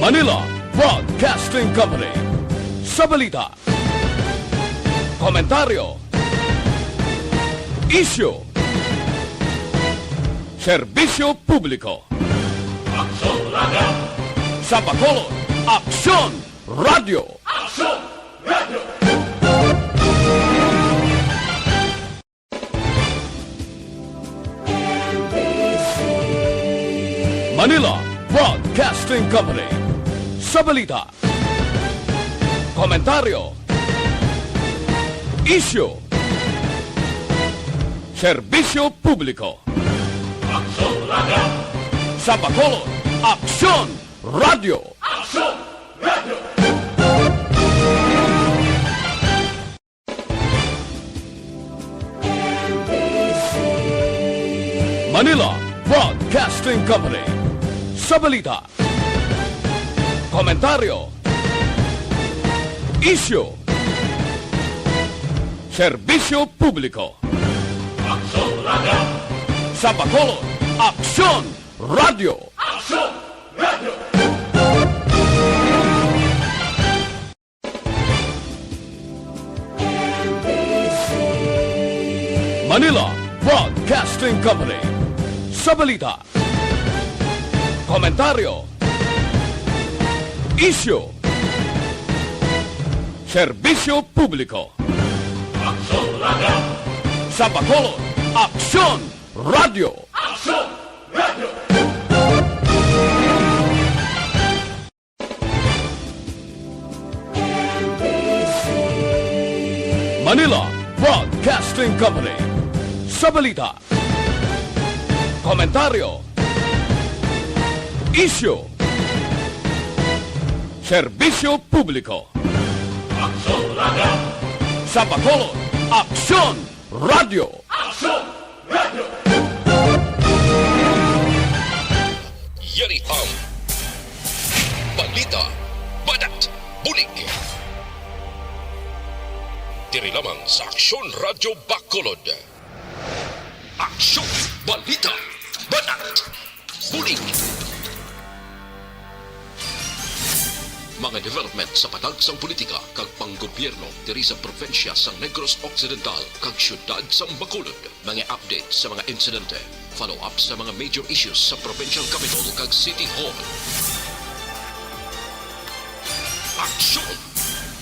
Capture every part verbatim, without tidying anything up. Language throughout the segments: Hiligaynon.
Manila Broadcasting Company. Sa balita, komentaryo, isyu, serbisyo publiko. Aksyon Radio! Sa Bacolod, Aksyon Radio! Aksyon Radio! Manila Broadcasting Company. Sa balita, komentaryo, isyu, serbisyo publiko. Aksyon Radio! Sa Bacolod, Aksyon Radio! Aksyon Radio! Manila Broadcasting Company. Sa balita, komentaryo, isyu, serbisyo publiko. Aksyon Radio! Sa Bacolod, Aksyon Radio! Aksyon Radio! Manila Broadcasting Company. Sa balita, komentaryo, isyu, serbisyo publiko. Aksyon Radio! Sa Bacolod, Aksyon Radio! Aksyon Radio! Manila Broadcasting Company. Sa balita, komentaryo, isyu, serbisyo publiko. Aksyon Radio! Sa Bacolod, Aksyon Radio! Aksyon Radio! Yari ang Balita Banat Bulig. Diri lamang sa Aksyon Radyo Bacolod. Aksyon! Balita! Banat! Bulig! Mga development sa patag sang politika kag panggobyerno diri sa probinsya sang Negros Occidental kag siyudad sang Bacolod. Mga update sa mga insidente. Follow-up sa mga major issues sa provincial capital kag city hall. Aksyon!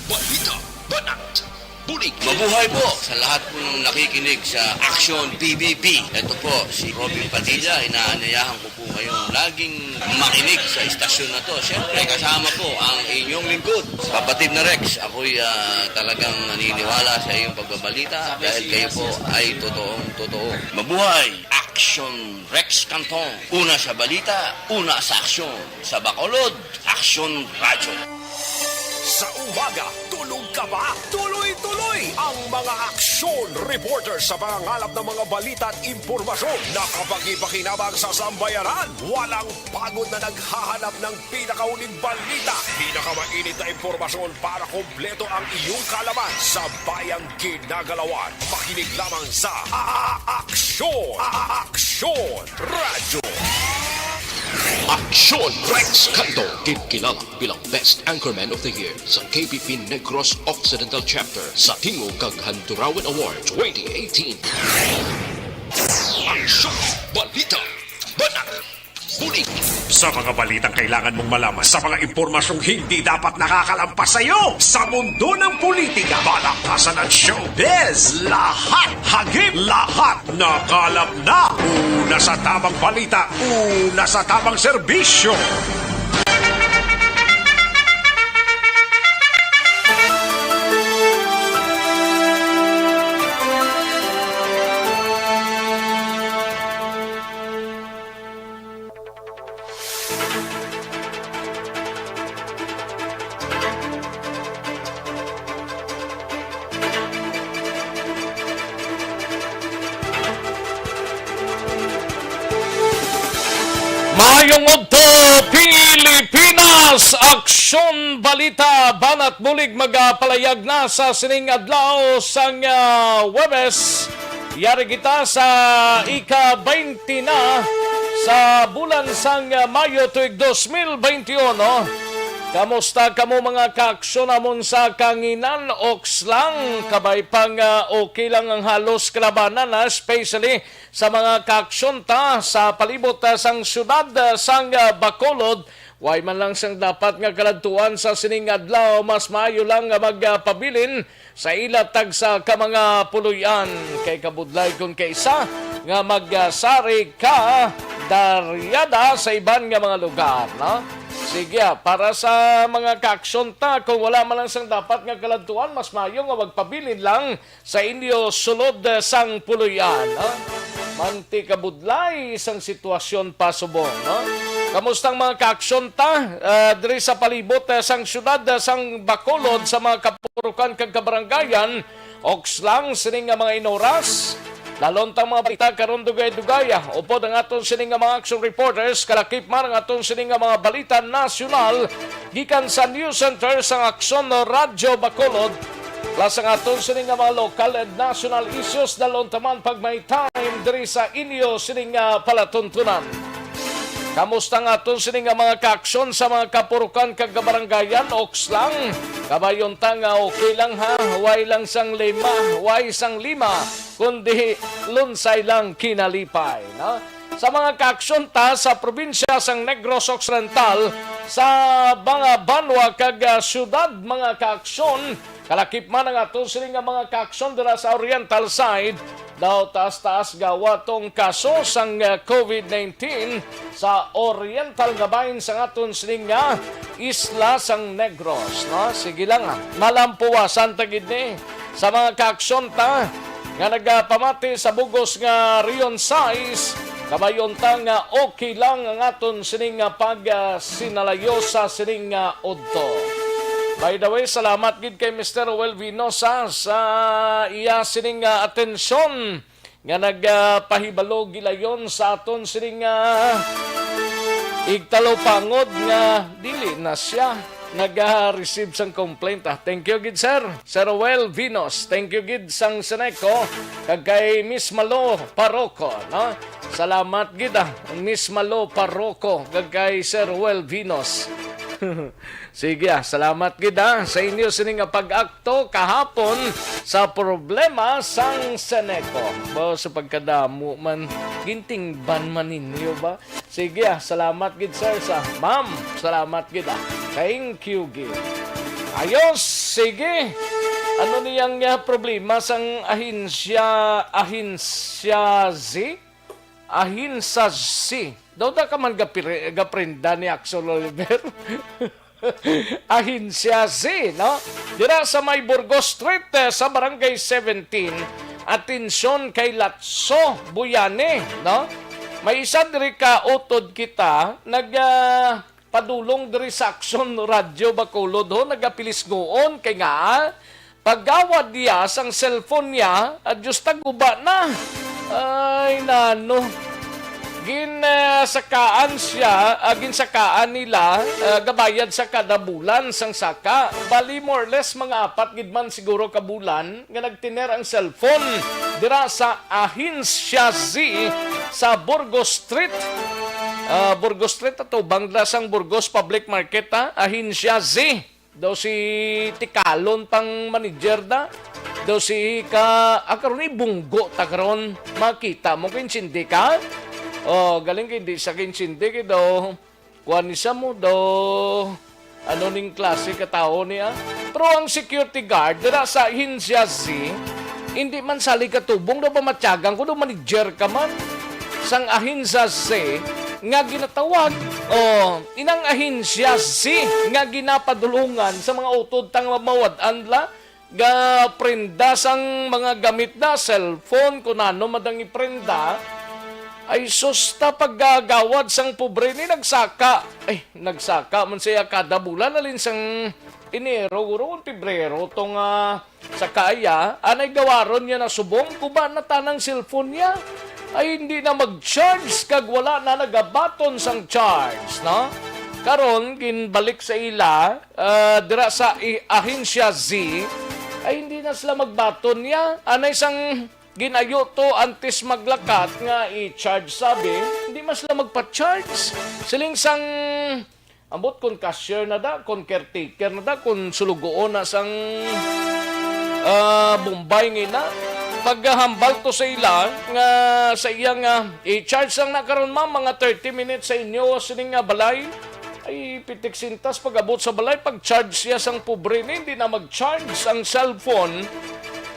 Balita! Banat! Bulig! Mabuhay po sa lahat po ng nakikinig sa Aksyon P B B. Ito po si Robin Padilla. Inaanyayahan ko po kayong laging makinig sa istasyon na to. Siyempre, kasama po ang inyong lingkod, Kapatid na Rex. Ako'y ah, talagang naniniwala sa iyong pagbabalita dahil kayo po ay totoong totoo. Mabuhay! Aksyon Rex Canton. Una sa balita, una sa aksyon. Sa Bacolod, Aksyon Radyo. Sa umaga, tulog ka ba? Tuloy-tuloy ang mga aksyon reporter sa pangangalap ng mga balita at impormasyon na kapaki-pakinabang sa sambayanan. Walang pagod na naghahanap ng pinakahuling balita, pinakamainit na impormasyon para kompleto ang iyong kaalaman sa bayang ginagalawan. Makinig lamang sa A-, A-, Aksyon! A-, A-, Aksyon! Radyo! Aksyon Rex Canto, ginkilala bilang Best Anchorman of the Year sa K P P Negros Occidental Chapter sa Tingog kag Handurawan Award twenty eighteen. Aksyon! Balita! Banat! Bulig! Sa mga balitang kailangan mong malaman, sa mga impormasyong hindi dapat nakakalampas sa iyo, sa mundo ng politika, balaktasan at showbiz, lahat hagip, lahat nakalap na. Una sa tamang balita, una sa tamang serbisyo. Maayong udto, Pilipinas! Aksyon Balita, Banat Bulig magapalayag na sa sining adlaw sang, ah, Huwebes. Yari kita sa ika-twenty na sa bulan sang, ah, Mayo tuig dos mil beintiuno. Kamusta kamo, mga kaaksyon namon sa Kanginan, Okslang? Kabay pa nga okay lang ang halos kalabanan, ah, especially sa mga kaaksyon ta sa palibot, ah, sang siyudad, ah, sang, ah, Bacolod. Way man lang sang dapat nga kaladtuan sa sining adlaw, mas maayo lang nga magpabilin sa ila tagsa ka mga puloy-an, kay kabudlay kon kaisa nga magsari ka daryada sa iban nga mga lugar, no? Sige, ah, para sa mga kaaksyon ta, kung wala man lang sang dapat nga kaladtuan, mas maayo nga magpabilin lang sa inyo sulod, eh, sang puloy-an, no? Manti kabudlay sang sitwasyon pa subong, no? Kamusta ang mga kaaksyon ta, ah, diri sa palibot, eh, sang siyudad, eh, sang Bacolod, sa mga kapurukan kag kabarangayan, Okslang, sining nga mga inoras? Lalon tang mga balita karon, dugay-dugay, ah, upod ang aton sining nga mga action reporters, kalakip man ang aton sining nga mga balita nasyonal gikan sa News Center sang Aksyon Radyo Bacolod, plus ang aton sini nga mga local and national issues, dalon ta man pag may time diri sa inyo sini nga palatuntunan. Kamusta ang aton sini nga mga kaaksyon sa mga kapurukan kag kabarangayan? Okslang, kabayon ta nga okay lang, ha, way lang sang lima, way sang lima, kundi lunsay lang kinalipay, no? Sa mga kaaksyon ta sa probinsya sang Negros Occidental, sa mga banwa kag, ah, syudad, mga kaaksyon, kalakip man ang aton sini nga mga kaaksyon dira sa oriental side, daw taas-taas gawat ang kaso sang, ah, covid nineteen sa oriental nga bahin sang aton sini nga isla sang Negros, no? Sige lang, ah. Malampuwasan ta gid ni sa mga kaaksyon ta nga nagapamati sa bug-os nga Region sais, kabayon ta nga okay lang ang aton sining nga pagsinalayo sa sining nga udto. By the way, salamat gid kay Mister Roel Vinosa sa iya sining nga atensyon nga nagapahibalo gilayon sa aton sining nga igtalupangod nga dili na siya naga-receive sang complaint, ah. Thank you gid, sir. Sir Roel Vinos, thank you gid sang Seneco, kag kay Miss Malo Paroko, no? Salamat gid, ah, Miss Malo Paroko, kag kay Sir Roel Vinos. Sige, ah, salamat gid, ah, sa inyo sini nga pag-akto kahapon sa problema sang Seneco. Bo, sa pagkadamo man, gintingban man ninyo ba? Sige, ah, salamat gid, sir, sa ma'am. Salamat gid, ah. Thank you gid. Ayos, sige. Ano niyang, ah, problema sang ahensya, ahensya Z? Ahensya Z. Daw da ka man gapire-, gaprenda ni Axel Oliver. Ahensya Z, no? Dira sa may Burgos Street, eh, sa Barangay seventeen, atensyon kay Latso Buyane, no? May isa diri ka utod kita, nag, ah, padulong diri sa Aksyon Radyo Bacolod, ho, nagapilisnguon kay nga, paggawad niya sang cellphone niya, ah, Diyos, taguba na. Ay, nano. Gin, ah, sakaan siya, ah, ginsakaan nila, ah, gabayad sa kada bulan sang saka. Bali, more or less, mga apat gid man siguro ka bulan nga nagtener ang cellphone dira sa Ahensya Z sa Burgos Street. Ah, Burgos Street, atubang dira sang Burgos Public Market, ha? Ahensya Z. Daw si Tikalon pang manager da. Daw si ka, ah, karon ibunggo ta karon. Makita mo kay insindi ka? Oh, galing kay di sa kay insindi kay daw kuan ni sa mo daw ano ning klase ka tawo niya. Pero ang security guard dira sa Ahensya Z, hindi man salig katubong daw ba matyagan ko daw manager ka man sang Ahensya Z nga ginatawag. Oh, inang Ahensya Z nga ginapadulungan sa mga utod tang mawad-an la, gaprenda sang mga gamit na, cellphone, kung ano man ang iprenda, ay sus, ta paggagawad sang pobre ni nagsaka. Ay, nagsaka man siya kada bulan, alin sang Enero, guro, kung Pebrero, tong, ah, sa kaya, anay gawaron niya na subong, kuba na tanang cellphone niya. Ay, hindi na mag-charge, kag wala na nagabaton sang charge, no? Karon, ginbalik sa ila, ah, dira sa i-, Ahensya Z, ay hindi na sila magbaton niya. Anay sang Ginayo to antes maglakat nga i-charge, sabi, hindi man sila magpa-charge. Siling sang, ambot kon cashier na da, kon caretaker na da, kon sulugoon na sang, ah, Bombay nga ina. Paghambal to sa ila nga sa iya nga i-charge lang na karon, ma'am, mga thirty minutes sa inyo sining nga balay. Ay, pitik sintas pag-abot sa balay, pag-charge siya sang pobre ni, hindi na mag-charge ang cellphone.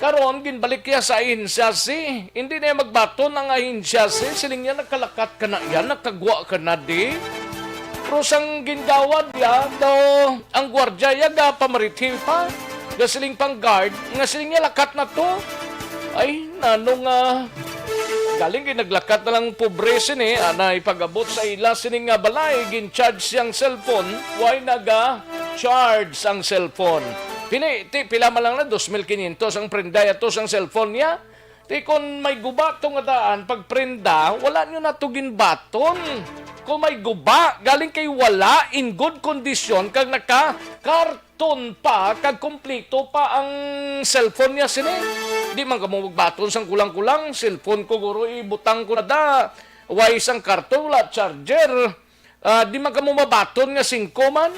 Karon, ginbalik niya sa ahensya si, hindi na magbaton ang ahensya si, siling niya, "Nakalakat ka na yan, nakagwa ka na di." Pero sang gingawad niya, daw, ang gwardya niya, gapamarithi pa. Gasiling pang guard, nga siling niya, "Lakat na to." Ay, nano nga, galing kay naglakat na lang pobre sini, ana, ipag-abot sa ila sini nga balay, gin-charge siyang cellphone, way naga-charge ang cellphone. Pili, ti, pila man lang na, dos mil kinyentos ang prenda yato sang cellphone niya. Ti, kon may guba to nga daan, pagprenda, wala nyo na to ginbaton. Kung may guba, galing kay wala in good condition, kag naka karton pa, kag kompleto pa ang cellphone niya sini. Di man kamo magbaton sang kulang-kulang, cellphone ko, guro, ibutang ko na da. Way sang karton, wala charger. Ah, di man kamo mabaton nga singko man.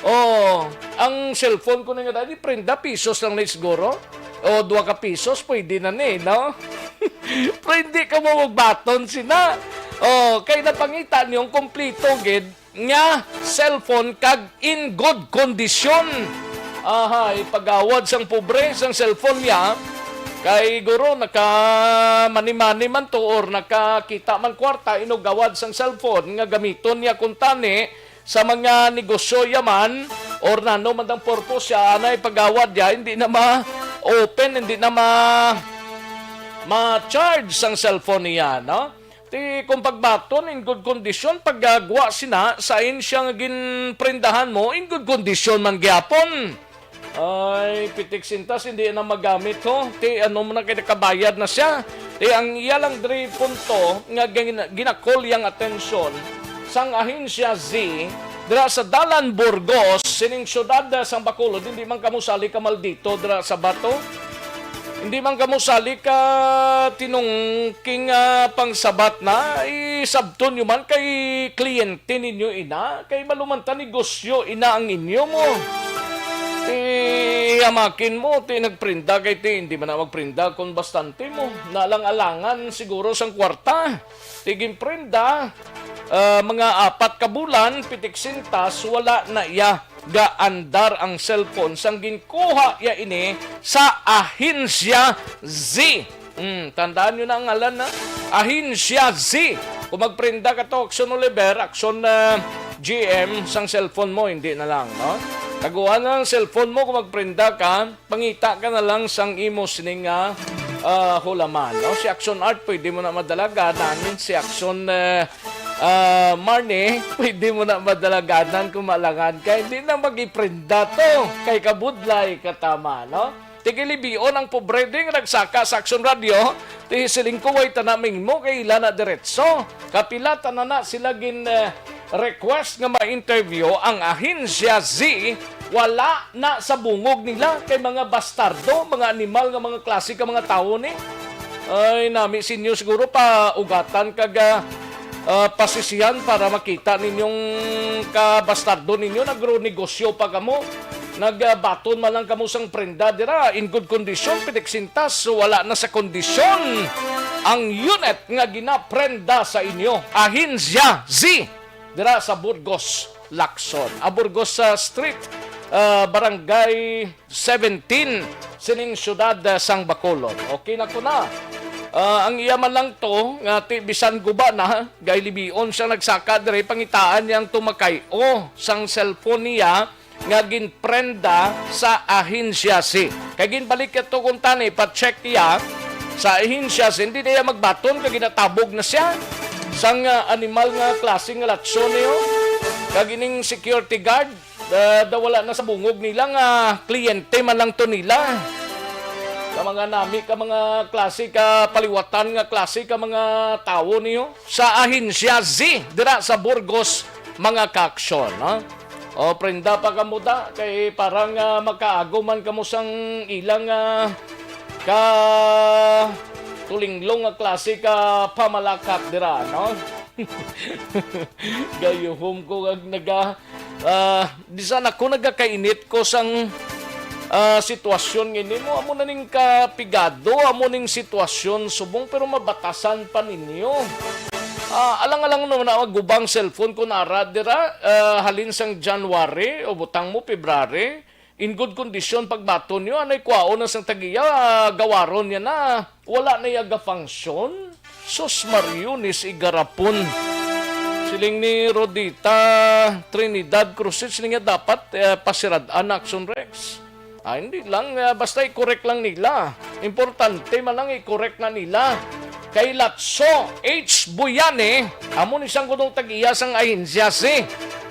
Oh, ang cellphone ko na nga dati, prenda, pisos lang na siguro. O, dua ka pisos, pwede na ni, no? Pero hindi ka mo magbaton sina. Oh, kay napangita niyong kompleto gid nga cellphone kag in good condition. Aha, ipagawad sang pobre sang cellphone niya. Kay guro, naka mani-mani man to or nakakita man kwarta, inugawad sang cellphone nga gamiton niya kuntani sa mga negosyo yaman or nano man ang purpose siya, anay pagawad niya, hindi na ma-open, hindi na ma-, ma-charge sang cellphone niya, no? Ti kung pagbaton, in good condition, paggagwa sina, sa ahensya nga ginprendahan mo, in good condition man gyapon. Ay, pitik sintas, hindi na magamit, ho. Ti ano mo na kay nakabayad na siya. Ti ang iya lang diri punto nga gin-, ginakol yang atensyon sang Ahensya Z dira sa Dalan Burgos, sining siyudad, ah, sang Bacolod, hindi man kamo sali ka maldito dira sa bato. Hindi man kamo sali ka tinungking, ah, pangsabat na, isabton nyo man kay kliyente ninyo ina, kay malumanta negosyo ina ang inyo mo. Ti hamakin mo, ti nagprenda kay ti hindi man na magprenda kung bastante mo. Nalang-alangan siguro sang kwarta. Ti ginprenda, ah, mga apat ka bulan, pitik sintas, wala na iya gaandar ang cellphone sang ginkuha iya ini sa Ahensya Z. Hmm, tandaan nyo na ang ngalan, na Ahensya Z. Kung magprenda ka to, Action Oliver, Action, ah, G M, sang cellphone mo, hindi na lang, no? Taguan na ang cellphone mo kung magprenda ka, pangita ka na lang sang imo sining nga, ah, hulaman, no? Si Action Art, pwede mo na madalaganan. Si Action, eh, ah, Marnie, pwede mo na madalaganan kung maalangan ka. Hindi na mag-iprenda to. Kay kabudlay ka tama, no? Tigilibion ang pobre din nga nagsaka sa Action Radio. Ti siling ko, way tana mingmo kay ila na diretso. Kapila tana na sila gin, eh, request nga ma-interview ang Ahensya Z, wala na sa bungog nila kay mga bastardo, mga animal nga mga klase ka mga tawo ni. Ay, nami sinyo siguro pa ugatan kag, ah, ah, pasisihan para makita ninyong kabastardo ninyo, nagronegosyo pa kamo. Nagbaton man lang kamo sang prenda dira, in good condition, pitik sintas, wala na sa kondisyon ang unit nga ginaprenda sa inyo. Ahensya Z, dira sa Burgos, Lacson. Ah, Burgos, ah, Street, ah, Barangay seventeen, sining siyudad, ah, sang Bacolod. Okay na ko na. Ah, ang iya man lang to, nga ti bisan guba na, gay libion siya nagsaka diri, pangitaan niya ang tumakay. O, sang cellphone niya, nga ginprenda sa Ahensya Z. Kay ginbalik niya to kung tani, pa-check iya sa Ahensya Z, hindi na iya magbaton kay ginatabog na siya sang, ah, animal nga klase nga latson niyo. Kag ining security guard, ah, daw wala na sa bungog nila nga kliyente man lang to nila. Ka mga nami, ka mga klase, ka paliwatan nga klase, ka mga tawo niyo sa Ahensya Z dira sa Burgos, mga ka-aksyon, ha? O, prenda pa kamo da, kay parang, ah, makaagom man kamo sang ilang, ah, ka, tulinglong nga klase ka pamalakat dira, no? Gayuhom ko ag naga, ah, bisan ako nagakainit ko sang, ah, sitwasyon nga ini mo. Amo na ning kapigado, amo ning sitwasyon subong, pero mabatasan pa ninyo. Ah, alang-alang naman na gubang cellphone ko nara dira, ah, halin sang January o butang mo February. In good condition, pagbaton niyo, anay kwaon na sang tagiya, ah, gawaron niya na. Wala na iya gafunction. Sus, Mariones, igarapon. Siling ni Rodita Trinidad Cruzet, siling niya dapat, eh, pasirad-an na Action Rex. Ah, hindi lang, ah, basta i-correct lang nila. Importante man lang i-correct na nila. Kay Latso H Buyane, amo ni sang gunong tag-iya sang ahensya si.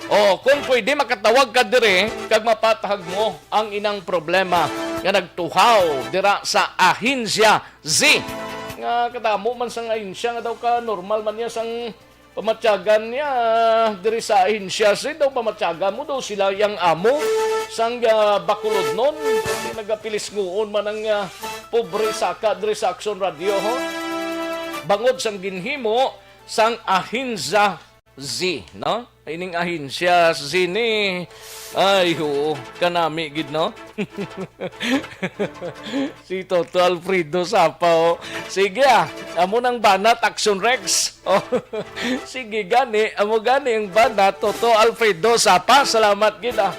O, kung pwede, makatawag ka dire kag mapatahag mo ang inang problema nga nagtuhaw dira sa ahensya Z. Nga kadamo man sang ahensya nga daw ka normal man niya sang pamatyagan niya diri sa ahensya Z. Daw pamatyagan mo daw sila yang amo sang, ah, Bacolodnon. Kay nagapilisnguon man ang, ah, pobre saka diri sa Action Radio, ho. Bangod sang ginhimo sang ahensya Z, no? Ining ahensya Z ni, ay, oo, kanami gid, no? Si Toto Alfredo Sapa, oh. Sige, ah. Amo nang banat, Action Rex. Oh. Sige, gani. Amo gani ang banat, Toto Alfredo Sapa. Salamat gid, ah.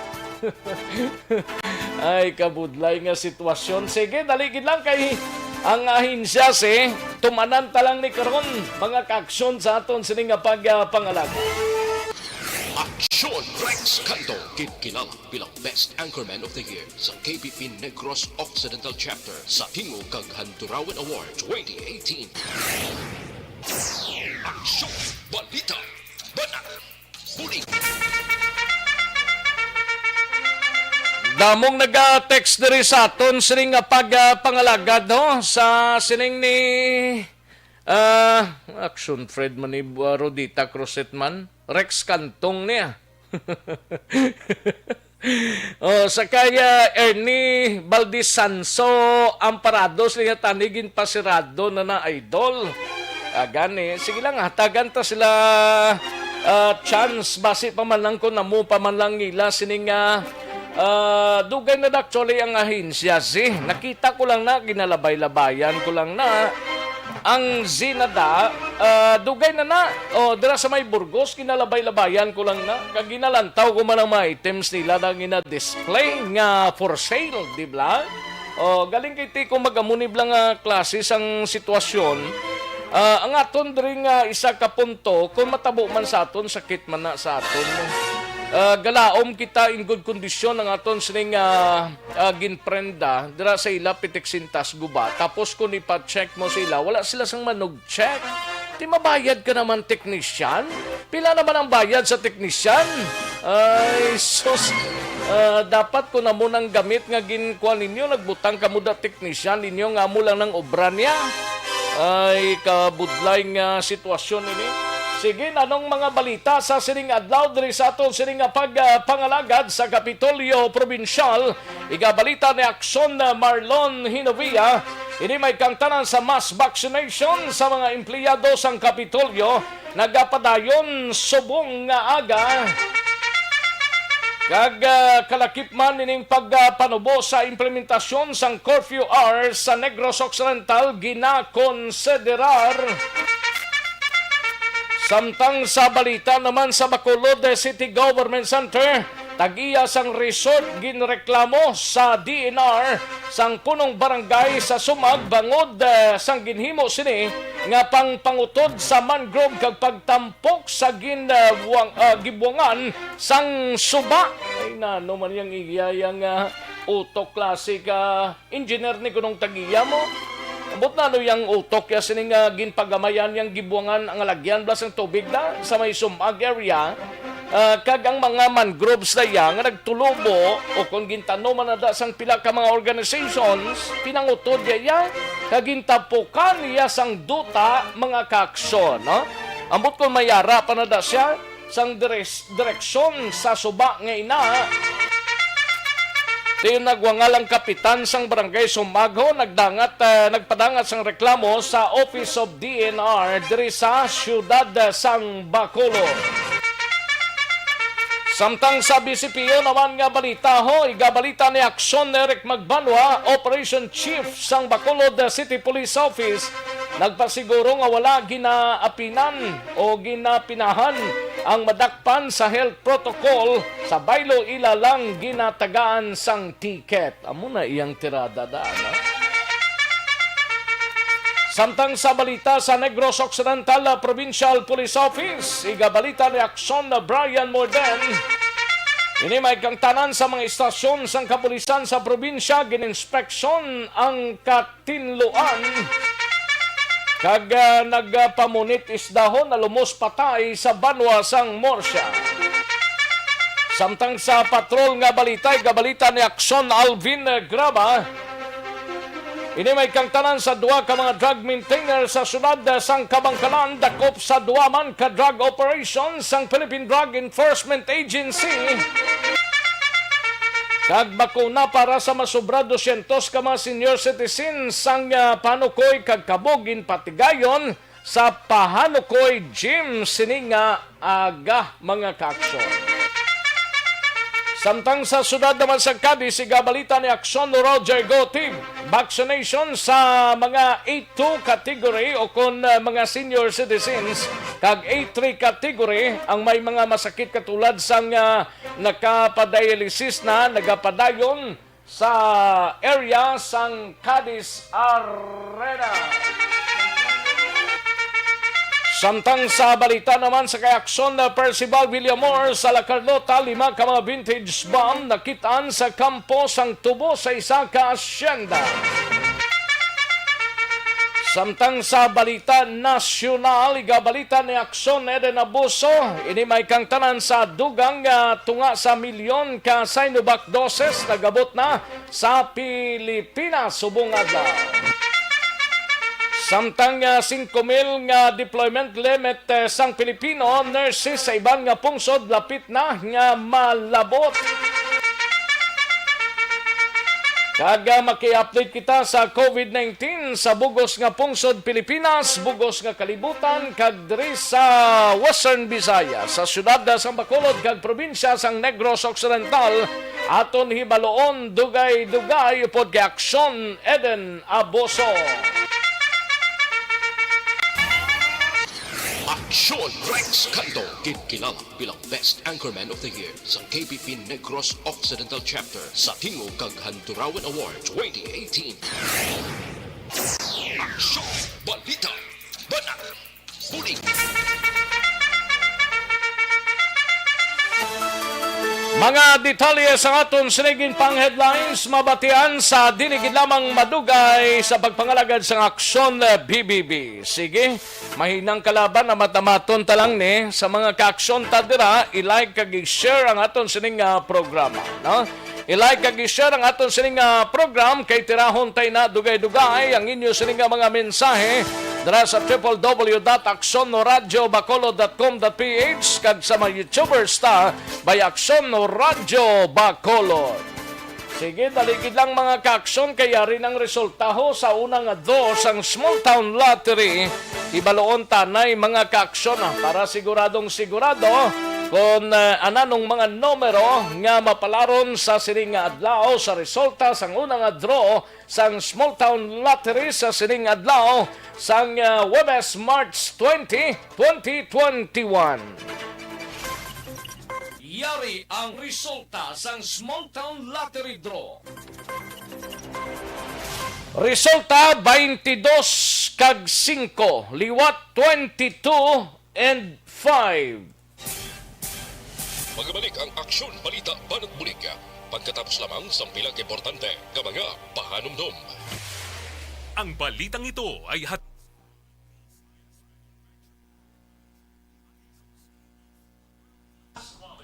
Ay, kabudlay nga sitwasyon. Sige, dali gid lang kay ang ahensya si tumanan ta lang ni karon, mga kaaksyon sa aton sini nga pagpangalag. Aksyon Rex Kanto, ginkilala bilang Best Anchorman of the Year sa K B P Negros Occidental Chapter sa Tingog kag Handurawan Award twenty eighteen. Aksyon, balita, banat, bulig. Damong naga-text diri sa aton sining nga pag, ah, pangalagad, no? Sa sining ni, ah, Action Fred man ni, ah, Rodita Cruzet man. Rex Kantong niya. Oh, sa kay, ah, Ernie Valdez Sanso, ang parado sila tani ginpasirado na na, idol. Ah, gani. Sige lang, hatagan ta sila, ah, chance. Basi pa man lang kung amo pa man lang nila sining, ah, ah, dugay na actually ang ahensya. Si, nakita ko lang na, ginalabay-labayan ko lang na. Ang Zinada, ah, dugay na na. O, dira sa may Burgos, ginalabay-labayan ko lang na. Kag ginalantaw ko man ang mga items nila na gina-display nga for sale, di ba? O, galing kay ti kung mag-amo ni bala nga klase sang sitwasyon. Ah, ang aton diri nga isa ka punto, kung matabo man sa aton, sakit man na sa aton, no? Ah, galaom kita in good condition ang aton sining, ah, ah, ginprenda dira sa ila pitik sintas guba. Tapos kung ipa-check mo sa ila, wala sila sang manog-check. Ti mabayad ka naman, technician? Pila naman ang bayad sa technician? Ay, sus. Ah, dapat kung amo nang gamit nga ginkuha ninyo, nagbutang kamo da technician ninyo nga amo lang nang obra niya. Ay, kabudlay nga sitwasyon ini. Sige, nanong mga balita sa sining adlaw diri sa aton sining nga pag, ah, pangalagad sa Kapitolyo Probinsyal. Igabalita ni Action, ah, Marlon Hinovia. Ini may kangtanan sa mass vaccination sa mga empleyado sang Kapitolyo nagapadayon subong nga aga. Kag, ah, kalakip man ining pagpanubo sa implementasyon sang curfew hours sa Negros Occidental ginakonsiderar. Samtang sa balita naman sa Bacolod City Government Center, tag-iya sang resort ginreklamo sa D N R sang punong barangay sa Sumag bangod, eh, sang ginhimo sini nga pangpangutod sa mangrove kag pagtampok sa ginbuang-, ah, gibuangan sang suba. Ay, nano man yang iya yang, ah, utok, klase ka engineer ni kunong tag-iya mo? Ambot na ano yang utok ya sining, ah, ginpagamayan yang gibuangan ang alagyan bala sang tubig na sa may Sumag area, ah, kag ang mga mangroves na iya nga nagtulubo o kon gintano man na da sang pila ka mga organizations, pinangutod ya iya kag gintapukan iya sang duta, mga kaaksyon, no? Ambot kon may ara pa na da siya sang dires-, direksyon sa suba nga ina. Dayon nagwangal ang kapitan sang barangay Sumagho, nagdangat, eh, nagpadangat sang reklamo sa Office of D N R diri sa siyudad, eh, sang Bacolod. Samtang sa B C P O naman nga balita, ho, igabalita ni Action Eric Magbanwa, Operation Chief sang Bacolod City Police Office, nagpasiguro nga wala ginaapinan o ginapinahan ang madakpan sa health protocol sa baylo, ila lang ginatagaan sang ticket. Amo na iyang tirada daan, ha? Samtang sa balita sa Negros Occidental, ah, Provincial Police Office, igabalita ni Action Brian Morden. Ini may kangtanan sa mga istasyon sang kapulisan sa probinsya, gininspeksyon ang katinluan kag, ah, nagpamunit isdahon na lumos patay sa banwa sang Murcia. Samtang sa patrol nga balita, igabalita ni Action Alvin Graba. Ini may kangtanan sa duha ka mga drug maintainer sa siyudad sang Kabankalan, dakop sa duha man ka drug operation sang Philippine Drug Enforcement Agency. Kag bakuna para sa masobra dosyentos ka mga senior citizens sang, ah, Panukoy kag Kabog ginpatigayon sa Pahanukoy Gym sini nga aga, mga kaaksyon. Samtang sa siyudad naman sa Cadiz, igabalita ni Aksyon Roger Gotib, vaccination sa mga A two category o kon, uh, mga senior citizens kag A three category ang may mga masakit katulad sang, uh, nakapadialysis na nagapadayon sa area sang Cadiz Arena. Samtang sa balita naman sa kay Aksyon na Percival Villamor sa La Carlota, lima ka mga vintage bomb nakitaan sa kampo sang tubo sa isa ka asyenda. Samtang sa balita nasyonal, igabalita ni Aksyon Eden Abuso, ini may kangtanan sa dugang nga tunga sa milyon ka Sinovac doses nagabot na sa Pilipinas subong adlaw. Samtang, ah, singko mil nga deployment limit, eh, sang Pilipino nurses sa iban nga pungsod lapit na nga malabot. Kag, ah, maki-update kita sa COVID nineteen sa bugos nga pungsod Pilipinas, bugos nga kalibutan, kag diri sa Western Visayas, sa siyudad sang Bacolod kag probinsya sang Negros Occidental, aton hibaloon dugay-dugay upod kay Aksyon Eden Abuso. Aksyon Rex Canto, ginkilala bilang Best Anchorman of the Year sa K P P Negros Occidental Chapter sa Tingog kag Handurawan Award twenty eighteen. Aksyon, balita, banat, bulig. Mga detalye sa aton sining pang headlines mabatian sa dinhi gid lamang madugay sa pagpangalagad sang Aksyon, eh, B B B. Sige, mahinang kalaban, amat-amaton ta lang ni sa mga kaaksyon ta dira. I-like kag i-share ang aton sining, ah, programa, no? I-like kag i-share ang aton sining, ah, program kay tirahon tay na dugay-dugay ang inyo sining nga mga mensahe dira sa triple W dot aksyon radyo bacolod dot com dot P H kag sa mga YouTubers ta by Aksyon Radyo Bacolod. Sige, dali gid lang, mga kaaksyon, kay yari nang resultaho sa una nga draw sang Small Town Lottery. Ibaloon tanay, mga kaaksyon, ah, para siguradong sigurado kon, eh, ananong mga numero nga mapalaron sa sining nga adlaw sa resulta sang una nga draw sang Small Town Lottery sa sining adlaw sang, ah, Huwebes, March twenty, twenty twenty-one. Yari ang resulta sang Small Town Lottery Draw. Resulta, twenty-two kag singko, liwat twenty-two and five. Magbalik ang Aksyon, Balita, Banat, Bulig pagkatapos lamang sang pila ka importante nga mga pahanumdom. Ang balitang ito ay hat-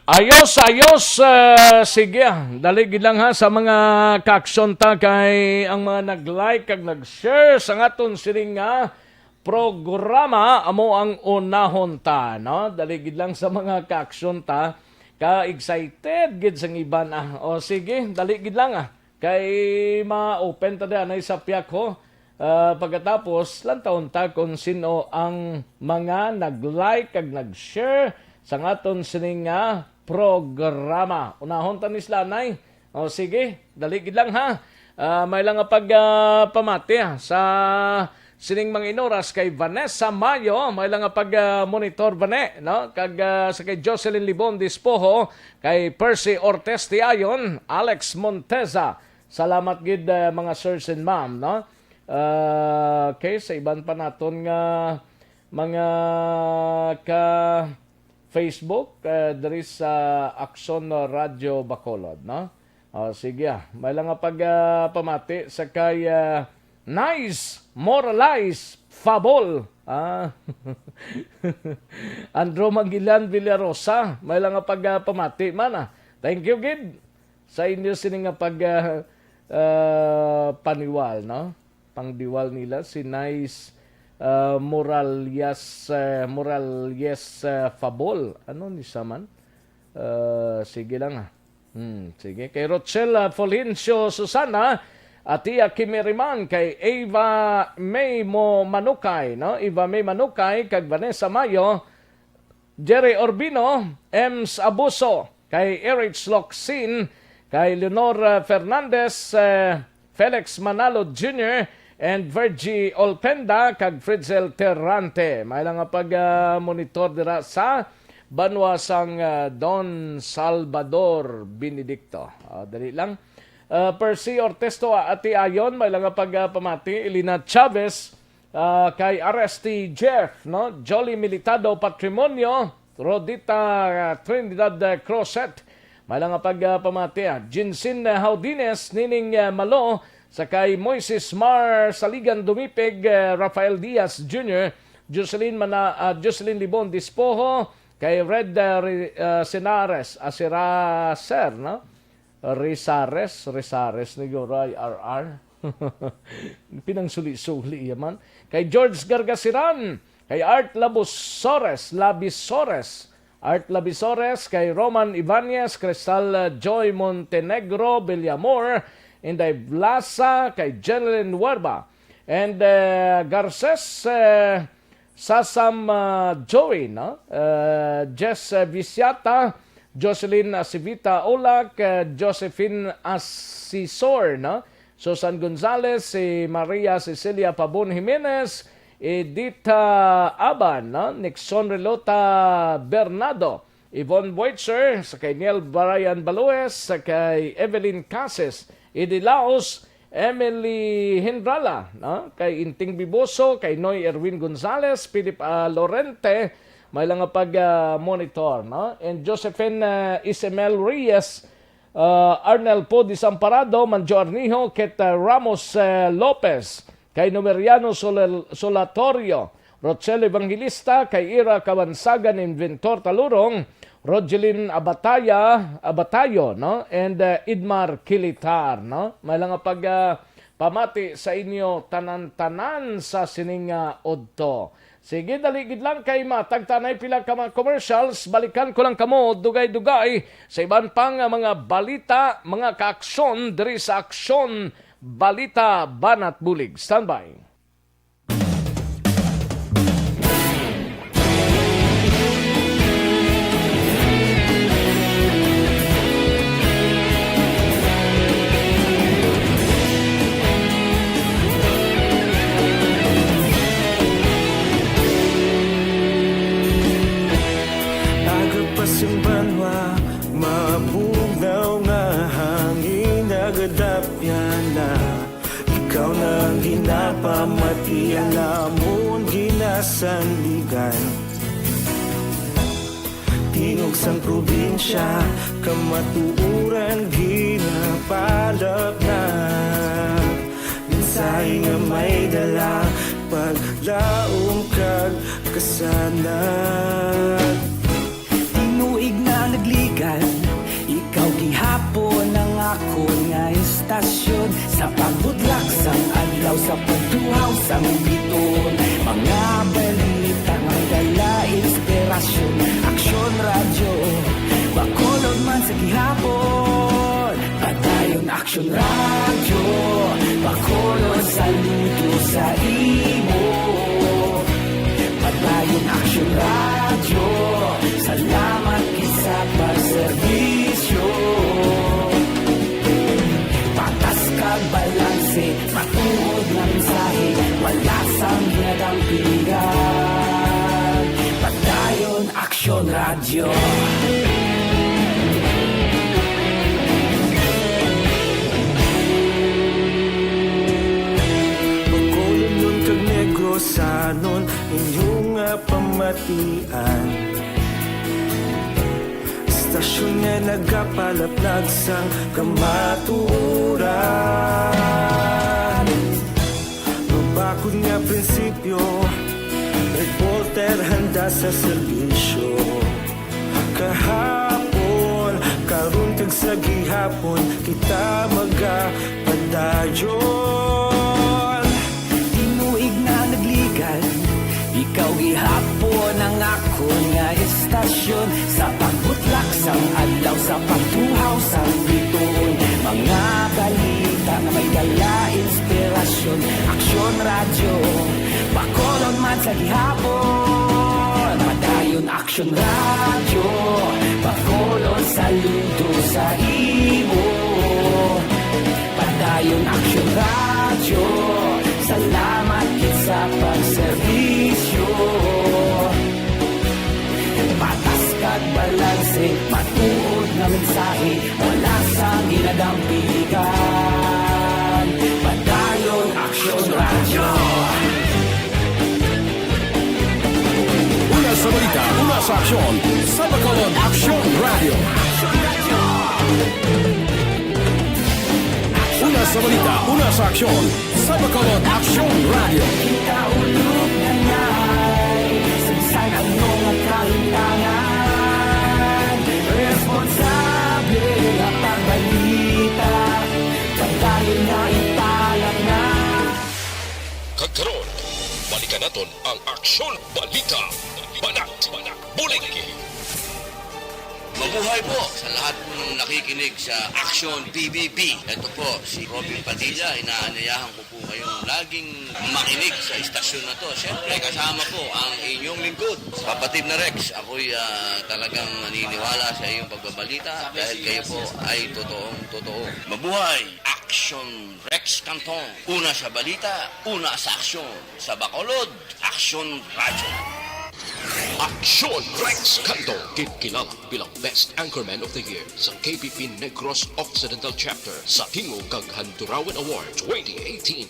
Ayos, ayos. Ah, sige, ah, dali gid lang ha sa mga kaaksyon ta kay ang mga nag-like kag nag-share sa aton sining nga programa amo ang unahon ta, no? Dali gid lang sa mga kaaksyon ta Ka-excited gid sang iban, ah. O sige, dali gid lang, ah. Kay ma-open ta diha na sa pihak, ho. Ah, pagkatapos, lantawon ta kung sino ang mga nag-like kag nag-share sa aton sining nga programa. Unahon ta ni sila, nay. O sige, dali gid lang, ha. Ah, may lang nga pag, ah, pamati, ah, sa sining mga inoras kay Vanessa Mayo, may lang nga pag, ah, monitor, Vane, no? Kag, ah, sa kay Jocelyn Libon Dispoho, kay Percy Ortes Tiayon, Alex Monteza. Salamat gid, ah, mga sirs and ma'am, no? Ah, okay, sa iban pa naton nga mga ka Facebook, ah, diri sa Aksyon Radyo Bacolod, no? Ah, sige, ah. May lang nga pag, ah, pamati sa kay, ah, Nice Moralize Fabol. Ah. Andrew Mangilan Villarosa, may lang nga pag, ah, pamati man, ah. Thank you gid sa inyo sini nga pag, ah, ah, paniwal, no? Pangdiwal nila si Nice, ah, Moralias, ah, Moralies, ah, Fabol. Ano ni siya man? Ah, sige lang, ah. Hmm, sige. Kay Rochelle, ah, Fulgencio Susana, Atia Kimiriman, kay Eva May Mo Manukay, no? Eva May Manukay, kag Vanessa Mayo, Jerry Orbino, Ems Abuso, kay Erich Locsin, kay Leonor, ah, Fernandez, eh, Felix Manalo Junior, and Virgie Olpenda, kag Fritzel Terrante. May lang nga pag, ah, monitor dira sa banwa sang, ah, Don Salvador Benedicto. Ah, dali lang. Ah, Percy Ortesto, ah, Ati Ayon, may lang nga pag, ah, pamati. Elena Chavez, ah, kay R S T Jeff, no? Jolly Militado Patrimonio, Rodita, ah, Trinidad, ah, Crozet. May lang nga pag, ah, pamati, ah. Jinsin, ah, Haudines, Nining, ah, Malo, sa kay Moises Mar Saligan Dumipig, ah, Rafael Diaz Junior, Jocelyn Mana-, ah, Jocelyn Libon Dispoho, kay Red, ah, Re-, ah, Senares, ah, si Raser, no? Risares, Risares ni Goray R R. Pinangsuli-suli yaman. Kay George Gargasiran, kay Art Labosores, Labisores, Art Labisores, kay Roman Ibanez, Cristal, uh, Joy Montenegro, Villamor, Inday Blasa, kay Jeneline Huerba, and, uh, Garces, uh, Sasam, ah, Joey, no? Ah, Jess, ah, Visiata, Jocelyn Acivita Olac, ah, Josephine Asisor, no? Susan Gonzalez, si Maria Cecilia Pabon Jimenez, Edita Aban, no? Nixon Relota Bernardo, Yvonne Boitzer, sa kay Neil Brian Baloes, sa kay Evelyn Cases, Eddie Laos, Emily Hindrala, no? Kay Inting Biboso, kay Noy Erwin Gonzalez, Philip, ah, Lorente, may lang nga pag, ah, monitor, no? And Josephine, ah, Isemel Reyes, ah, Arnel Po Desamparado, Manjo Arnijo, Keta Ramos, ah, Lopez, kay Numeriano Solel-, Solatorio, Rochelle Evangelista, kay Ira Kabansagan, Inventor Talurong, Rogelin Abataya, Abatayo, no? And, uh, Idmar Kilitar, no? May lang nga pag, uh, pamati sa inyo tanan-tanan sa sining, uh, udto. Sige, dali gid lang kay matagtanay pila ka mga commercials. Balikan ko lang kamo, dugay-dugay, sa iban pang, uh, mga balita, mga kaaksyon diri sa Aksyon Balita Banat Bulig. Standby. Aga pa sing banwa, mabugnaw nga hangin, nagadapyan na. Ikaw na ang ginapamati, ang amon ginasandigan. Tingog sang probinsya, kamatuoran ginapalapnag. Mensahe nga may dala, paglaom kag kasanag. Tinuig na nagligan, ikaw gihapon ang akon nga istasyon. Sa pagbudlak sang adlaw, sa pagduhaw sang biton, mga balita nga dala inspirasyon. Aksyon Radyo, bako Radyo, Bacolod, saludo sa imo. Padayon Aksyon Radyo, salamat gid sa pagserbisyo. Patas kag balanse, matuod nga mensahe, wala sang ginadampigan. Padayon Aksyon Radyo. Bacolodnon kag Negrosanon, inyo nga pamatian. Istasyon nga nagapalaplag sang kamatuoran. Mabakod nga prinsipyo, reporter handa sa serbisyo. Kahapon, karon kag sa gihapon, kita magapadayon. Tinuig na nagligad, ikaw gihapon ang akon nga istasyon. Sa pagbutlak sang adlaw, sa pagtuhaw sang bituon, mga balita nga may dala inspirasyon. Aksyon Radyo, Bacolod man sa gihapon. Padayon Aksyon Radyo, Bacolod, saludo sa imo. Padayon Aksyon Radyo, salamat gid sa pagserbisyo. Patas kag balanse, matuod nga mensahe, wala sang ginadampigan. Padayon Aksyon Radyo. Una sa balita, una sa aksyon, sa Bacolod Aksyon Radyo. Una sa balita, una sa aksyon, sa Bacolod Aksyon Radyo. Kita ulog na nay, sa bisan ano nga kahimtangan, responsable nga pagbalita, pagdayon nga ipalat na. Kag karon, balikan naton ang Aksyon Balita. Banat, Banat, Bulig. Mabuhay po sa lahat po ng nakikinig sa Aksyon P B B. Ito po si Robin Padilla. Inaanyayahan ko po kayong laging makinig sa istasyon na to. Siyempre, kasama po ang inyong lingkod, kapatid na Rex. Ako'y, ah, talagang naniniwala sa iyong pagbabalita dahil kayo po ay totoong totoo. Mabuhay! Aksyon Rex Canton. Una sa balita, una sa aksyon. Sa Bacolod, Aksyon Radyo. Aksyon Rex Canto, ginkilala bilang Best Anchorman of the Year sa K P P Negros Occidental Chapter sa Tingog kag Handurawan Award twenty eighteen.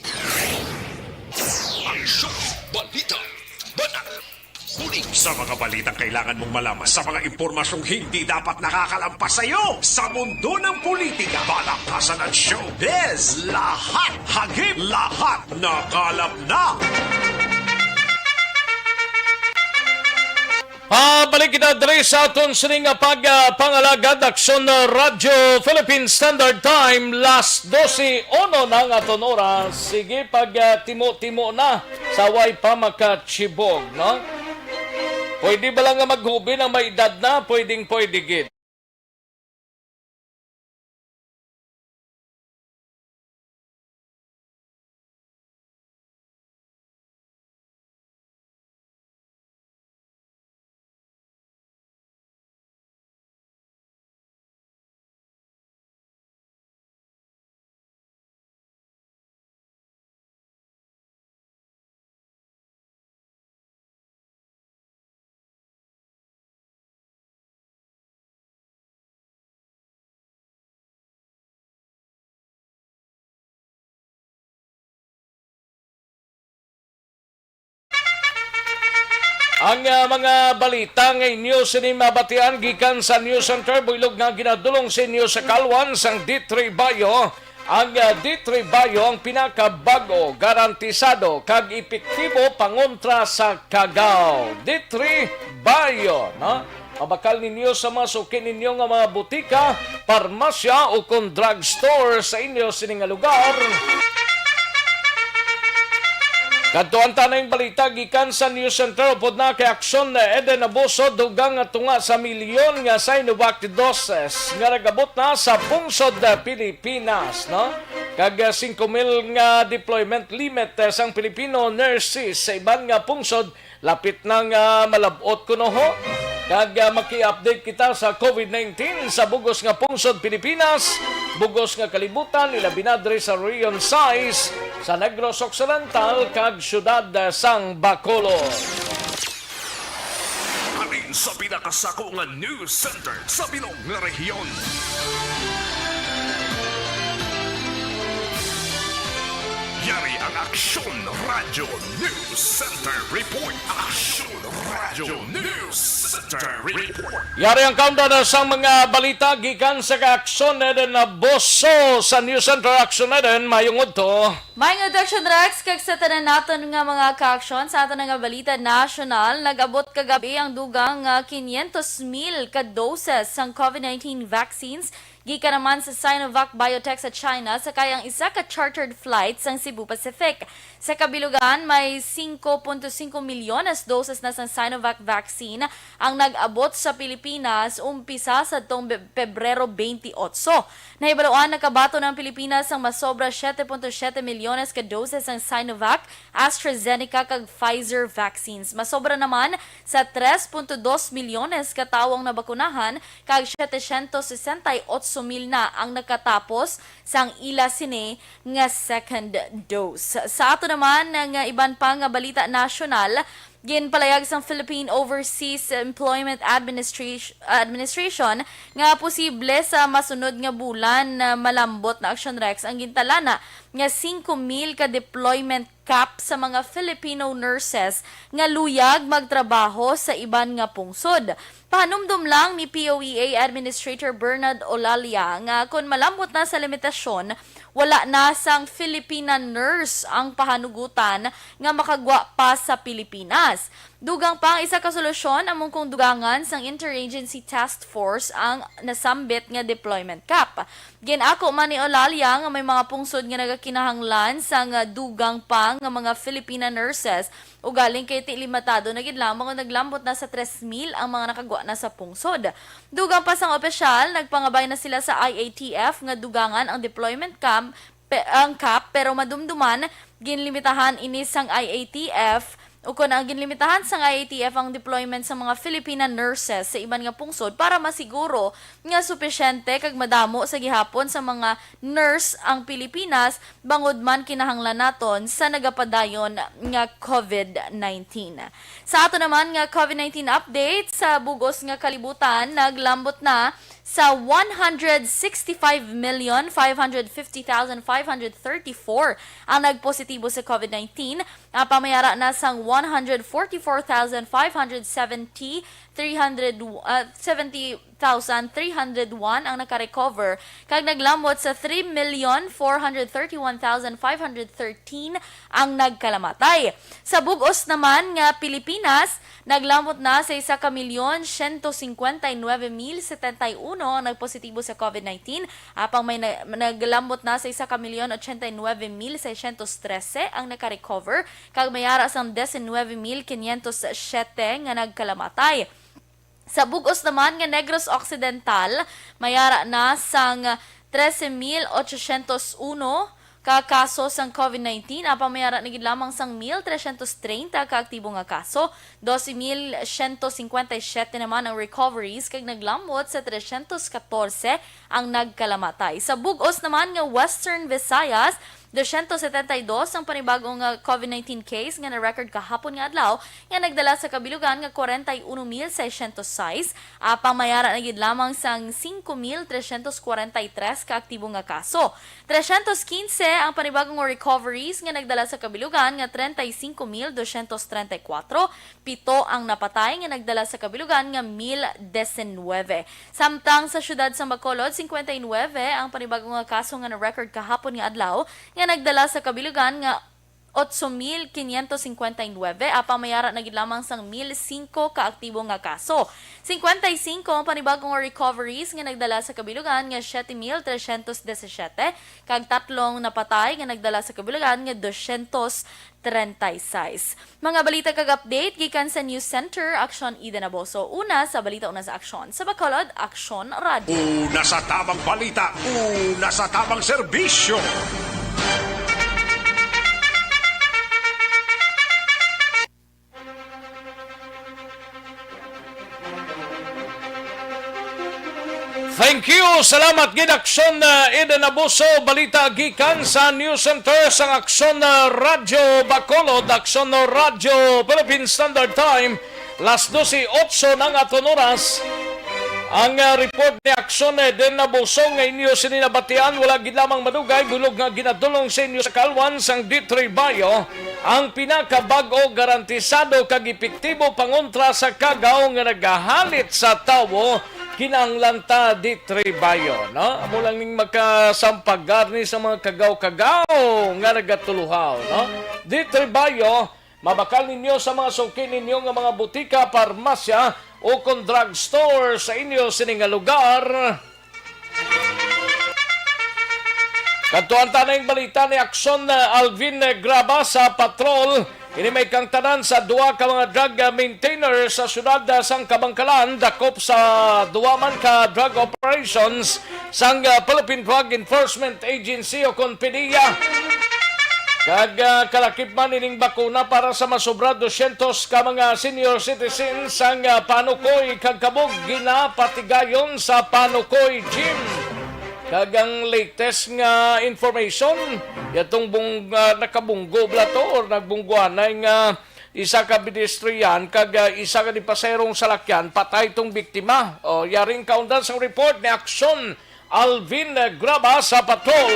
Aksyon Balita, Banat, Bulig. Sa mga balitang kailangan mong malaman, sa mga impormasyong hindi dapat nakakalampas sa iyo, sa mundo ng politika, palakasan at showbiz, lahat hagip, lahat nakalap na. Ah, balik kita diri sa aton sini nga pag, ah, pangalagad, Aksyon, ah, Radyo Philippine Standard Time, las dose uno na ang aton oras. Sige, pag, ah, timo-timo na sa way pa makachibog, no? Pwede ba lang nga maghubi ang may edad na? Pwedeng pwede gid. Ang, ah, mga balita nga inyo sini mabatian gikan sa News Center Buylog nga ginadulong sa inyo sa kalwan sang D three Bio. Ang, ah, D three Bio ang pinakabag-o, garantisado, kag epektibo pangontra sa kagaw. D three Bio, no? Mabakal ninyo sa mga suki ninyo nga mga butika, parmasya, o kon drugstore sa inyo sini nga lugar. Kadto ang tanang balita gikan sa News Center. Upod na kay Aksyon Eden Abuso, dugang nga tunga sa milyon nga Sinovac doses nga nagabot na sa pungsod Pilipinas, no? Kag, ah, singko mil nga deployment limit, eh, sang Filipino nurses sa iban nga pungsod lapit na nga malab-ot kuno ho. Kag, ah, maki-update kita sa COVID nineteen sa bug-os nga pungsod Pilipinas, bug-os nga kalibutan, ilabi na diri sa Region sais, sa Negros Occidental, kag siyudad, ah, sang Bacolod. Halin sa pinakasako nga news center sa bilog nga rehiyon. Yari ang Aksyon Radyo News Center Report. Aksyon Radyo News Center Report. Yari ang countdown sa mga balita gikan sa Aksyon Eden Abuso sa News Center. Aksyon Eden, mayong udto. Mayong udto, Aksyon Rex, kag sa tanan naton nga mga kaaksyon. Sa aton nga balita nasyonal, nag-abot kagabi ang dugang nga quinientos mil ka doses sang COVID nineteen vaccines gikan naman sa Sinovac Biotech sa China, sakay ang isa ka chartered flight sang Cebu Pacific. Sa kabilugan, may singko punto singko milyones doses na sang Sinovac vaccine ang nag-abot sa Pilipinas umpisa sadtong Be-, Pebrero twenty-eight. Nahibaluan, nakabaton ang Pilipinas sang masobra siete punto siete milyones ka doses sang Sinovac, AstraZeneca, kag Pfizer vaccines. Masobra naman sa tres punto dos milyones ka tawo ang nabakunahan, kag setecientos sesenta y ocho mil na ang nakatapos sang ila sini nga second dose. Sa ato naman nga iban pa nga balita nasyonal, ginpalayag sang Philippine Overseas Employment Administration, Administration nga posible sa masunod nga bulan, ah, malambot na, Aksyon Rex, ang gintalana nga singko mil ka deployment cap sa mga Filipino nurses nga luyag magtrabaho sa iban nga pungsod. Pahanumdom lang ni P O E A Administrator Bernard Olalia nga kon malambot na sa limitasyon, wala na sang Filipina nurse ang pahanugutan nga makagwa pa sa Pilipinas. Dugang pa, ang isa ka solusyon amo kon dugangan sang Interagency Task Force ang nasambit nga deployment cap. Gin-ako man ni Olalia nga may mga pungsod nga nagakinahanglan sang dugang pa nga mga Filipina nurses, ugaling kay ti limitado na gid lamang o naglambot na sa tres mil ang mga nakagwa na sa pungsod. Dugang pa sang opisyal, nagpangabay na sila sa I A T F nga dugangan ang deployment camp, pe-, ang cap, pero madumduman, ginlimitahan ini sang I A T F, ukon ang ginlimitahan sang I A T F ang deployment sa mga Filipina nurses sa iban nga pungsod para masiguro nga supisyente kag madamo sa gihapon sa mga nurse ang Pilipinas, bangod man kinahanglan naton sa nagapadayon nga COVID nineteen. Sa ato naman nga COVID nineteen update, sa bug-os nga kalibutan, naglambot na sa one hundred sixty-five million five hundred fifty thousand five hundred thirty-four ang nagpositibo sa COVID nineteen, apang may ara na sang one hundred forty-four thousand five hundred seventy, three hundred, ah, seventy thousand three hundred one ang nakarecover, kag naglambot sa three million four hundred thirty-one thousand five hundred thirteen ang nagkalamatay. Sa bug-os naman nga Pilipinas, naglambot na sa isa ka milyon siyento singkwenta y nuebe mil setenta y uno ang nagpositibo sa COVID nineteen, apang may na-, naglambot na sa isa ka milyon ochenta y nuebe mil seiscientos trese ang nakarecover, kag may ara sang diecinuebe mil quinientos siete nga nagkalamatay. Sa bug-os naman nga Negros Occidental, may ara na sang trese mil ochocientos uno ka kaso sang COVID nineteen, apang may ara na gid lamang sang mil trescientos treinta ka aktibo nga kaso, doce mil ciento cincuenta y siete naman ang recoveries, kag naglambot sa trescientos catorce ang nagkalamatay. Sa bug-os naman nga Western Visayas, doscientos setenta y dos ang panibag-o nga COVID nineteen case nga na-record kahapon nga adlaw, nga nagdala sa kabilugan nga kwarenta y uno mil seiscientos sais, apang may ara na gid lamang sang singko mil trescientos kwarenta y tres ka aktibo nga kaso. Trescientos quince ang panibag-o nga recoveries nga nagdala sa kabilugan nga treinta y cinco mil doscientos treinta y cuatro, pito ang napatay nga nagdala sa kabilugan nga mil diecinuebe. Samtang sa siyudad sang Bacolod, cincuenta y nueve ang panibag-o nga kaso nga na-record kahapon nga adlaw, nga nagdala sa kabilugan nga otso mil quinientos cincuenta y nueve, apang may ara na gid lamang sang mil singko ka aktibo nga kaso. Cincuenta y cinco ang panibago nga recoveries nga nagdala sa kabilugan nga siete mil trescientos disisiete, kag tatlong napatay nga nagdala sa kabilugan nga doscientos treinta y seis. Mga balita kag update gikan sa News Center, Aksyon Eden Abuso. Una sa balita, una sa aksyon. Sa Bacolod, Aksyon Radyo. Una sa tamang balita, una sa tamang serbisyo. Thank you. Salamat gid, Aksyon, uh, Eden Abuso. Balita gikan sa News Center sang Aksyon, uh, Radyo Bacolod, Aksyon, uh, Radyo Philippine Standard Time, las dose otso na ang aton oras. Ang, uh, report ni Aksyon, uh, Eden Abuso nga inyo sini nabatian, wala gid lamang madugay, bulog nga ginadulong sa inyo sa kalwan sang D three Bio, ang pinakabag-o, garantisado kag epektibo pangontra sa kagaw nga nagahalit sa tawo. Kinahanglan ta D three Bio, no? Amo lang ning makasampag gani sa mga kagaw-kagaw nga nagatuluhaw, no? D three Bio, mabakal ninyo sa mga suki ninyo nga mga butika, parmasya, o kon drugstore sa inyo sini nga lugar. Kadtuan ta na ang balita ni Aksyon, uh, Alvin, uh, Graba sa Patrol. Ini may kangtanan sa duha ka mga drug, uh, maintainer sa siyudad, uh, sang Kabankalan, dakop sa duha man ka drug operations sang, uh, Philippine Drug Enforcement Agency o kon PDEA. Kag, uh, kalakip man ining bakuna para sa masobra dosyentos ka mga senior citizens sang, uh, Panukoy kag Kabug ginapatigayon sa Panukoy Gym. Kag ang latest nga information, yatong bung-, ah, nakabunggo bala to or nagbungguanay nga isa ka pedestrian kag, ah, isa ka di pasaherong salakyan, patay tong biktima. O, yaring kaundan sang report ni Aksyon Alvin, ah, Graba sa Patrol.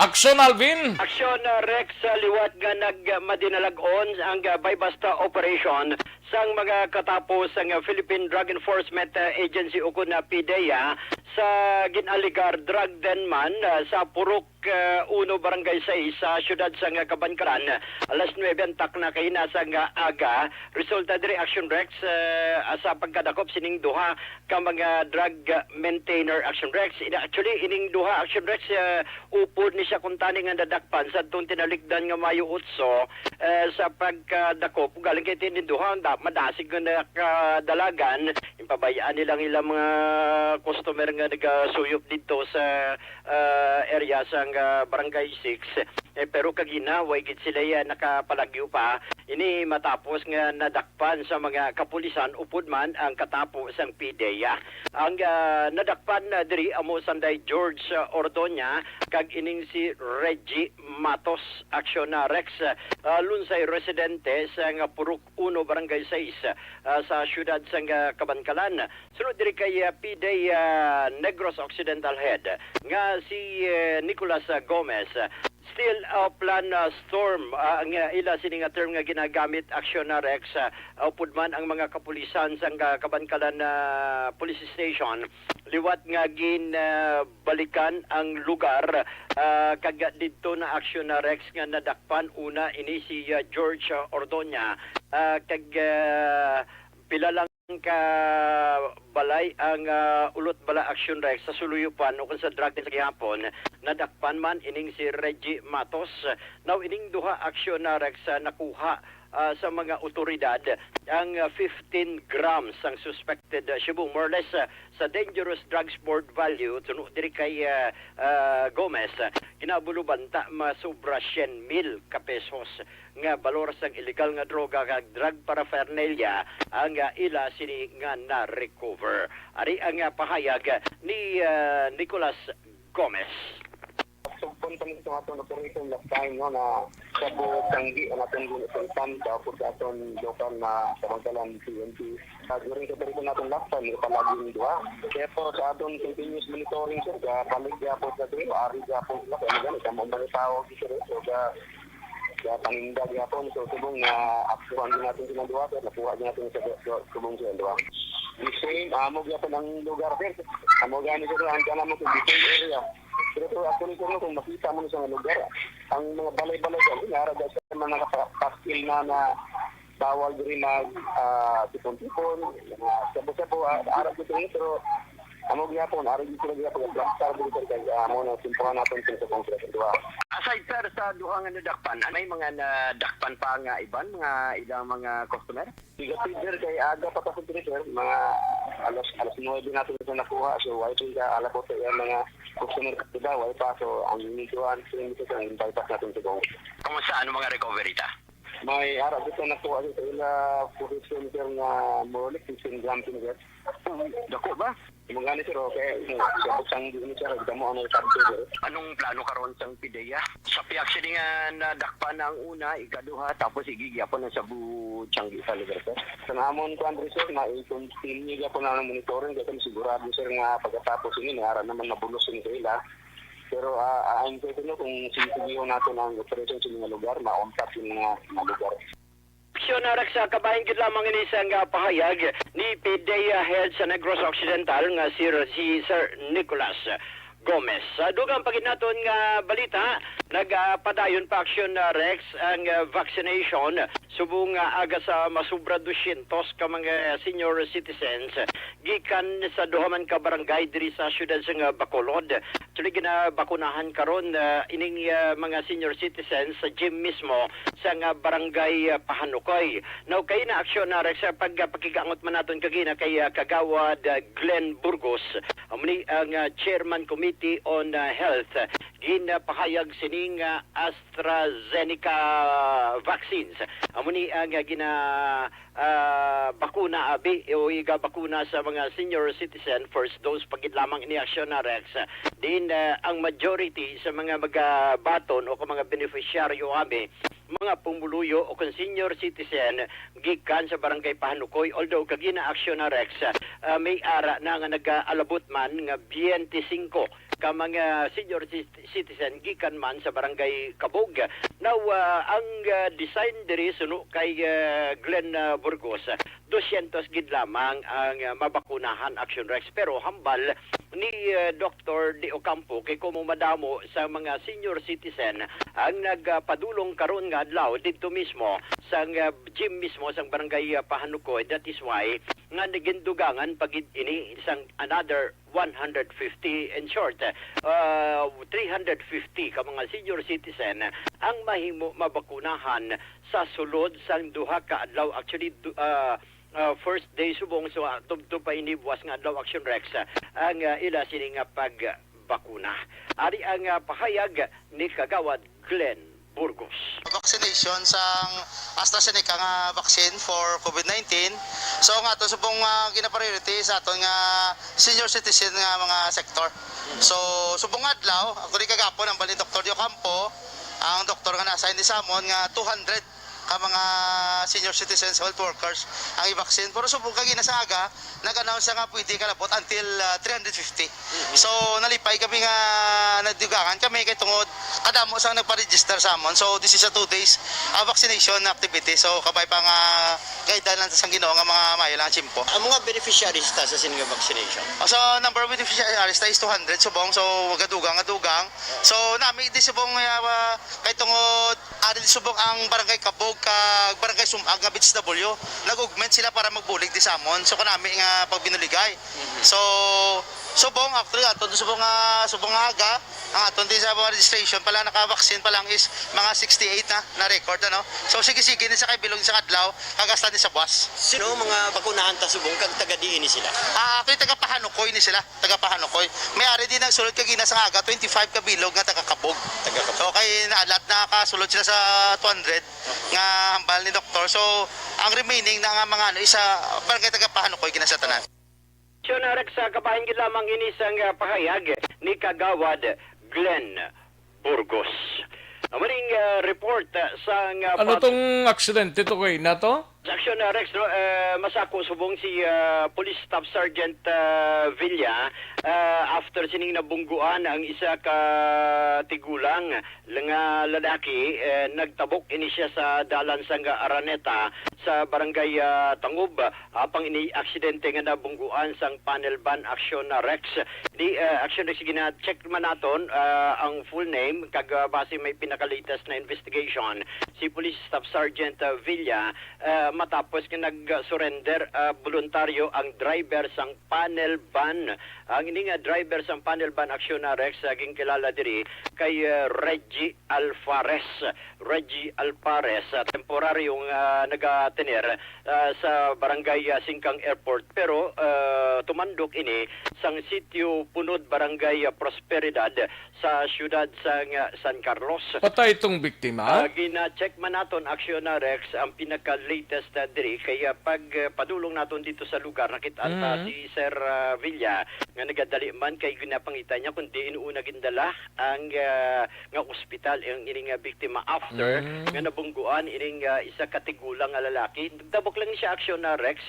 Aksyon, Alvin. Aksyon, ah, Rex, ah, liwat nga nagmadinalag-on ang, ah, buy-bust operation sang mga katapo sang Philippine Drug Enforcement, uh, Agency ukon na PDEA sa gin-alegar drug den man, uh, sa Purok, uh, Uno, Barangay Sais sa siyudad sang Kabankalan, alas nuebe ang takna kahina sang aga. Resulta diri, Action Rex, uh, sa pagkadakop sining duha ka mga drug, uh, maintainer, Action Rex. Ina-, actually, ining duha, Action Rex, uh, upod ni siya kuntani nga nadakpan sa tong tinalikdan nga Mayo otso, eh, sa pagkadakop, galing kay tinin duha, da-, madasig nga nakadalagan, impabayaan nila ang ilang mga customer nga nagasuyop didto sa, ah, area sang, ah, Barangay Six. Eh, pero kagina, way gid sila, ah, nakapalagyo pa. Ini matapos nga nadakpan sa mga kapulisan upod man ang katapo sang PDEA. Ang, ah, nadakpan, ah, diri amo sanday George, ah, Ordoña kag ining si Reggie Matos, Aksyon na Rex, ah, Lunsay residente sa nga Purok Uno, Barangay Sais, ah, sa siyudad sang, ah, Kabankalan. Sunod diri kay, ah, PDEA, ah, Negros Occidental Head nga si, eh, Nicolas, ah, Gomez. Still, ah, plan, ah, storm, ah, ang, ah, ila sini nga term nga ginagamit, Aksyon na Rex, ah, upod man ang mga kapulisan sang, ah, Kabankalan, ah, Police Station liwat nga gin, ah, balikan ang lugar, ah, kag didto na, Aksyon na Rex, nga nadakpan una ini si, ah, George, ah, Ordoña, ah, kag, ah, pila lang ka balay ang, ah, ulot bala, Aksyon Rex, sa Suluyopan ukon sa drug den sa gihapon. Nadakpan man ining si Reggie Matos. Now, ining duha, Aksyon na Rex, ah, nakuha, ah, sa mga otoridad ang, ah, fifteen grams ang suspected, ah, shabu, more or less, ah, sa dangerous drugs board value, tuno diri kay, ah, ah, Gomez, ah, kinabulo banta masobra syen mil ka pesos nga balor sang illegal nga droga kag drug paraphernalia ang, ah, ila sini nga na-recover. Ari ang, ah, pahayag ni, ah, Nicolas Gomez. Sugpon pa nito atong operation last time, no, na sa buong tanggi ang atong ginusultan sa upod sa atong local na Kabankalan P N P. Sa during sa operation natin last time, ito palagi yung duha. Kaya po sa atong continuous monitoring, sir, sa paligya po sa duha, ari po sila, kaya magani, sa mga tao, sir, so sa, sa paninda niya po, so subong na aktuhan din natin silang duha, sir, nakuha din natin sa, sa subong silang duha. The same, amo gyapon ang lugar, sir. Amo gani, sir, ang tanamo sa the same area. Pero, sir, actually, sir, no, kung makita mo na sa lugar, Ang mga balay-balay dyan, ara dyan sa mga nakapaskil na na bawal diri mag, ah, tipon-tipon, mga sabo-sabo, ah, ara dito rin, pero amo gyapon, ara dito sila gyapon, plastar dito kay, ah, amo na simpuhan natin sa Congress. Duha. Aside, sir, sa duha nga nadakpan, may mga nadakpan pa nga iban, mga ilang mga customer? Negative, sir, kay aga pa kasi diri, sir, mga alas, alas nuwebe natin sa nakuha, so wala pa yung alabot sa iyang mga customer, diba? Wala pa, so ang ginagawa sa inyo, sir, ang bypass natin sa Congress. Kumusta? Ano mga recovery ta? May ara dito nakuha sa ila, position, sir, nga more or less fifteen grams, sir. Dako ba? Mga gani, sir, okay. Sabot sang di ni, sir, damo ang nagkabdo, sir. Anong plano karon sang PDEA? Sa pihak sini nga nadakpan ang una, ikaduha, tapos igigyapon ang sa bu-, tiyanggi sa lugar, sir. Sa amon, kuwan, sir, ma-continue gyapon ang monitoring kasi sigurado, sir, nga pagkatapos ini, may ara naman mabulos ini sa ila. Pero, ah, ah, ang sa ito, no, kung sinisigi nato ang operasyon sa mga lugar, mauntat yung mga, mga lugar. Aksyon, ah, Rex, sa kabahin gid lamang ini sang, ah, pahayag ni PDEA Head sa Negros Occidental nga si, si Sir Nicolas Gomez. Sa dugang pa gid naton nga balita, nagapadayon pa, Aksyon, ah, Rex, ang, ah, vaccination subong nga aga sa masubra dosyentos ka mga senior citizens gikan sa duha man ka barangay diri sa siyudad sang, ah, Bacolod. Actually, ginabakunahan karon, ah, ining, ah, mga senior citizens sa gym mismo sang, ah, barangay, ah, Pahanukoy. Now, kay na, Aksyon, ah, Rex, sa pagpakigangot man naton kagina kay, ah, Kagawad, ah, Glenn Burgos, amo ni ang, ah, Chairman Committee on, ah, Health, ginapahayag sining, ah, AstraZeneca vaccines. Amo ni ang, ah, gina ah, bakuna, abi, o igabakuna sa mga senior citizen, first dose pa gid lamang ini, Aksyon, ah, Rex. Diin, ah, ang majority sa mga magabaton o kung mga beneficiaryo, abi, mga pumuluyo o kung senior citizen gikan sa Barangay Pahanukoy, although kagina, Aksyon, ah, Rex, ah, may ara na nga nagaalabot man nga twenty-five ka mga senior cit-, citizen gikan man sa Barangay Kabog. Now, ah, ang, ah, design diri suno kay, ah, Glenn, ah, Burgos, dosyentos gid lamang ang, ah, mabakunahan, Aksyon, Rex. Pero hambal ni, ah, Doktor De Ocampo kay kung madamo sa mga senior citizen ang nagpadulong karon nga adlaw didto mismo sang, ah, gym mismo sang Barangay, ah, Pahanukoy, that is why nga nagindugangan pa gid ini sang another one hundred fifty, in short, uh, three hundred fifty ka mga senior citizen ang mahimo mabakunahan sa sulod sang duha ka adlaw. Actually, du-, uh, uh, first day subong, so, uh, tubtob pa ini buwas nga adlaw, Aksyon, Rex, uh, ang, uh, ila sini nga pagbakuna. Ari ang, uh, pahayag ni Kagawad Glenn Burgos. Vaccination sang AstraZeneca nga vaccine for COVID nineteen. So, ang ato subong, ah, gina-priority sa aton nga senior citizen nga mga sektor. So, subong nga adlaw, ako di kagapon ang balin Doktor Diocampo, ang doktor nga na-assign ni Samon nga two hundred ka mga senior citizens, health workers ang i-vaccine. Pero subong kagina sa aga, nag-announce nga pwede kalabot until, ah, three hundred fifty. So, nalipay kami nga nagdugangan kami kay tungod kadamo sang nagpa-register sa amon. So, this is a two days, ah, vaccination activity. So, kabay pa nga guideline lang sang Ginoo nga mga maayo lang ang tiyempo. Ang mga beneficiaries ta sa sini nga vaccination? Ah, so, number of beneficiaries ta is two hundred subong. So, gadugang, gadugang. So, nami di subong, ah, kay tungod ari subong ang Barangay Kabog kag Barangay Sumag nga B H W, nag-augment sila para magbulig di sa amon. So, kanami nga pagbinuligay. So, subong, actually, aton subong nga, subong nga aga, ang aton di sa mga registration pala, naka-vaccine pa lang is mga sixty-eight na, na record, ano? So, sige-sige ni sa kay bilog sa adlaw, kag hasta ni sa buwas. Sino mga bakunahan ta subong kag taga diin ni sila? Ah, actually, taga Pahanukoy ni sila. Taga Pahanukoy. May ari din nagsulod kagina sa aga, twenty-five ka bilog nga taga Kabog. Taga Kabog. So, kay na-, lahat nakasulod sila sa two hundred nga hambal ni doktor. So, ang remaining na nga mga ano, isa, barangay taga Pahanukoy, gina sa tanan. Aksyon, Rex, sa kabahin gid lamang ini sang, ah, pahayag ni Kagawad Glenn Burgos. Amo ning, ah, report, ah, sang, ah, Ano pag- tong aksidente to kay nato? Aksyon na, Rex, no? Eh, masako subong si, ah, Police Staff Sergeant, ah, Villa, ah, after sining nabungguan ang isa ka tigulang nga lalaki, eh, nagtabok ini siya sa dalan sang Araneta sa barangay, ah, Tangub. Apang ini aksidente nga nabungguan sang panel van, Aksyon na, Rex. Di, ah, Aksyon na, sige na, check man naton, ah, ang full name, kag, ah, base may pinaka-latest na investigation, si Police Staff Sergeant, ah, Villa, ah, matapos nga nag-surrender, ah, voluntaryo ang driver sang panel van. Ang ini nga driver sang panel van, Aksyon na, Rex, ah, ginkilala diri kay, ah, Reggie Alvarez. Reggie Alvarez, ah, temporaryo nga nagatener, ah, sa barangay, ah, Singkang Airport, pero, ah, tumandok ini sang Sitio Punod, Barangay, ah, Prosperidad, sa siyudad sang, ah, San Carlos. Patay itong biktima? Ah, gina-check man naton, Aksyon na, Rex, ang pinaka-latest, ah, diri. Kaya pag, ah, padulong naton dito sa lugar, nakita ta Mm. si Sir, ah, Villa nga nagadali man kay ginapangita niya kung diin una gindala ang, ah, nga ospital ang ining, ah, biktima after Mm. nga nabungguan ining, ah, isa ka tigulang nga lalaki. Nagtabok lang siya, Aksyon na, Rex,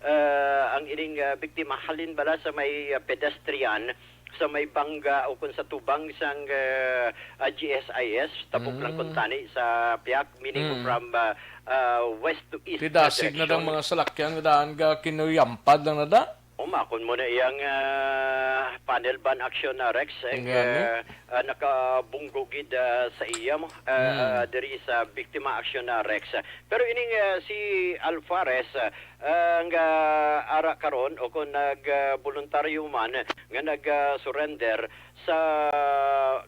ah, ang ining, ah, biktima halin bala sa may, ah, pedestrian sa may bangga o kung sa tubang sang, ah, ah, G S I S, tabok lang Mm. kuntani sa piak, meaning Mm. from, ah, ah, west to east na Tidasig na dang direksyon. Mga salakyan nga daan ga kinuyampad lang na da? Umakon mo na iyang, ah, panel van, Aksyon na, Rex, ang, Ingani. ah, ah, nakabunggo gid, ah, sa iya mo, ah, Mm. ah, diri sa biktima, Aksyon na, Rex. Pero ining, ah, si Alvarez, ah, ang, ah, ara karon o kung nag, ah, voluntaryo man nga nag, ah, surrender sa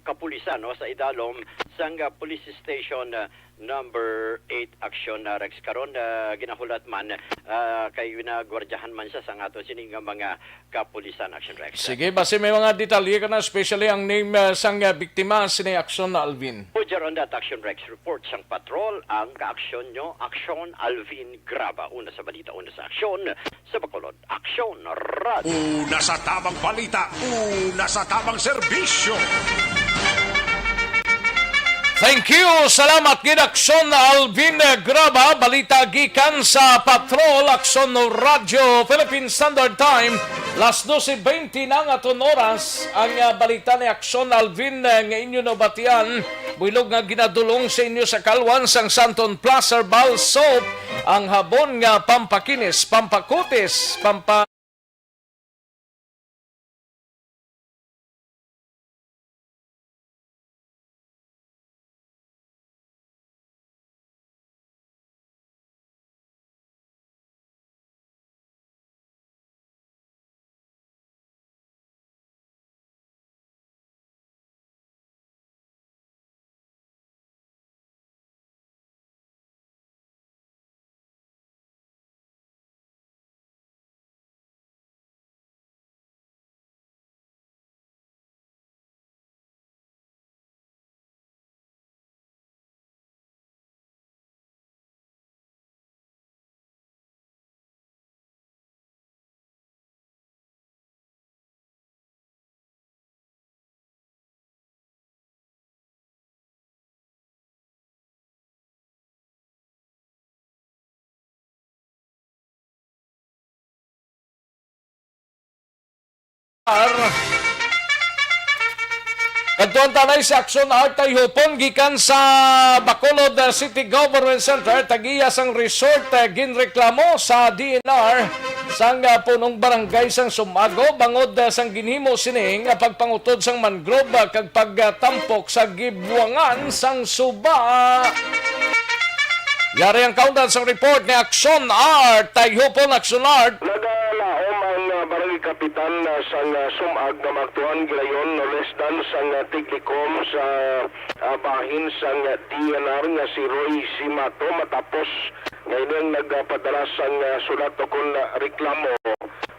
kapulisan, no, sa idalom sang, ah, police station, ah, number eight, Aksyon na, Rex. Karon, ah, ginahulat man, ah, kay ginagwardyahan man siya sang ato sini nga mga kapulisan, Aksyon, Rex. Sige, basi may mga detalye ka na, especially ang name, ah, sang, ah, biktima, sini Aksyon na Alvin. Roger on that, Aksyon Rex. Report sang patrol ang kaaksyon nyo, Aksyon Alvin Graba. Una sa balita, una sa aksyon, sa Bacolod, Aksyon Radio. Una sa tabang balita, una sa tabang serbisyo. Thank you. Salamat gid, Aksyon Alvin Graba. Balita gikan sa Patrol, Aksyon Radio, Philippine Standard Time. Las doce veinte na nga aton oras. Ang, ah, balita ni Aksyon Alvin, ah, nga inyo nabatian, builog nga ginadulong sa inyo sa Kalwan sang Santon Plus Herbal Soap, ang habon nga pampakinis, pampakutis, pampa- Kadtuan ta anay sa Aksyon Art Tayhupon gikan sa Bacolod, uh, City Government Center, tag-iya sang resort, uh, ginreklamo sa D N R sang, uh, punong barangay sang Sumago bangod, uh, sang ginhimo sini nga pagpangutod sang mangrove, uh, kag pagtampok sa gibuangan sang suba. Yari ang kaundan sang report ni Aksyon Art. Tayhupon, Aksyon Art. Nagalaom ang, ah, barangay kapitan, ah, sang, ah, Sumag nga maaktuhan gilayon no less than sang, ah, tiglikom sa, ah, bahin sang, ah, D N R nga si Roy Simato matapos nga ini ang nagpadala sang, ah, sulat ukon, ah, reklamo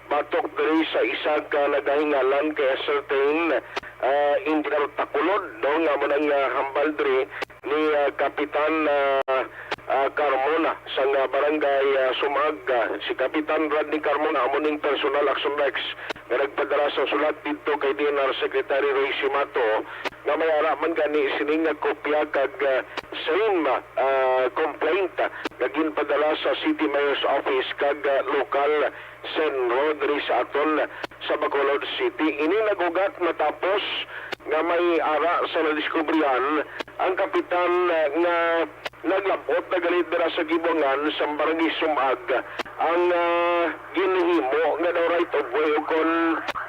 batok diri sa isa ka nagahingalan kay Ascertain, ah, Engineer Takulod, no, nga amo nang, ah, hambal diri ni, ah, Kapitan, ah, ah, Carmona sang, ah, Barangay, ah, Sumag. Ah, si Kapitan Rodney Carmona amo ning personal action Rex nga nagpadala sa sulat didto kay D N R Secretary Roy Simato nga may ara man gani sini nga kopya kag, ah, same, ah, complaint nga ginpadala sa City Mayor's Office kag, ah, local senro diri sa aton sa Bacolod City. Ini nag-ugat matapos nga may ara sa nadiskubrihan ang kapitan, ah, nga naglab-ot na gali dira sa Gibuangan sa Barangay Sumag ang, ah, ginhimo nga daw right of way o kon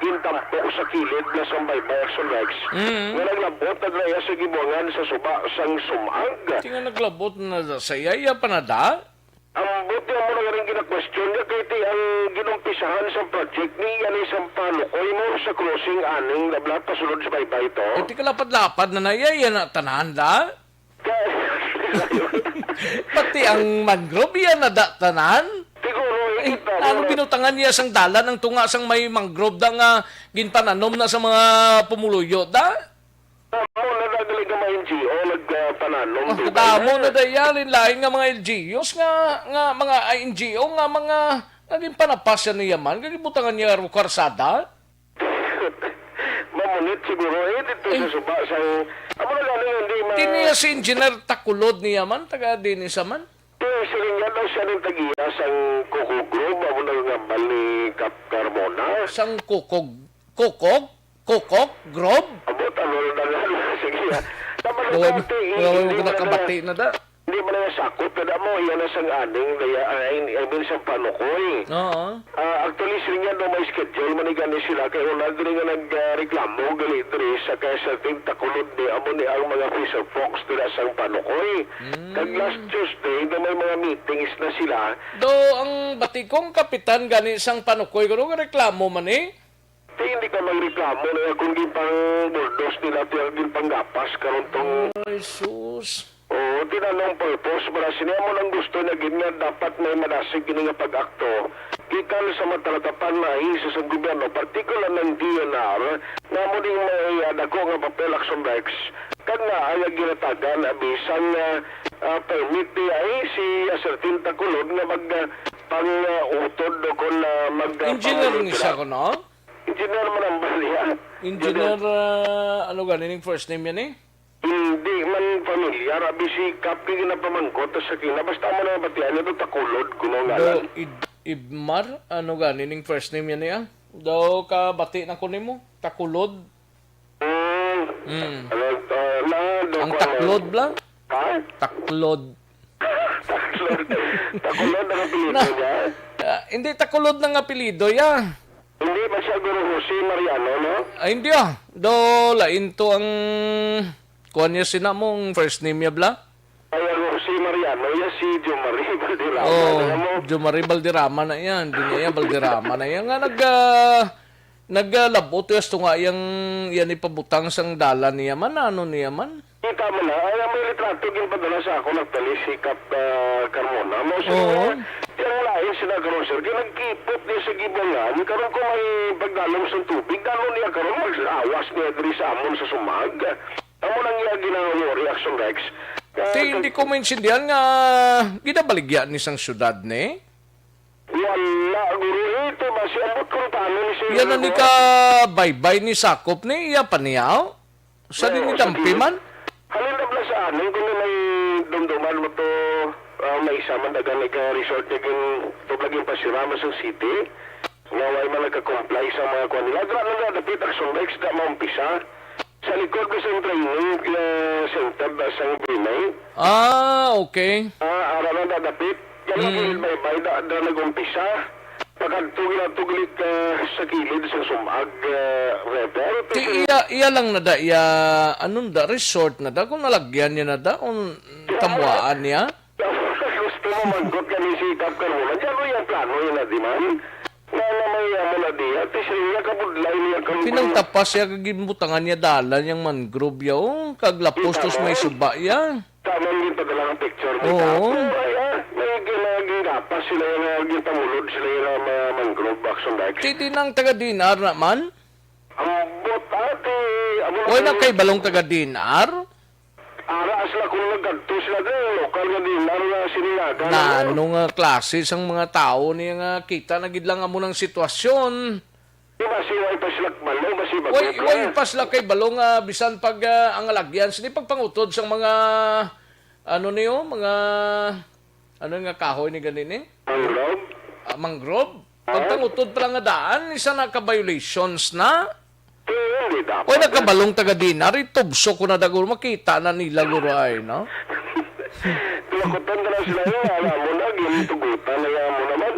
gintampok sa kilid na sang Baybay, Action Rex, Mm. nga naglab-ot na dira sa Gibuangan sa suba sang Sumag. Ti nga naglab-ot na sa iya, iya pa na da? Ang buti mo na rin gina-question niya kay ti ang ginumpisahan sa project ni yan ay sa Panukoy mo sa crossing aning nabla pasulod sa Baybay to. Eh, ti kalapad-lapad na na iya, iya na tanan da? Ka- Pati ang mangrove iya na da tanan? Siguro, Ay, ikita mo ano na. binutangan niya sang dalan ang tunga sang may mangrove da nga ginpananom na sa mga pumuluyo da? Amo na nagdali nga mga N G O nagpananom Oh, dugay damo na. na da iya, lain-lain nga mga L G Us nga, nga mga, ah, N G O nga mga naging panapas siya niya man, kag gibutangan niya ro karsada. Mamunit siguro, eh, dito Eh. sa suba, sa, amo na gani, hindi ma- Kini si Engineer Takulod niya man, taga Dinisa man. Kaya siling niya daw siya ng tagiya sang Kuko Grove, amo na nga bal ni Kap Carmona. Sang Kukog, Kukog? Kukog Grove? Abot, ano na nga, sige, ah. Tama na Wala, dati, eh, wala hindi ko mo na nakabati na da. Hindi man na sakop na mo, yan na sang aning, daya, I, I mean, sa Panukoy. Oo. Ah, actually, sila nga daw may schedule, manigan ni sila, kay una diri nga nagreklamo, gali diri sa kay sa Takulod ni, amo ni ang mga fisher folks dira sang Panukoy. Mm. Kag last Tuesday, na may mga meetings na sila. Do, ang batikong kapitan gani sang Panukoy, kuno nga reklamo man eh. Ti, hindi ka magreklamo na kung gipang-bulldoze nila, ti, ang gipanggapas karon tong Ay, sus. Oo, tinanong purpose, para sini amo nang gusto na gid nga dapat may madasig ini nga pag-akto. Gikan sa matalatapan na sa sang gobyerno, partikular ng D N R, nga mo ding may, ah, dako nga papel, Action Rex, kag na ang ginatagan, ah, bisan nga, ah, permit ni ay si, ah, Sertin Takulod nga mag, ah, pang, ah, utod o kon, ah, mag, ah, Engineer pang-, ni siya ko, no? Engineer man ang balian. Engineer, ah, ano gani ning first name yan eh? Hindi man familiar, abi si Kap kay ginapamangkot sa kina. Basta mo na batian niya, do Takulod, kuno Do ngalan. Id-, Ibmar, ano gani ning first name yan eh? Do kabati na ko nimo, Takulod. Hmm. Hmm. Ano, ah, na, do Ang ko, ano. Taklod bla? Ha? Taklod. Takulod. Takulod ang apelyido Na, niya? ah, hindi, Takulod ng apelyido, ya. Hindi ba siya Guro Jose Mariano, no? Ay, hindi, ah. Do, lain to ang kuwan niya, sina mong first name niya, bla? Ay, ang Jose Mariano, ya si Jomari Valderrama, Oh, alam mo? Jomari Valderrama na yan. Hindi niya yan, Valderrama na yan. Nga nag, ah, naglabot, yes, to nga yang, yan ipabutang sang dalan niya man, ano niya man. Kita mo na, ay, ang may litrato ginpadala sa ako, nagdali si Kap, ah, Carmona. Mo, sila Oo. nga, yung lain sila karon, sir, kaya nagkipot niya sa Gibangan. Karon ko may pagdalom sa tubig, dalo niya karon, mag-awas niya diri sa amon sa Sumag. Amo nang iya ginawari, Action Rex. Ah, Ti, hindi ko maintindihan nga ginabaligya ni sang syudad ni. Wala, guro, ito ba siya? Ambot kung paano ni siya, Yan na ni guro? Ka baybay ni sakop ni iya pa niya, oh. Sa Oo, din ni sa Dampi din. Man? Halin na pala sa amin, kung may dumduman mo to, ah, may isa man dagan ika resort niya gin, tubag yung pasirama sa city. Nga way man nagka-comply sa mga kuwan nila. Dra na nga, dapit Action Rex, da maumpisa. Sa likod ko sa training, ah, center, da sa Binay. Ah, okay. Ah, ara na da, dapit. Yan ang Mm. Binay, bay, da, da nag-umpisa. Pagkadto ginatuglik, ah, sa kilid sa Sumag, ah, River. Ti Pero iya, iya lang na da, iya, anong da, resort na da, kung nalagyan niya na da, kung tamuaan niya? Gusto mo manggot ka ni si Kap Carmona? Diyan mo yung plano yun na di man. Na, na may amo na di, at siya niya kabudlay niya kang Pinangtapas siya, kag ginbutangan niya dalan yang mangrove ya, oh, kag lapos Kita tos mo? may suba ya. Tama yung pagkala ng picture ni Oo. Kap. Ay, ah, may gin-, may ginapas sila yung, ah, ginpamulod sila yung, ah, mga mangrove, Action Rex. Ti, di nang taga D N R naman? Ang bot, ate, amo na Oy, kayo. Nagkaibalong taga D N R? Ara sila kung nagkadto sila diri, lokal nga D N R nga sinilagan, Na ano? Ano nga klase sang mga tao niya nga kita na gid lang amo nang sitwasyon? Di ba si way pa sila balo, ba si Way, bagot way lang? Pas la kay balo nga bisan pag, ah, ang alagyan sini pagpangutod sang mga, ano niyo, mga, ano nga kahoy ni ganini? Mangrove? Ah, mangrove? Ah? Pagpangutod pa lang nga daan, isa na ka violations na. Pero hindi dapat. Oy, nakabalong taga Dinar, itubso ko na daguro, makita na nila guro ay, no? Tumakutan ka na sila, eh, alam mo na, gintugutan na yan mo naman.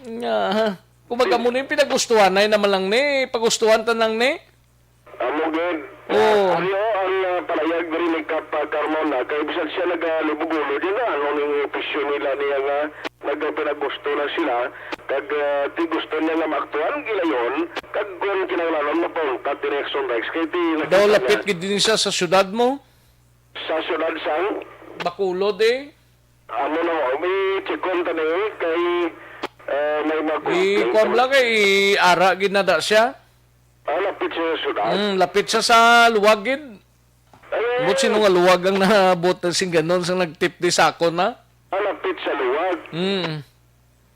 Nga, ha? Kumbaga mo na yung pinagustuhan na yun naman lang ni, pagustuhan ta lang ni. Amo gid. Oo. Ari, oh, ang, ah, palayag diri ni Kap, ah, Carmona, kay bisag siya nagalibog-ulo din na, ano ning opisyo nila niya nga nagpinagusto na sila, kag, ah, ti gusto niya nga maaktuhan gilayon, kag kung kinahanglanon mapaungkat diri action rights, kay ti Daw nakita lapit niya gid din siya sa syudad mo? Sa syudad sang? Bacolod, eh. Amo na, oh, may chikon ta na, eh, kay, ah, may mga I complaint kuwan naman. Lang kay i-ara gid na da siya. Ah, lapit sa syudad? Mm, lapit siya sa luwag gid. Ay, But sino nga luwag ang naabot na sing ganon sang nagtip di sa akon, ha? Ah, lapit sa luwag. Mm.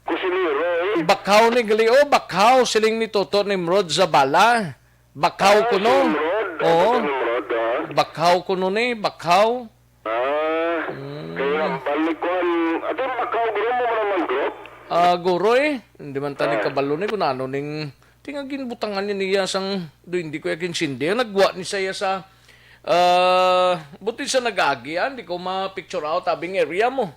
Kusinero, eh. Bakhaw ni gali, oh, Bakhaw, siling ni Toto Nimrod Zabala. Bakhaw Ah, kuno. Si Nimrod. Ah, Oo. Toto Nimrod, ah. Bakhaw kuno ni, Bakhaw. Ah, Mm. Kaya ang balikuan, ato yung Bakhaw, guro mo man ang mangrove? Ah, guro eh. Hindi man tani Ah. Kabalo ni kung ano ning tingagin butangan niya niya sang do hindi ko yakin sindi. Ang nagwa ni saya sa, ah, buti sa nag-agi, ah, hindi ko ma-picture out, abing area mo.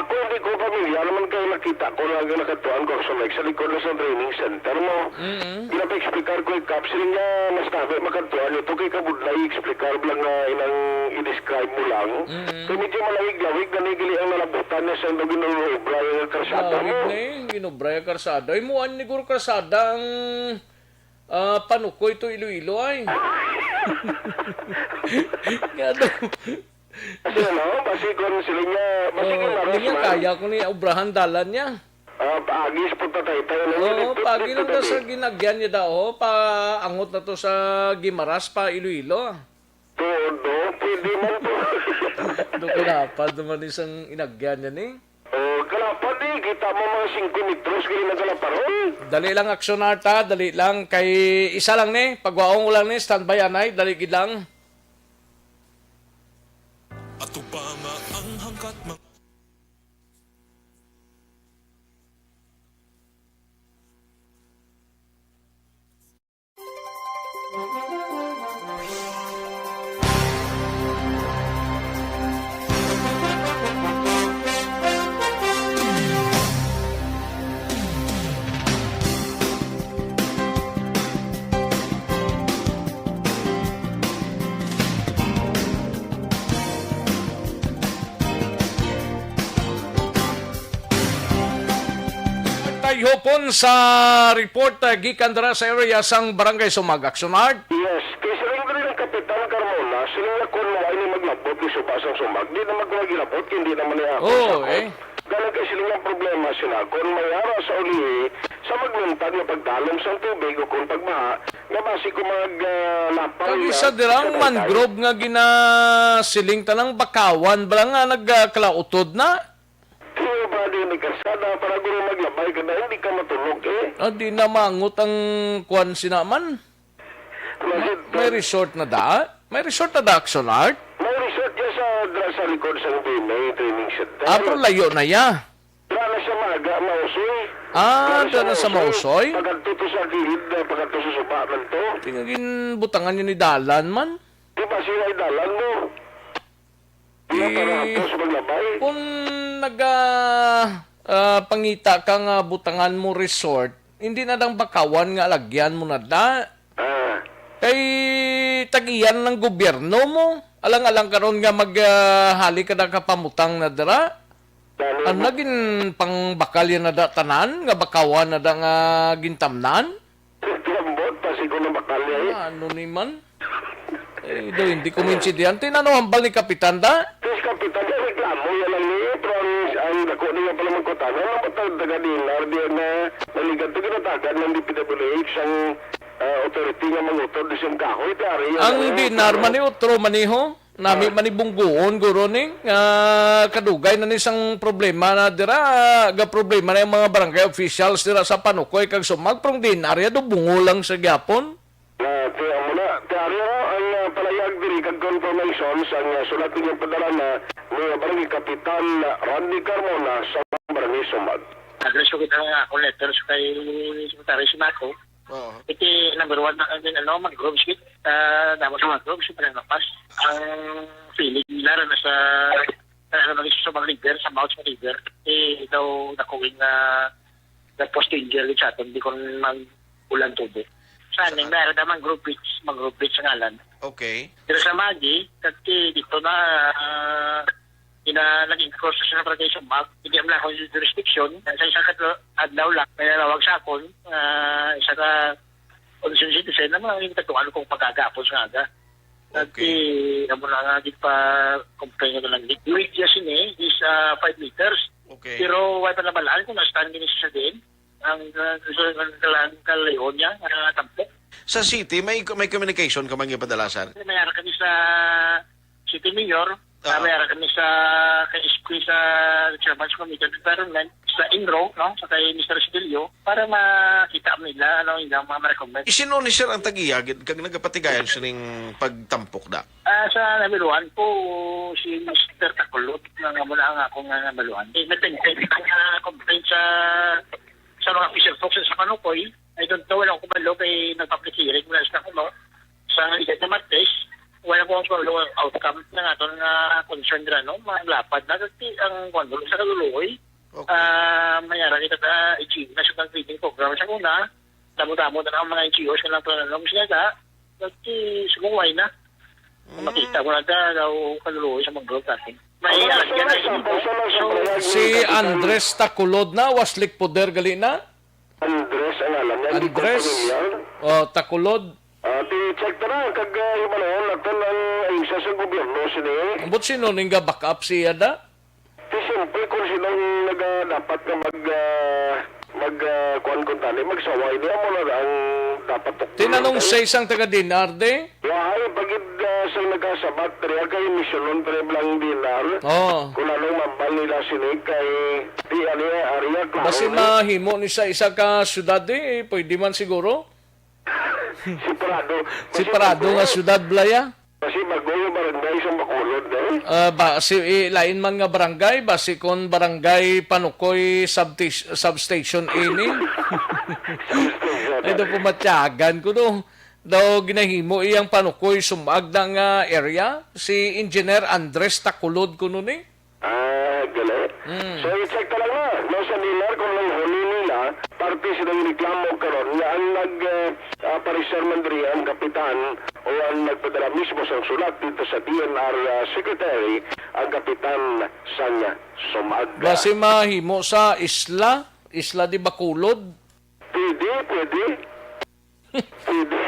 Ako hindi ko pamilyar naman kay nakita ko lang ang nakatuan ko sa, like, sa likod na sa training center mo. Mm-mm. Ginapa-explicar ko yung capsule niya, mas tabi makatuan ito kay kabudlay explicar lang nga inang i-describe mo lang. Mm-mm. Kay medyo malawig-lawig na ni gali ang nalabutan niya sa ginobra yung karsada Lawig mo. Na eh, ginobra yung karsada. Ay mo, ani guro karsada ang, ah, panukoy to Iloilo ay. Nga daw. Kasi ano, basi kung sila niya, basi Oh, kung maras hindi nga man. Kaya ko ni obrahan dalan niya. Ah, paagi sa pagtataytay na Oo, yun, paagi lang ito, daw sa ginagyan niya daw, oh, pa angot na to sa Guimaras pa Iloilo. Tuod, no? Pwede man po. Do kalapad naman isang inagyan niya ni. Oh, kalapad eh, kita mo mga singko metros kayo nagkalaparon. Dali lang, Action Art, ha? Dali lang. Kay isa lang ni. Pagwaong ko lang ni. Standby, anay. Dali gid lang. Ato pa nga ang hangkat mga Tayhopon sa report, uh, gikan dira sa area sang Barangay Sumag, Action Art. Yes, kay siling diri ang Kapitan Carmona, siling na kon mo ay ni maglabot ni suba sang Sumag, di na magkuha gilabot, hindi naman ni ako Oh, sa eh. Ganun kay siling ang problema sila, kon may ara sa ulihi, sa magluntad nga pagdalom sang tubig o kon pagbaha, nga basi ko mag, ah, lapal Kag na isa dirang sa taytay. Mangrove nga ginasiling tanang bakawan, bala nga nagkalautod na. Kaya ba di may karsada para guro maglabay ka na hindi ka matulog eh? Ah, di na mangot ang kwan sinaman. May, may resort na da? May resort na da, Action Art? May resort ya sa, dra sa likod sa Ubimay Training Center. Ah, pero layo na ya. Dra na sa Maga, Mausoy. Ah, dra na sa Mausoy? Pagkadto to sa gilid, ah, pagkadto sa suba man to. Tingagin butangan yun ni dalan man. Di ba sila dalan mo? Di, para hapos maglabay. Kung naga, ah, pangita ka nga butangan mo resort, hindi na lang bakawan nga alagyan mo na da. Ah. Kay tagiyan ng gobyerno mo. Alang-alang karon nga mag, ah, hali ka na kapamutang na dira. Dali Ang mo. Naging pangbakal yan na da tanan, nga bakawan na da nga gintamnan. Lambot, pa siguro bakal niya eh. Ah, ano ni man? Eh, daw hindi ko maintindihan. Tinano hambal ni Kapitan da? Tis Kapitan, eh, reklamo yan lang niya. Pero ang, ang dako niya pala magkutano, ang matag taga Dinar, di na naligan to, ginatagan ng D P W H ang, ah, authority nga mangutod di siyang kahoy, ti ari yan Ang lang, Dinar pero man ni utro man ni ho? Nami Ah. man ni bungguon, guro, ni, nga kadugay na ni sang problema na dira, ga problema na yung mga barangay officials dira sa Panukoy kag Sumag, pero ang D N R ya do bungo lang sa gyapon. Ah, ti-, amo na, ti-, ari na ang, ah, palayag diri kag confirmation sang, ah, sulat nga padala na ni Barangay Kapitan Randy Carmona sa Barangay Sumag. Address ko kita nga ako letters kay Secretary Simaco. Oo. Iti number one na din, ano, mangroves kit. Ah, damo sa mangroves, sa Panginopas. Ang feeling nila na sa, ano, na sa mga river, sa mouth sa river, eh, daw nakuwing na, na posting gel sa aton, di kon mag-ulan tubo. Sa aning, meron na mangrove beach, mangrove beach sa ngalan. Okay. Pero sa Magi, kasi dito na, ah, ina naging cross sa Barangay Sumag, hindi naman ako yung jurisdiction. Sa isa ka adlaw lang, may nanawag sa akon, ah, isa ka concerned citizen, naman ang yung tatuan kong pagkagapos nga aga. Okay. Amo na nga, di pa complain na lang. Wait, yes, ini is, ah, five meters. Okay. Pero wala pa nabalaan kung na-stand din siya din. Ang, ah, gusto ng kalang kalayon niya, ah, tampok. Sa city, may, may communication ka man ipadala, sir? May ara kami sa city mayor, Ah. ah, may ara kami sa, kay S P sa chairman's committee on environment, sa inro, no, sa kay Mister Sibilio, para makita nila, ano, yung mga recommend. Isin-o ni sir ang tag-iya, gid, kag nagapatigayon sining pagtampok da? Ah, sa nabaluan ko, si Mister Takulot, nga, nga muna ang ako nga nabaluan. Eh, may pinipin ang, ah, complaint sa, sa mga fisher folks sa Panukoy. I don't know, wala ko kabalo kay nag-public hearing muna sa kuno. Sa isa sa Martes, wala ko ang kabalo ang outcome ng aton nga concern dira, no? Malapad na, kasi ang, kuwan, sa Kaluluoy, Okay. ah, may ara kita ta, N G O, National Feeding Program sa una. Damo-damo na ang mga N G Os nga lang pala nung siya ka. Kasi sumuway na. Mm. Makita mo na ta, daw Kaluluoy sa mga group natin. May Ano, alagyan na sir, yung sir, sir, So, sir, si sir, Andres Takulod na, Waslik Poder gali na? Andres ang alam niya, hindi ko Andres? Pamilyar. Oh, Takulod. Ah, ti-check ta na, kag, ah, hibaluon naton ang ahensya sa gobyerno, sini. Ambot sino ning ga-back up siya da? Ti siyempre, kung sino ang naga-, dapat nga mag, ah, mag, ah, kuwan kun tani, magsaway niya, mo na ang dapat tuktulan Tinanong tayo. Sa isang taga D N R de? Why, pagid, ah, sa nagasabat, riya kay misyonon, pre, lang D N R. Oh. Kung anong mambal nila sini kay, di, ano, area, klaro Basi na. Mahimo ni sa isa ka syudad, eh, pwede man siguro. Separado. Separado nga Basi syudad, Blaya? Basi bago nga barangay sa Bacolod, eh. Ah, ba, si, eh, lain man nga barangay, basi kon barangay Panukoy subti-, substation ini. Substation. Ay, daw pumatyagan ko, no. Daw ginahimo iyang Panukoy sumag na nga area, si Engineer Andres Takulod kuno ni. Ah, gali. Mm. So, i-check ta lang na, no, sa D N R kung nang huli nila, parte sila yung reklamo karon nga ang nag, ah, ah, pareser man diri ang kapitan o ang nagpadala mismo sang sulat dito sa D N R, ah, secretary, ang kapitan sang Sumag. Basi mahimo sa isla, Isla de Bacolod. Pwede, pwede. Pwede.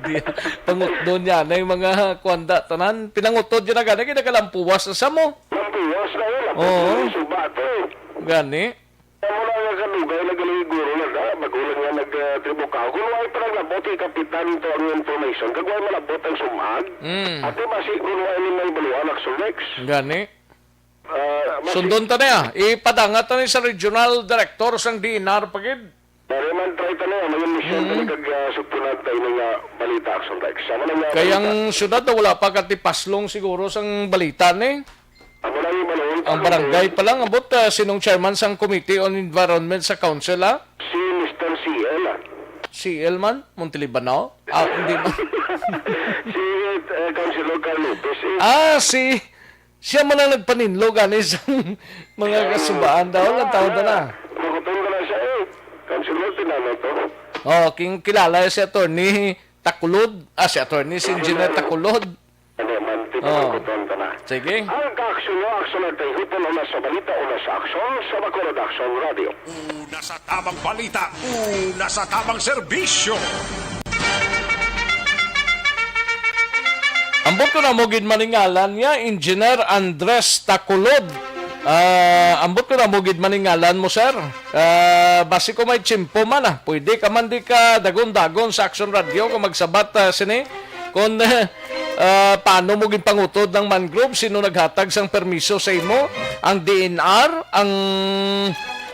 Di, pangutdon niya na yung mga kwanda, tanan. Pinangutod yun na gani, kaya nakalampuwas na sa mo. Lampuwas na yun, lampuwas Oo. na yung suba to eh. Gani. Amo na nga kadugay, nagaliguro na da, magulang nga nag-tribo ka. Kung wala pa naglabot kay Kapitan to ang information, kag wala malabot ang sumag, Mm. ate basi kung wala ni may baluan, Axel Rex. Gani. Ah, basi Sundon ta niya. Ipadangat ta ni sa regional director sang D N R pagid. Pero man, try ta na, may mission Mm. kami kag, ah, sugpunan ta ini nga balita, Axel Rex. Sama na nga Kay ang balita. Syudad na wala pa katipaslong siguro sang balita ni. Amo lang yung balon, Ang Axel barangay Rex. pa lang, abot, ah, sinong chairman sang Committee on Environment sa Council, ah? Si Mister C L, ah. C L man? Montelibanao? Ah, hindi man. Si, eh, Councilor Carl Lopez, eh. Ah, si, siya man ang nagpaninlo, gani, sa mga Siya ang kasubaan daw, ang tao na. Makuton ka na siya, eh. Councilor, tinanong to. Oh, king-, kilala si Attorney Takulod. Ah, si Attorney, si Engineer Takulod. Ano man, di ba Oh. makuton ka na? Sige. Ang kaaksyon mo, aksyon at kahihupan, una sa balita, una sa aksyon, sa Bacolod Aksyon Radio. Una sa tamang balita, una sa tamang serbisyo. Ambot ko na mo gid maningalan niya, Engineer Andres Takulod. Ah, ambot ko na mo gid maningalan mo, sir. Ah, basi ko may tiyempo man, ah. Pwede ka man di ka dagon-dagon sa Aksyon Radio kung magsabat, ah, sini. Kung, Ah, paano mo ginpangutod ng mangrove? Sino naghatag sang permiso sa imo? Ang D N R, ang,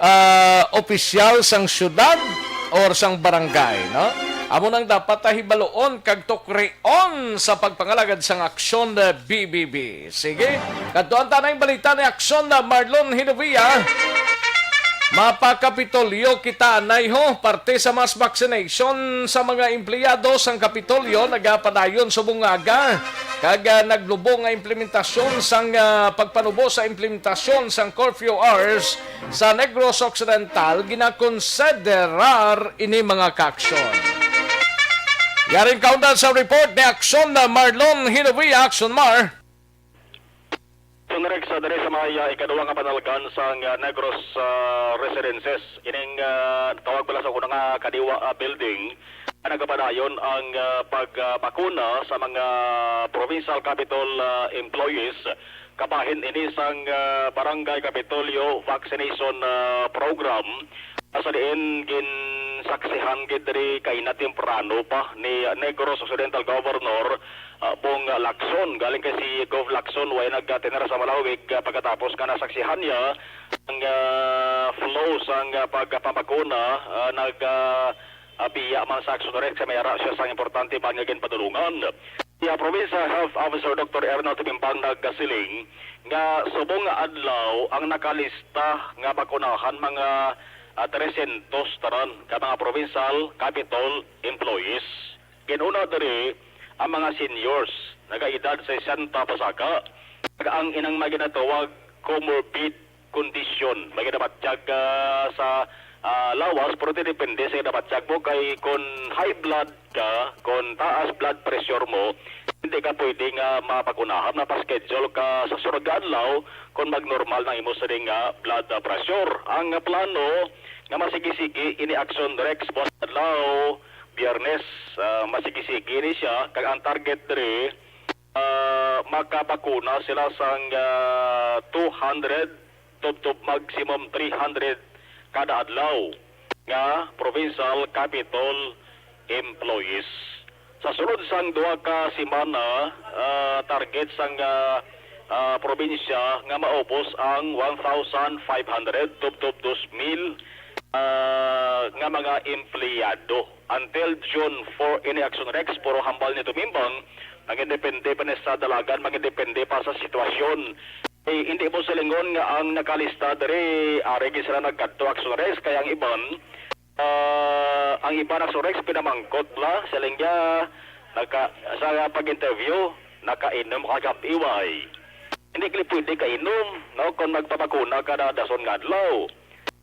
ah, opisyal sang syudad, or sang barangay, no? Amo nang dapat ta hibaluon kag tukrion sa pagpangalagad sang Aksyon, ah, B B B. Sige, kadtuan ta na ang balita ni Aksyon, ah, Marlon Hinovia. Mapakapitolyo kita, anay ho. Parte sa mass vaccination sa mga empleyado sang Kapitolyo nagapadayon subong nga aga, kag, ah, naglubong nga implementasyon sang, ah, pagpanubo sa implementasyon sang curfew hours sa Negros Occidental, ginakonsiderar ini mga kaaksyon. Yaring kaundan sa report ni Aksyon na Marlon Hinovia, Aksyon Mar. Sunrex, ah, diri sa may, ah, ikaduha nga panalgan sang, ah, Negros, ah, Residences. Ining, ah, tawag pala sa una nga kadiwa, ah, building, ah, nagapadayon ang, ah, pagbakuna sa mga provincial capitol, ah, employees. Kabahin ini sang, ah, Barangay Kapitolyo Vaccination, ah, Program, ah, sa diin ginsaksihan gid diri kaina temprano pa ni Negros Occidental Governor, ah, Bong Lacson. Galing kay si Gov Lacson, way nagtener sa malawig, ah, pagkatapos nga nasaksihan niya ang, ah, flow sang, ah, pagpabakuna, ah, nag, ah, ah, biya man sa Aksyon Rex, kay may ara siya sang importante man nga ginpadulungan. Si, ah, Provincial Health Officer Doktor Ernest Bimbang nagasiling nga subong nga adlaw ang nakalista nga bakunahan mga, ah, trescientos tanan ka mga provincial capitol employees. Ginuna diri ang mga seniors, nagaedad sesenta pasaka, kag ang inang mga ginatawag comorbid condition. May ginabatyag, ah, sa, ah, lawas, pero depende sa ginabatyag mo. Kay kung high blood ka, kung taas blood pressure mo, hindi ka pwede nga mapakunahan, mapaschedule ka sa sunod nga adlaw kung magnormal na imo sining nga blood, ah, pressure. Ang plano nga masigisigi ini Aksyon Rex buwas adlaw, Biyernes, ah, masigisigi ni siya, kag ang target diri, ah, makabakuna sila sang, ah, two hundred tubtob maximum three hundred kada adlaw nga provincial capitol employees. Sa sulod sang duha ka semana, ah, target sang, ah, ah, probinsya nga maubos ang one thousand five hundred tubtob dos mil, ah, nga mga empleyado. Until June four, ini Aksyon Rex, puro hambal ni Tumimbang, magindepende pa ni sa dalagan, magindepende pa sa sitwasyon. Eh, hindi mo silingon nga ang nakalista diri, ari gid sila nagkadto Aksyon Rex, kay ang iban, ah, ang iban Aksyon Rex, pinamangkot la, siling niya, nagka-, sa pag-interview, nakainom ka kag iway. Hindi ka pwede kainom, no, kung magpabakuna ka na dason nga adlaw.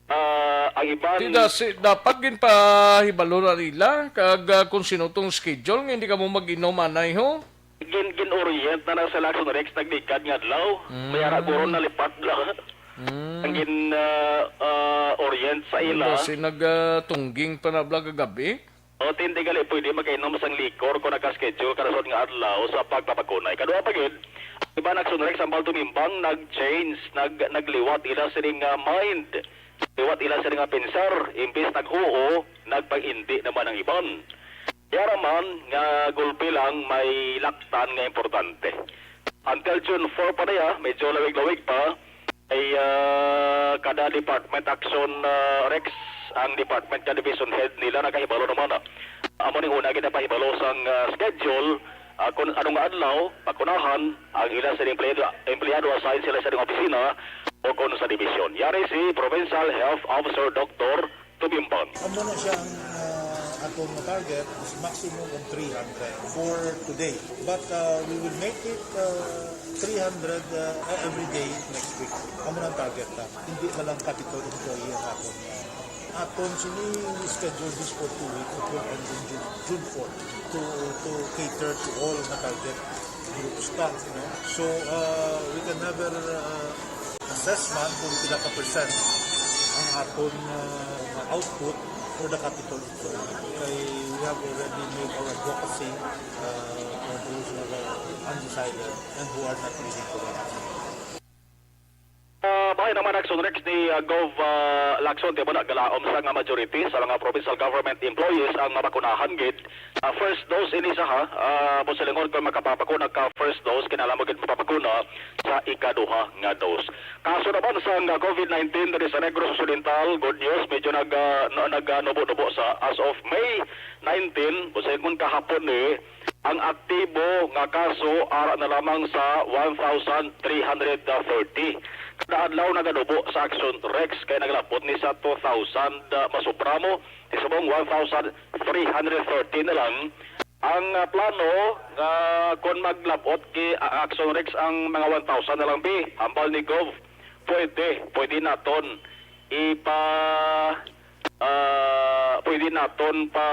Ah, ang iban Ti da-, si, dapat ginpahibalo na nila kag, ah, kung sino tong schedule nga hindi ka mo mag-inom anay ho. Gin-, gin-orient na na sa Aksyon Rex nagligad nga adlaw. Mm. May ara guro nalipat na. Mm. Ang gin, ah, ah, orient sa ila. Ano, si nag, ah, tungging pa na bla kagabi? O, ti hindi gali pwede makainom sang likor kung naka-schedule ka na sud nga adlaw sa pagpabakuna. Ikaduha pa gid, ang iban Aksyon Rex, hambal Tumimbang, nag-change, nag-, nagliwat ila sining, ah, mind. Liwat ila sining nga pensar, imbis naghuo, nagpag-indi naman ang iban. Yara man nga gulpi lang may laktan nga importante. Until June four pa niya, medyo lawig-lawig pa, ay, ah, kada department Aksyon, ah, Rex, ang department nga division head nila nakahibalo naman, ah. Amo ning una ginapahibalo sang, ah, schedule, ah, kung anong adlaw, pakunahan, ang ila sa empleyado, empleyado assign sila sa ilang opisina o kung sa dibisyon. Yari si Provincial Health Officer Doktor Tubimbang. Amo na siya ang, ah, atong target is maximum of three hundred for today. But, ah, we will make it, ah, three hundred, ah, every day next week. Amo na ang target ta. Hindi na lang capital employee ang aton, ah, aton sini schedule this for two weeks. It will end in June, June four to, to cater to all of the target groups ta, you know. So, ah, we can never, ah, assessment kung pila ka percent ang aton, ah, output for the capital employee. Kay we have already made our advocacy, ah, for those who are undecided and who are not willing to work. Ah, bahin Panakson Rex ni, ah, Gov, ah, Lacson, di ba, nagalaom sa nga majority sa mga provincial government employees ang mabakunahan gid. Ah, first dose ini sa ha, ah, posilingon kung makapapakuna ka first dose, kinahanglan mo gid mapapakuna sa ikaduha nga dose. Kaso naman sa nga COVID nineteen diri sa Negros Occidental, good news, medyo nag, ah, na-, naganubo-nubo sa as of May nineteen, posilingon kahapon ni, ang aktibo nga kaso ara na lamang sa one thousand three hundred thirty. Kada adlaw naganubo sa Action Rex kay naglabot ni sa two thousand, ah, masubra mo, subong one thousand three hundred thirty na lang. Ang, ah, plano nga kon maglabot ki, ah, Action Rex ang mga one thousand na lang bi, hambal ni Gov, pwede, pwede naton ipa, ah, pwede naton pa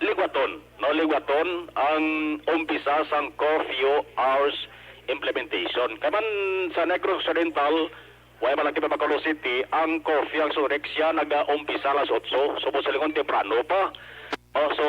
liwaton, no, liwaton ang umpisa sang curfew hours implementation. Kay man sa Negros Occidental, way malaki pa Bacolod City, ang curfew ang surik siya nagaumpisa alas otso. So, posilingon temprano pa. Oh, so,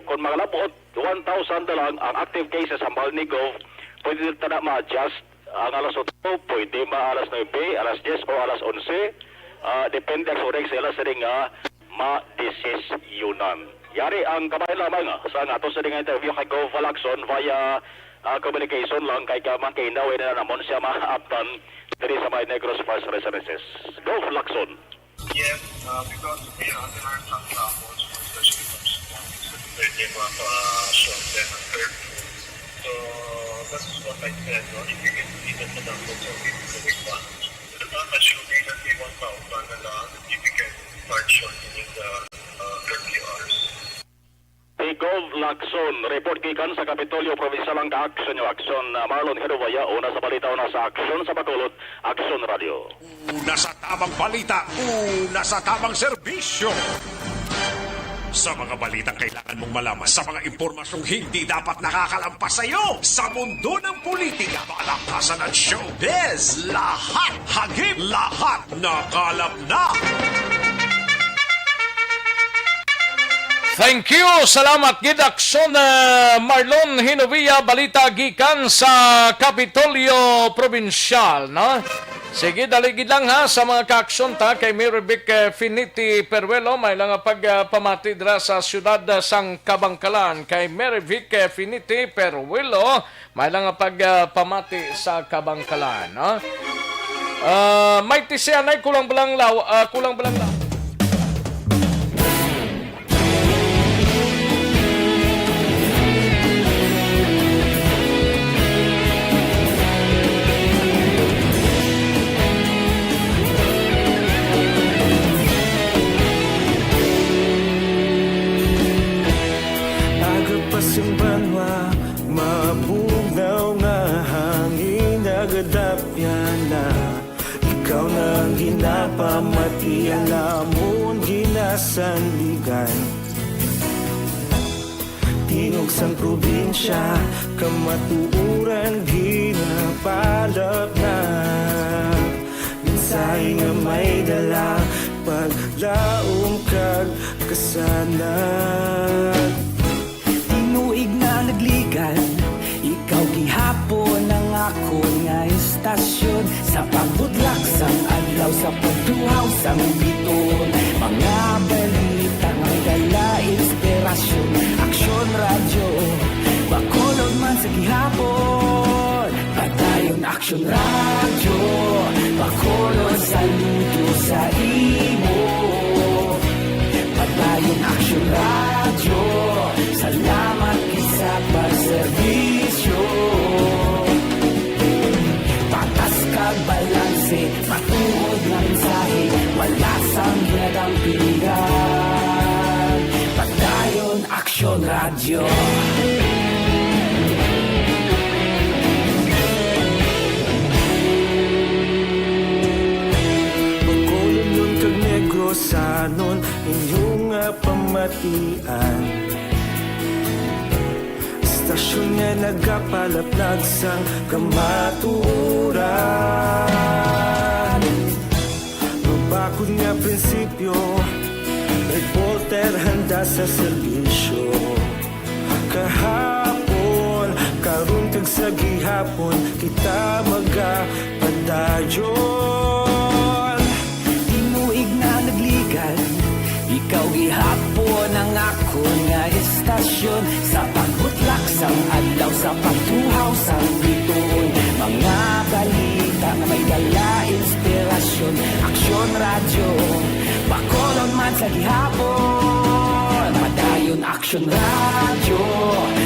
kung mga labot, one thousand na lang ang active cases sa Malnigov, pwede ta na ma-adjust ang alas otso, pwede ma alas nuebe, alas diyes, o alas onse. Ah, depende ang surik sa ila sining nga madesisyonan. Yari ang kamay lamang, ah, sa nga ato sa nga interview kay Gov Lacson via, ah, communication lang kay Kaman kay Indaw na namon siya maabtan diri sa may Negros First Residences. Gov Lacson. Yes, uh, because we have some samples, especially from Cebu, thirty mga pa-swab test ang curfew. So, that's what I said, no? If you can see that the numbers are really going down, I'm assuming that the one thousand na lang, if you can start shortening the, uh, curfew hours. Si Gov Lacson, report gikan sa Kapitolyo Provincial ang ka-aksyon nga aksyon, uh, Marlon Herubaya, una sa balita, una sa aksyon sa Bacolod, Aksyon Radio. Una sa tamang balita, una sa tamang serbisyo. Sa mga balitang kailangan mong malaman, sa mga impormasyong hindi dapat nakakalampas sa iyo, sa mundo ng politika, palakasan at showbiz, lahat hagip, lahat nakalap na. Thank you. Salamat gid, Aksyon, uh, Marlon Hinovia, balita gikan sa Kapitolyo Provincial, no? Sige, dali gid lang ha, sa mga kaaksyon ta, kay Mary Vic, eh, Finiti Peruelo, may lang nga pag, ah, pamati dira sa siyudad, ah, sang Kabangkalan. Kay Mary Vic, eh, Finiti Peruelo, may lang nga pag, ah, pamati sa Kabangkalan, no? Ah, may tisianay, kulang ba lang law-, ah, kulang ba lang law-, Aga pa sing banwa, mabugnaw nga hangin nagadapyan na. Ikaw na ang ginapamati, ang amon ginasandigan. Tingog sang probinsya, kamatuoran ginapalap na. Mensahe nga may dala, paglaom kag kasanag. Tinuig na nagligan, ikaw gihapon ang akon nga istasyon. Sa pagbudlak sang adlaw, sa pagtuhaw sang biton, mga balita nga may dala inspirasyon. Aksyon Radyo, Bacolod man sa gihapon. Padayon Aksyon Radyo, Bacolod, saludo sa imo. Padayon Aksyon Radyo, salamat gid sa pagserbisyo. Patas kag balanse, matuod nga mensahe, wala sang ginadampigan. Padayon Aksyon Radyo. Bacolodnon kag Negrosanon, inyo nga pamatian. Istasyon nga nagapalaplag sang kamatuoran. Mabakod nga prinsipyo, reporter handa sa serbisyo. Kahapon, karon kag sa gihapon, kita maga-, Dayon, tinuig na nagligad, ikaw gihapon ang akon nga estasyon. Sa pagbutlak sang adlaw, sa pagtuhaw sang bituon, mga balita nga may dala inspirasyon. Aksyon Radyo, Bacolod man sa gihapon. Padayon Aksyon Radyo,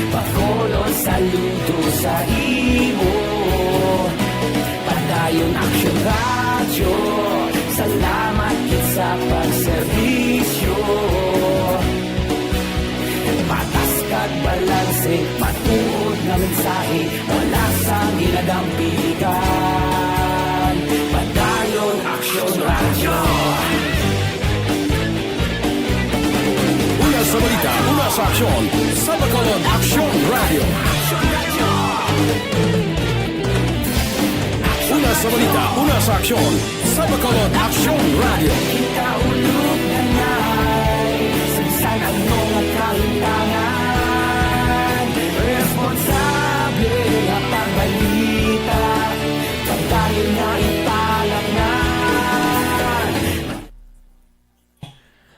Bacolod, saludo sa imo. Padayon Aksyon Radyo, salamat gid sa pagserbisyo. Patas kag balanse, matuod nga mensahe, wala sang ginagampilikan. Padayon Aksyon Radyo. Una sa balita, una sa aksyon, sa Bacolod Aksyon Radyo. Una sa balita, una sa aksyon, sa Bacolod Aksyon Radyo. Kita ulog na ngay, sa bisan ano nga kalintangan, responsable nga pagbalita, pagdayon nga ipalatnan.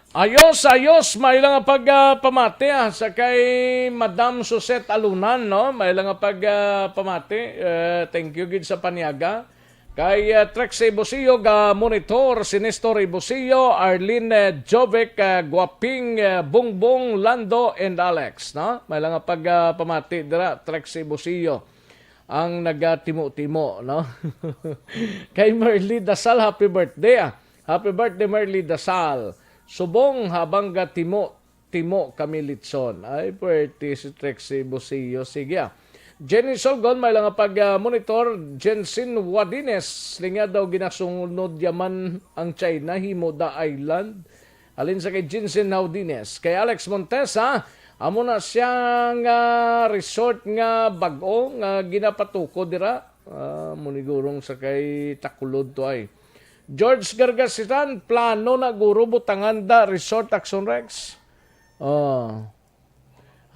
Ayos, ayos. May lang nga pag, ah, pamati, ah, sa kay Madam Suzette Alunan, no? May lang nga pag, ah, pamati. Eh, thank you gid sa paniaga. Kay, ah, Trixie Busio, ga monitor si Nestor Busio, Arlene, eh, Jovic, ah, Guaping, eh, Bungbong, Lando, and Alex, no? May lang nga pag, ah, pamati dira, Trixie Busio ang nagatimo-timo, no? Kay Merly Dasal, happy birthday, ah. Happy birthday, Merly Dasal. Subong habang gatimo-timo kami litson. Ay, pwerte si Trixie Busio. Sige, ah. Jenny Solgon, may lang nga pag, ah, monitor. Jensen Wadines, linga daw ginasunod yaman ang China, himo da island. Halin sa kay Jinsen Haudines. Kay Alex Montesa, amo na siya nga resort nga bag-o nga ginapatukod dira. Ah, munigurong sa kay Takulod to ay. George Gargasitan, plano na guro butangan da Resort Action Rex. Oh.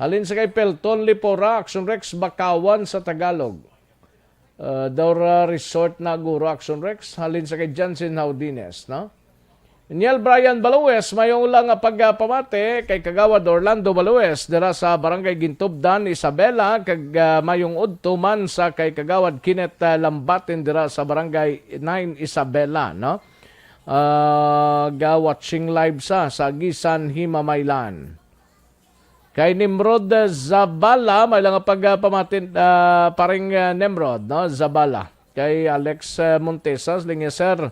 Halin sa kay Pelton Lipora, Action Rex, Bakawan sa Tagalog. Uh, Dora Resort na guro, Action Rex. Halin sa kay Jansen Haudines, no? Niel Brian Balues, mayong lang nga pagpamati kay Kagawad Orlando Balues dira sa Barangay Gintubdan, Isabela, kag, ah, mayong udto man sa kay Kagawad Kenneth, ah, Lambatin dira sa Barangay nine Isabela, no? Ah, ga-watching live sa, sa Aguisan, Himamaylan. Kay Nimrod, ah, Zabala, may lang nga pagpamati, ah, paring, ah, Nimrod, no? Zabala. Kay Alex, ah, Montesas, lingi, sir,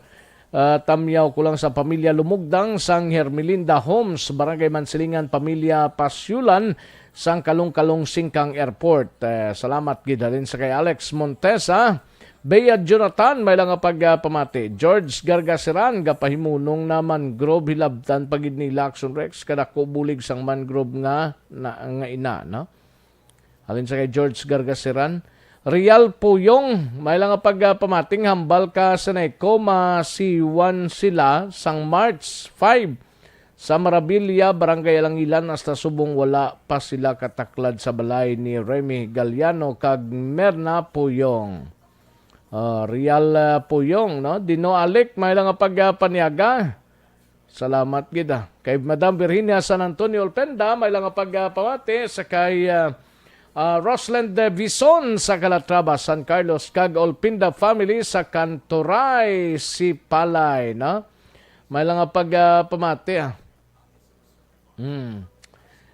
ah, tamyaw ko lang sa pamilya Lumugdang sang Hermelinda Homes, Barangay Mansilingan, pamilya Pasyulan, sang Kalong-Kalong, Singkang Airport. Eh, salamat gid halin sa kay Alex Montesa. Bea Jonathan, may lang nga pagpamati. George Gargasiran, gapahimunong na mangrove, hilabtan pa gid nila, Action Rex, kadako bulig sang mangrove nga, na, nga ina, no? Halin sa kay George Gargasiran. Real Puyong, may lang nga pagpamati nga hambal ka sa Seneco, masiwan sila sang March five sa Marabilia, Barangay Alangilan, hasta subong wala pa sila kataklad sa balay ni Remy Galiano kag Merna Puyong. Ah, Real, ah, Puyong, no? Dino Alik, may lang nga pagpaniaga. Salamat gid, ah. Kay Madam Virginia San Antonio Olpenda, may lang nga pagpamati sa kay, ah, ah, Rosland Vison sa Calatrava, San Carlos, kag Olpenda family sa Kantoray, Sipalay, no? May lang nga pagpamati, ah. Hmm.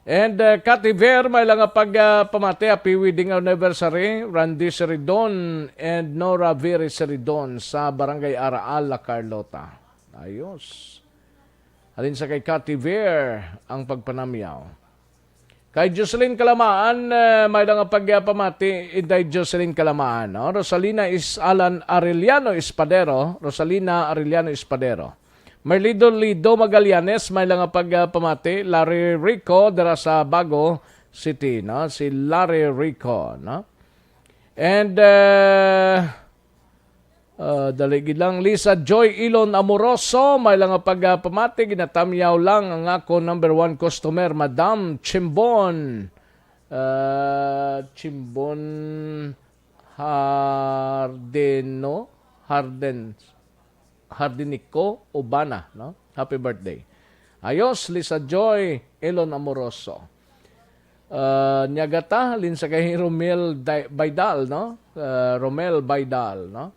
And, uh, Cathy Ver, may lang nga pagpamati, happy wedding anniversary, Randy Seridon and Nora Viri Seridon sa Barangay Araal, La Carlota. Ayos. Halin sa kay Cathy Ver ang pagpanamyaw. Kay Jocelyn Kalamaan, eh, may lang nga pagpamati, Inday Jocelyn Kalamaan, no? Rosalina is Alan Arellano Espadero, Rosalina Arellano Espadero. Merlido Lido Magallanes, may lang nga pagpamati, Larry Rico, dira sa Bago City, no? Si Larry Rico, no? And, uh, uh, dali gid lang, Lisa Joy Ilon Amoroso, may lang nga pagpamati, ginatamyaw lang ang ako number one customer, Madam Chimbon, uh, Chimbon Hardeno, Harden, Hardinico Ubana, no? Happy birthday. Ayos, Lisa Joy, Elon Amoroso. Ah, nyagata, linsa kay Romel Day-, Baydal, no? Ah, Romel Baydal, no?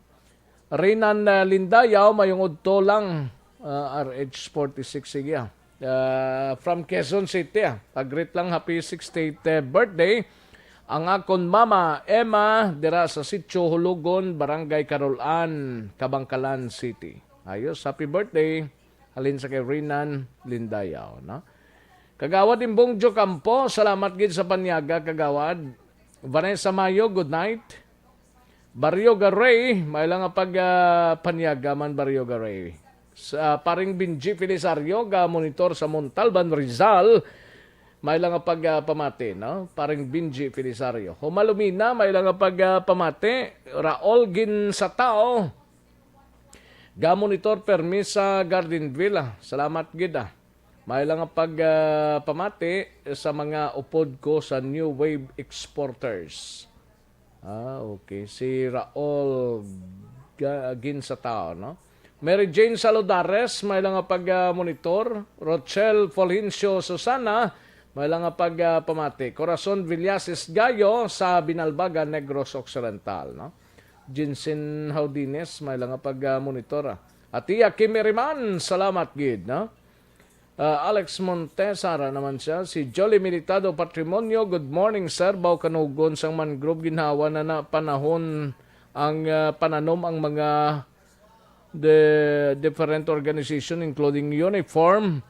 Rinan, ah, Lindayaw, mayong udto lang, ah, R H forty-six, sige, ah. Ah, from Quezon City, ah. Pag-greet lang, happy sixtieth birthday. Ang akon mama, Emma, dira sa Sitio Hulugon, Barangay Carolan, Kabankalan City. Ayos, happy birthday. Halin sa kay Rinan Lindayaw, no? Kagawad Imbong Jocampo, salamat gid sa panyaga, Kagawad. Vanessa Mayo, good night. Barrio Garay, may lang nga pag, ah, panyaga man, Barrio Garay. Sa paring Benji Felisario, ga monitor sa Montalban, Rizal, may lang nga pag, ah, pamati, no? Paring Benji Felisario. Humalumina, may lang nga pag, ah, pamati. Raul Ginsatao, ga monitor permi sa Garden Villa. Salamat gid, ah. May lang nga pag, ah, pamati sa mga upod ko sa New Wave Exporters. Ah, okay. Si Raul Ga-, Ginsatao, no? Mary Jane Saludares, may lang nga pag, ah, monitor. Rochelle Fulgencio Susana, may lang nga pag, ah, pamati. Corazon Villasis Gayo sa Binalbagan, Negros Occidental, no? Jinsin Haudines, may lang nga pag, ah, monitor, ah. Atiya Kim Iriman, salamat gid, no? Ah, Alex Montes, ara naman siya. Si Jolly Militado Patrimonio, good morning, sir. Baw kanugon sang mangrove ginhawa na na panahon ang, ah, pananom ang mga the different organization, including uniform,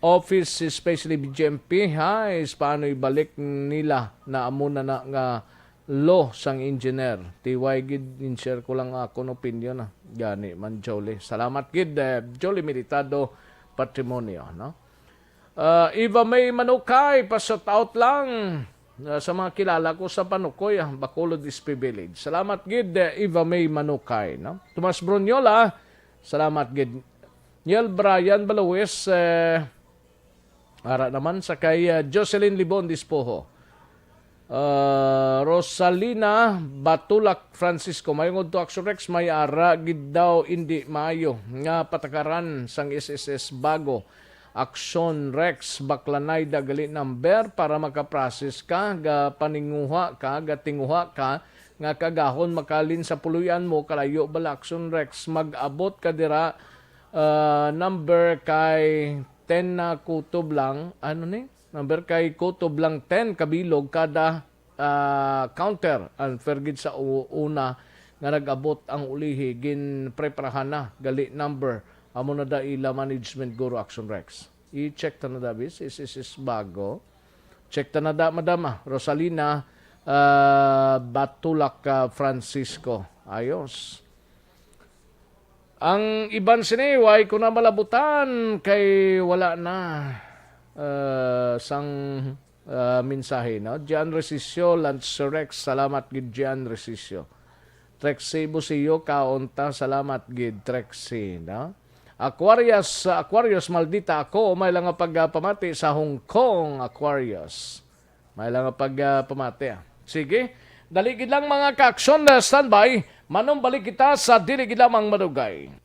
office, especially B J M P, ha, is paano ibalik nila na amo na na nga law sang engineer. T Y gid, in-share ko lang akon opinion, ah. Gani man, Jolly. Salamat gid, eh, Jolly Militado Patrimonio, no? Ah, Eva May Manukay, pa-shout out lang, ah, sa mga kilala ko sa Panukoy, ah, Bacolod S P Village. Salamat gid, eh, Eva May Manukay, no? Tomas Brunyola, salamat gid. Niel Brian Baluwis, eh, ara naman sa kay, ah, Jocelyn Libon Dispoho. Ah, Rosalina Batulak Francisco, mayong udto, Action Rex, may ara gid daw indi maayo nga patakaran sang S S S Bago. Action Rex, baklanay da gali number para makaprocess ka, ga paninguha ka, ga tinguha ka, nga kagahon makalin sa puloy-an mo, kalayo bala, Action Rex, mag-abot ka dira, ah, number kay ten na kutob lang, ano ni? Number kay kutob lang ten kabilog kada, ah, counter. Unfair gid sa u-, una nga nag-abot ang ulihi, ginpreparahan na, gali number. Amo na da ila management, Guro Action Rex. I-check ta na da, bis. Is, is, is bago. Check ta na da, Madam, ah. Rosalina, ah, Batulak, ah, Francisco. Ayos. Ang iban sini, way ko na malabutan kay wala na, ah, sang, ah, mensahe, no? Gian Resisio, Lance Rex, salamat gid, Gian Resisio. Trexie Busio, kaon ta, salamat gid, Trexie, no? Aquarius, Aquarius, maldita ako, may lang nga pagpamati sa Hong Kong, Aquarius. May lang nga pag, ah, pamati, ah. Sige, dali gid lang, mga ka-aksyon, ah, standby. Manumbalik kita sa dili gid lamang madugay.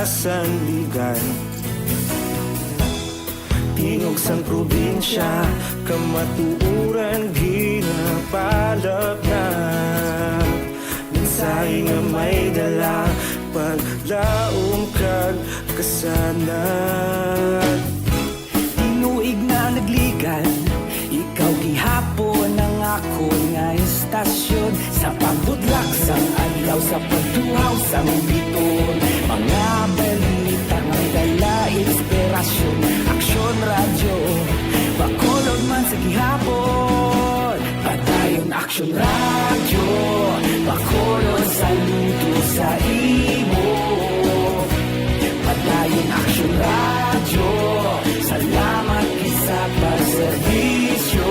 sandigan. Tingog sang probinsya, kamatuoran ginapalapnap. Mensahe nga may dala, paglaom kag kasanag. Tinuig na nagligan, ikaw gihapon ang akon nga istasyon. Sa pagbudlak sang adlaw, sa pagtuhaw sang biton, mga balita nga may dala inspirasyon. Aksyon Radyo, Bacolod man sa gihapon. Padayon Aksyon Radyo, Bacolod, saludo sa imo. Padayon Aksyon Radyo, salamat gid sa pagserbisyo.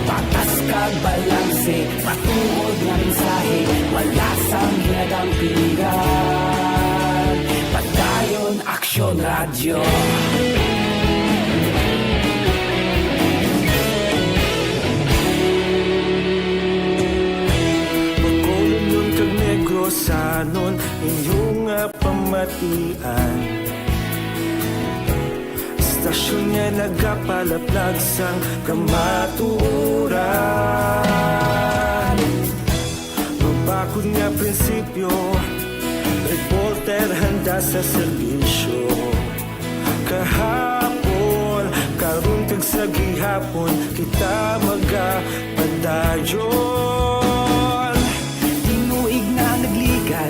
Patas kag balanse, matuod nga mensahe, wala sang ginadampingan. Padayon Aksyon Radyo. Bacolodnon kag Negrosanon, inyo nga pamatian. Istasyon nga nagapalaplag sang kamatuoran. Mabakod nga prinsipyo, reporter handa sa serbisyo. Kahapon, karon kag sa gihapon, kita magapadayon. Tinuig na nagligan,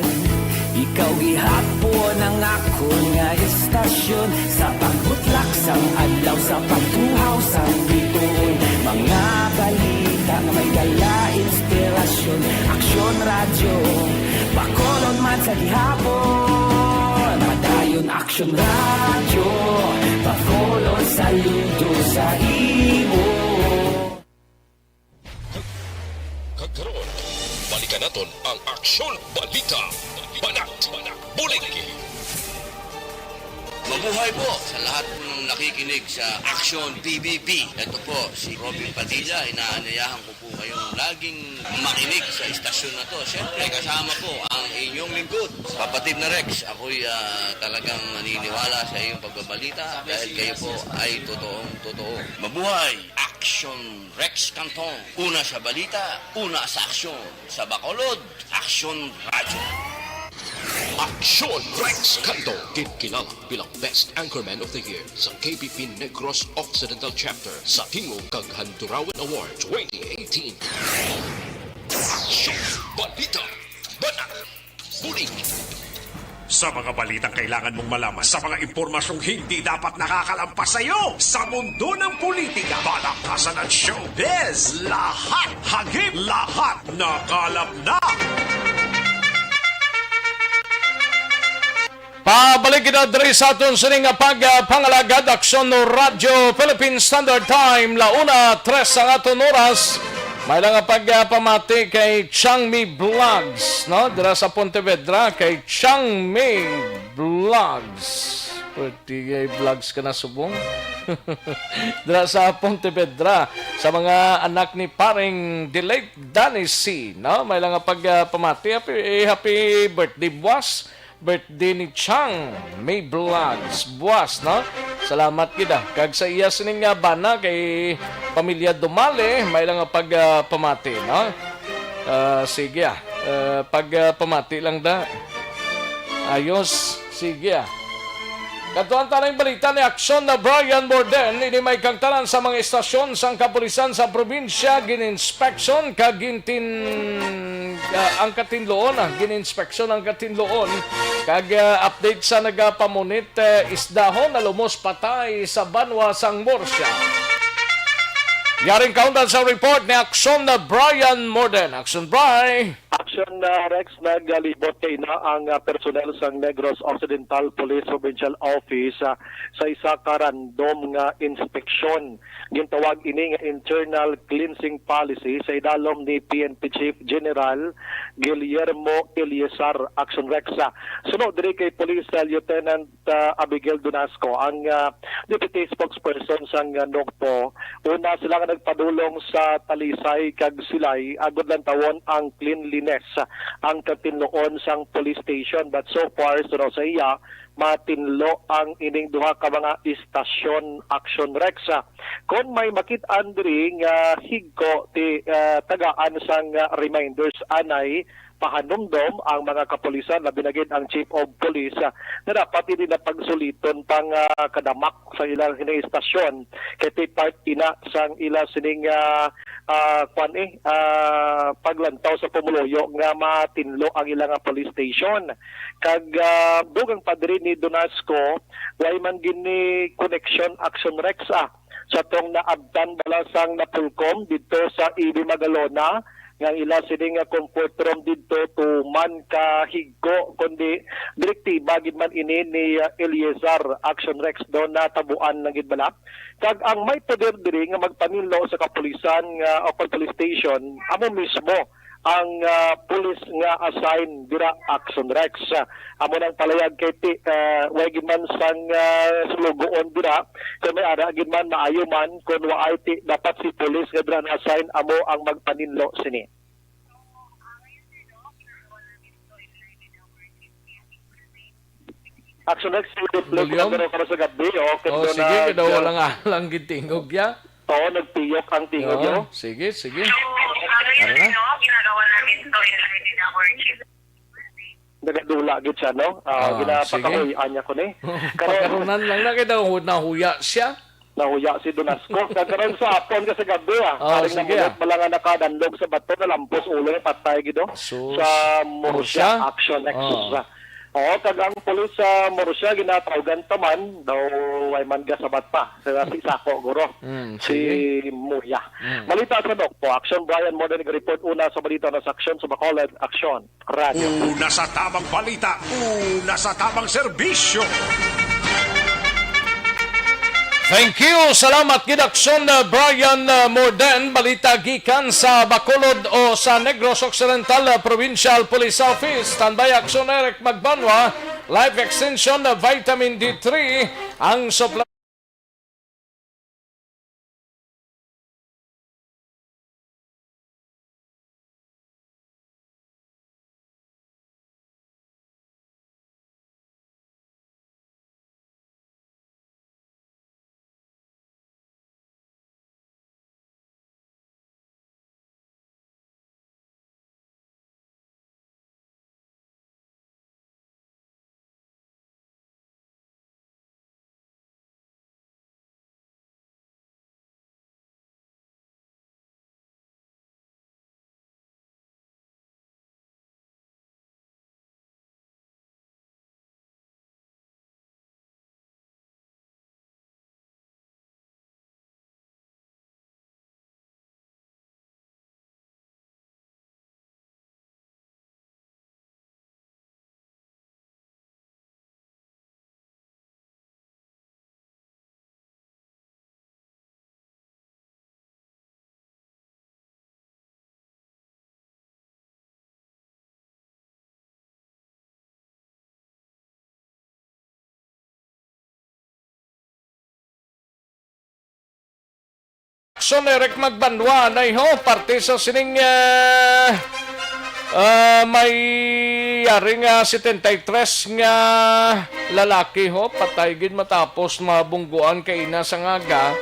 ikaw gihapon ang akon nga istasyon. Sa pagbutlak sang adlaw, sa pagtuhaw sang bituon, mga balita nga may dala inspirasyon. Aksyon Radyo, Bacolod man sa gihapon. Padayon Aksyon Radyo, Bacolod, saludo sa imo. Kag karon, balikan naton ang Aksyon Balita. Banat, Bulig. Mabuhay po sa lahat po ng nakikinig sa Aksyon B B B. Ito po si Robin Padilla. Inaanyayahan ko po kayong laging makinig sa istasyon na to. Siyempre, kasama po ang inyong lingkod, kapatid na Rex. Ako'y ah, talagang naniniwala sa iyong pagbabalita dahil kayo po ay totoong totoo. Mabuhay! Action Rex Canton. Una sa balita, una sa aksyon. Sa Bacolod, Aksyon Radyo. Aksyon Rex Canton, ginkilala bilang Best Anchorman of the Year sa K B P Negros Occidental Chapter sa Tingog kag Handurawan Award twenty eighteen. Aksyon Balita, Banat, Bulig. Sa mga balitang kailangan mong malaman, sa mga impormasyong hindi dapat nakakalampas sa iyo, sa mundo ng politika, balakasan at showbiz, lahat hagip, lahat nakalap na. Pabalik kita diri sa aton sini nga pagpangalagad, Aksyon Radyo Philippine Standard Time, la una tres ang aton oras. May lang nga pagpamati kay Changmi Vlogs, no? Dira sa Pontevedra, kay Changmi Vlogs. Pwede kay vlogs ka na subong. Dira sa Pontevedra, sa mga anak ni paring the late Danny C, no? May lang nga pagpamati. Happy, happy birthday, boss. Birthday ni Chang May Vlogs buwas, no? Salamat gid, ah. Kag sa iya sining nga bana kay pamilya Dumale, may lang nga pagpamati, no? Ah, sige, ah. Ah, pagpamati lang da. Ayos. Sige, ah. Kadtuan ta na ang balita ni Aksyon na Brian Morden. Ini may kagtanan sa mga istasyon sang kapulisan sa probinsya, gin-inspeksyon kag gintin-, ah, ang katinluon, ah, gin-inspeksyon ang katinluon. Kag, ah, update sa nagapamunit, eh, isdahon na lumos patay sa banwa sang Murcia. Yaring kaundan sa report ni Aksyon na Brian Morden. Aksyon, Bri! Aksyon na Rex, nagalibot kay na ang, ah, personnel sang Negros Occidental Police Provincial Office, ah, sa isa ka random nga inspeksyon. Gintawag ini nga internal cleansing policy sa idalom ni P N P Chief General Guillermo Eliasar. Aksyon Rex, ah, suno diri kay Police, ah, Lieutenant, ah, Abigail Donasco, ang, ah, deputy spokesperson sang, ah, NOCPO. Una sila nagpadulong sa Talisay kag Silay agod lantawon ang cleanliness ang katinluon sang police station. But so far, suno sa iya, matinlo ang ining duha ka mga istasyon, Action Rex. Kon may makit-an diri nga higko, ti, ah, tagaan sang, ah, reminders anay pahanumdom ang mga kapulisan, labi na gid ang Chief of Police, ah, na dapat ini na pagsuliton pang, ah, kadamak sa ilang hini istasyon, kay ti part ina sang ila sining, ah, ah, kwan, eh, ah, paglantaw sa pumuluyo nga matinlo ang ilang, ah, police station. Kag, ah, dugang pa diri ni Donasco, way man gini connection, Action Rex, ah, sa tong naabtan bala sang Napolcom didto sa E B Magalona, nga ang ila sini nga comfort room didto tuman ka higko, kundi direktiba gid man ini ni, ah, Eleazar, Action Rex, daw natabuan lang gid bala. Kag ang may poder diri nga magpaninlo sa kapulisan nga o kag police station, amo mismo ang, ah, pulis nga assign dira, Action Rex. Amo nang palayag kay ti, ah, way gid man sang, ah, sulugoon dira. Kung may ara gid man, maayo man. Kung waay, ti dapat si pulis nga dira na-assign amo ang magpaninlo sini. Action Rex, si Dudley, William? Kung nagkaroon ka na sa gabi, oh, kay Oh, Dona sige, kay daw Jel. Wala nga lang gitingog, ya. Oo, nagpiyok ang tingog, Oo, yo. Sige, sige. Ano na? Ginagawa namin to in line with our chief. Nagadula gid siya, no? Ah, Oh, ginapakahuy-an sige. Niya ko ni. Karon, pagkarunan lang na kay daw nahuya siya. Nahuya si Donasco. Kag karon sa hapon ka sa gabi, ah. Oh, haring sige, namunot ah. Bala nga nakadanlog sa bato, nalampos ulo niya, patay gid, oh. Sus. Sa Murcia, Murcia? Action Nexus, Oh. Ah. Oo, kag ang pulis sa Murcia, ginatawgan taman, daw way man gasabat pa. Sa si Sako, guro. Mm, Si sige. Muya. Mm. Balita sa Dokpo. Action Brian Morden, report una sa balita na sa aksyon sa Bacolod. Aksyon. Radyo. Una sa tamang balita, una sa tamang serbisyo. Thank you. Salamat gid, Aksyon, uh, Brian, uh, Morden. Balita gikan sa Bacolod o sa Negros Occidental, uh, Provincial Police Office. Standby, Aksyon, Eric Magbanwa. Life Extension, uh, Vitamin D three. Ang supply Aksyon, Eric Magbanwa, nay ho, parte sa sining, eh, ah, may yari nga setenta y tres nga lalaki, ho, patay gid matapos mabungguan kaina sa ngaga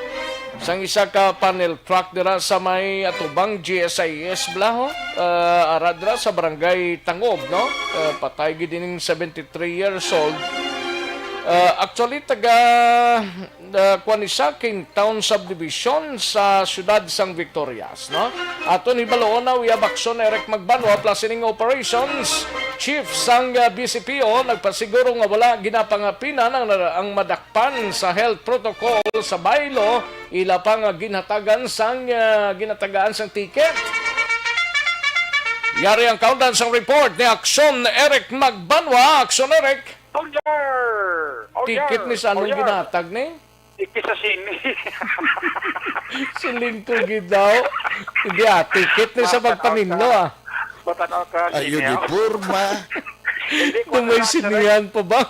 sang isa ka panel truck dira sa may atubang G S I S bala, ho. Ah, ara dira sa barangay Tangob, no? Ah, patay gid ining seventy-three years old. Ah, actually, taga, ah, kuwan ni sa King Town Subdivision sa siyudad sang Victorias, no? Aton hibaluon na, we have Aksyon Eric Magbanwa, plus sining operations chief sang, ah, B C P O, nagpasiguro nga wala ginapangapinan ang, ang madakpan sa health protocol sa baylo, ila pa nga ginhatagan sang, ah, ginatagaan sang ticket. Yari ang kaundan sang report ni Aksyon Eric Magbanwa. Aksyon Eric. Oh, yeah. Oh, Ticket yeah. Ni sa anong Oh, yeah. Ginatag ni? Ticket sa sini. Siling ko gid daw. Hindi, ah, ticket ni sa Matanaw pagpaninlo, ka. Ah. Matanaw ka, Ay, sini, ah. Uniforma. Hindi, Kung may wala na, sinihan pa ba?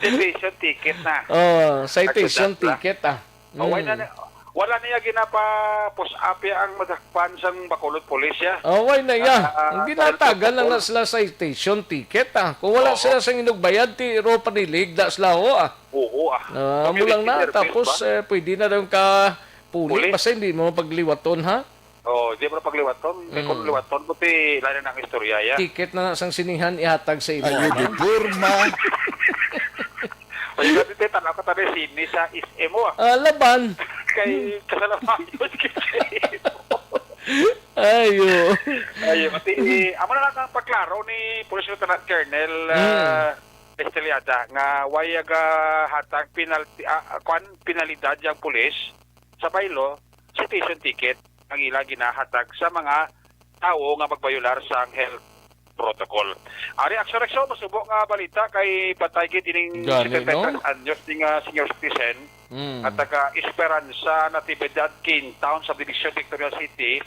Citation ticket na. Oh, citation Nagsudat na. Ticket, ah. Oh, why Mm. na, Wala niya ginapa-push up ya ang madakpan sang Bacolod Police ya. Oh, why na iya? Ah, Ang ginatagan lang na sila sa citation ticket, ah. Kung wala Oo. sila sang inugbayad, ti ro paniligda sila, ho, ah. Oo, ah. Ah, Kami mo lang na, Mister Beast tapos ba? eh, pwede na daw ka puli, Puli? basta hindi mo pagliwaton, ha? Oh, di mo na pagliwaton. Kay kung Mm. liwaton mo, ti lain na ang istorya ya. Ticket na na sang sinihan ihatag sa imo. Ayo, di forma. Ay, grabe, te, tanaw ka tabi sini sa S M O, ah. Ah, laban. Kay kasalabayon kay Ayo. Ayo, ati, eh, amo na lang ang pagklaro ni Police Lieutenant Colonel ah, Estrellada nga way aga hatag penalty, ah, kwan, penalidad yang pulis sa baylo, citation ticket ang ila ginahatag sa mga tawo nga magbayular sang health protocol. Ari, Action Rex, oh, masubo nga balita kay patay gid ining Gani, no? setenta y tres anyos ni nga senior citizen Mm. nga taga Esperanza, Natividad, Quintown, Subdivision, Victoria City.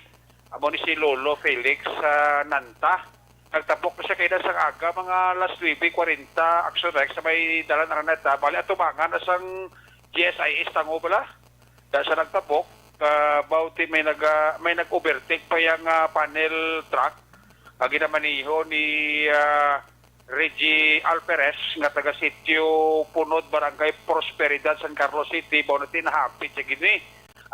Amo ni si Lolo Felix ah, Nanta. Nagtabok na siya kay sang aga, mga alas nuebe kwarenta, Action Rex, sa may Dalan Araneta. Bali, atubangan na sang G S I S tango bala. Dahil sa nagtabok, ah, bauti may nag ah, may nag-overtake pa yang ah, panel truck nga ginamaniho ni ah, Reggie Alperes nga taga Sitio Punod, Barangay Prosperidad, San Carlos City. Mao na ti nahapit siya gini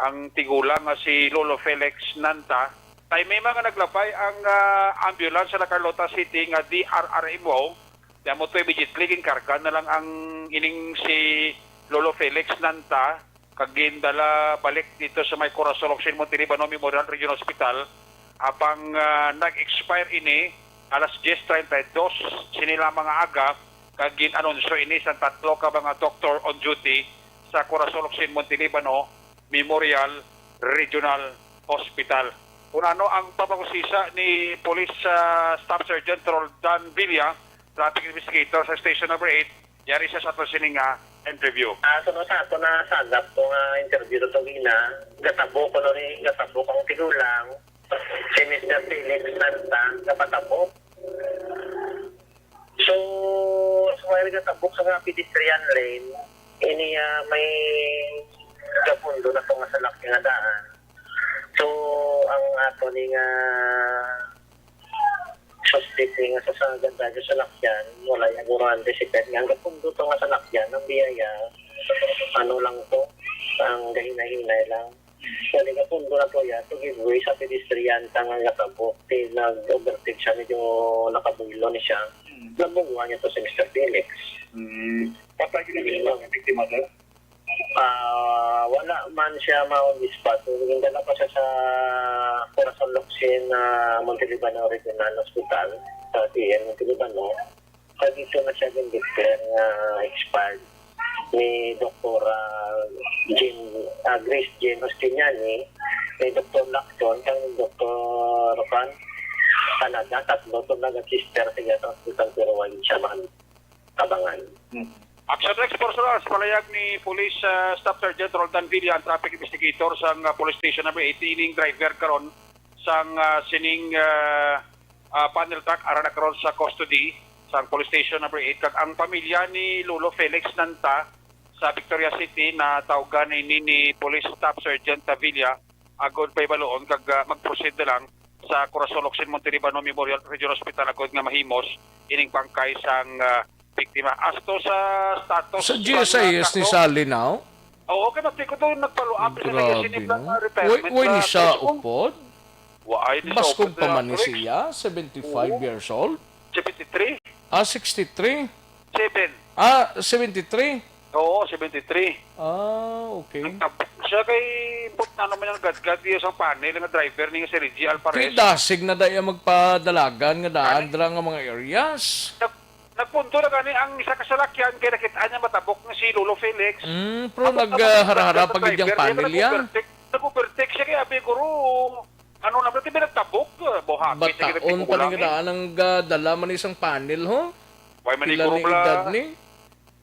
ang tigulang nga si Lolo Felix Nanta. Timing man nga naglabay ang ah, ambulance sa La Carlota City nga D R R M O, kaya mo to immediately ginkarga na lang ang ining si Lolo Felix Nanta kag gindala balik dito sa may Corazon Locsin Montelibano Memorial Regional Hospital, apang ah, nag-expire ini alas diyes treinta y dos sini lamang nga aga, kag gin-anunsyo ini sa tatlo ka mga doctor on duty sa Corazon Locsin Montelibano Memorial Regional Hospital. Kung ano ang pamangusisa ni Police ah, Staff Sergeant Roldan Villa, traffic investigator sa Station Number eight, yari siya sa ato sini nga interview. Ah, so sa ato na sagap ko nga interview to gina, gatabo ko no ni gatabo kong tigulang, si Mister Felix Santa, kapatabo. So, so may gatabo sa mga pedestrian lane, ini ah, may gapundo na to nga salak nga daan. So, ang ato ni nga suspect ni nga sa sa ganda sa salakyan, wala yung mga anticipat nga ang gapundo to nga salakyan, ang biyaya, ano lang to, ang gahinay-hinay lang. Kani gapundo na to ya, to give way sa pedestrian ta nga gatabo, ti nag-overtake siya, medyo nakabuylo ni siya. Hmm. Nabungwa niya to si Mister Felix. Hmm. Patay gid ang biktima, sir? Ah, wala man siya ma-on the spot. Gindala pa siya sa Corazon Locsin, ah, Montelibano Regional Hospital, sa T N Montelibano. Kay dito na siya gin-declare nga expired ni Doktora Jean, ah, Grace Jean Ostiniani, ni Doktor Lacson, kang Doktor Juan Canada, tatlo to nag-assist sa hospital pero wala siya man tabangan. Hmm. Action Rex Porcelars, palayag ni Police ah, Staff Sergeant Roldan Villa, ang traffic investigator sang ah, Police Station Number eight, ining driver karon sang ah, sining ah, ah, panel truck, ara na karon sa custody sang Police Station Number eight, kag ang pamilya ni Lolo Felix Nanta sa Victoria City natawgan ini ni Police Staff Sergeant Villa agod pahibaluon kag ah, mag-proceed na lang sa Corazon Locsin Montelibano Memorial Regional Hospital agod nga mahimos ining bangkay sang ah, biktima. Asto sa status Sa sang, ah, G S I S ni kaso, Sally now? Oo, kay mati ko to nagpaluap sa Grabe, nagkasinipan no? na retirement Way, way ni sa siya Facebook. upod? Wa ay ni sa Baskog upod pa na man ni correct. siya, seventy-five Oo. years old. Seventy-three? Ah, sixty-three? Seven. Ah, seventy-three? Oo, seventy-three. Ah, okay. Nagtabok siya kay but na naman yung gadgad niya sa panel nga driver ni nga si Reggie Alvarez. Kay dasig na daya magpadalagan nga daan Ani? dra nga mga areas. Nag- Nagpunto na gani ang isa ka salakyan kay nakita niya matabok nga si Lolo Felix. Mm, pero Ako, nag, ako, ah, harahara nagpunto pa gid yung driver, panel niya yan. nag-overtake, nag-overtake siya kay abi guro. Ano naman, di ba nagtabok? Buhati sa Bataon pa rin ginatigulamin. Daan ang ah, dala man isang panel, ho? Why man Pila iguro na bla? Edad ni?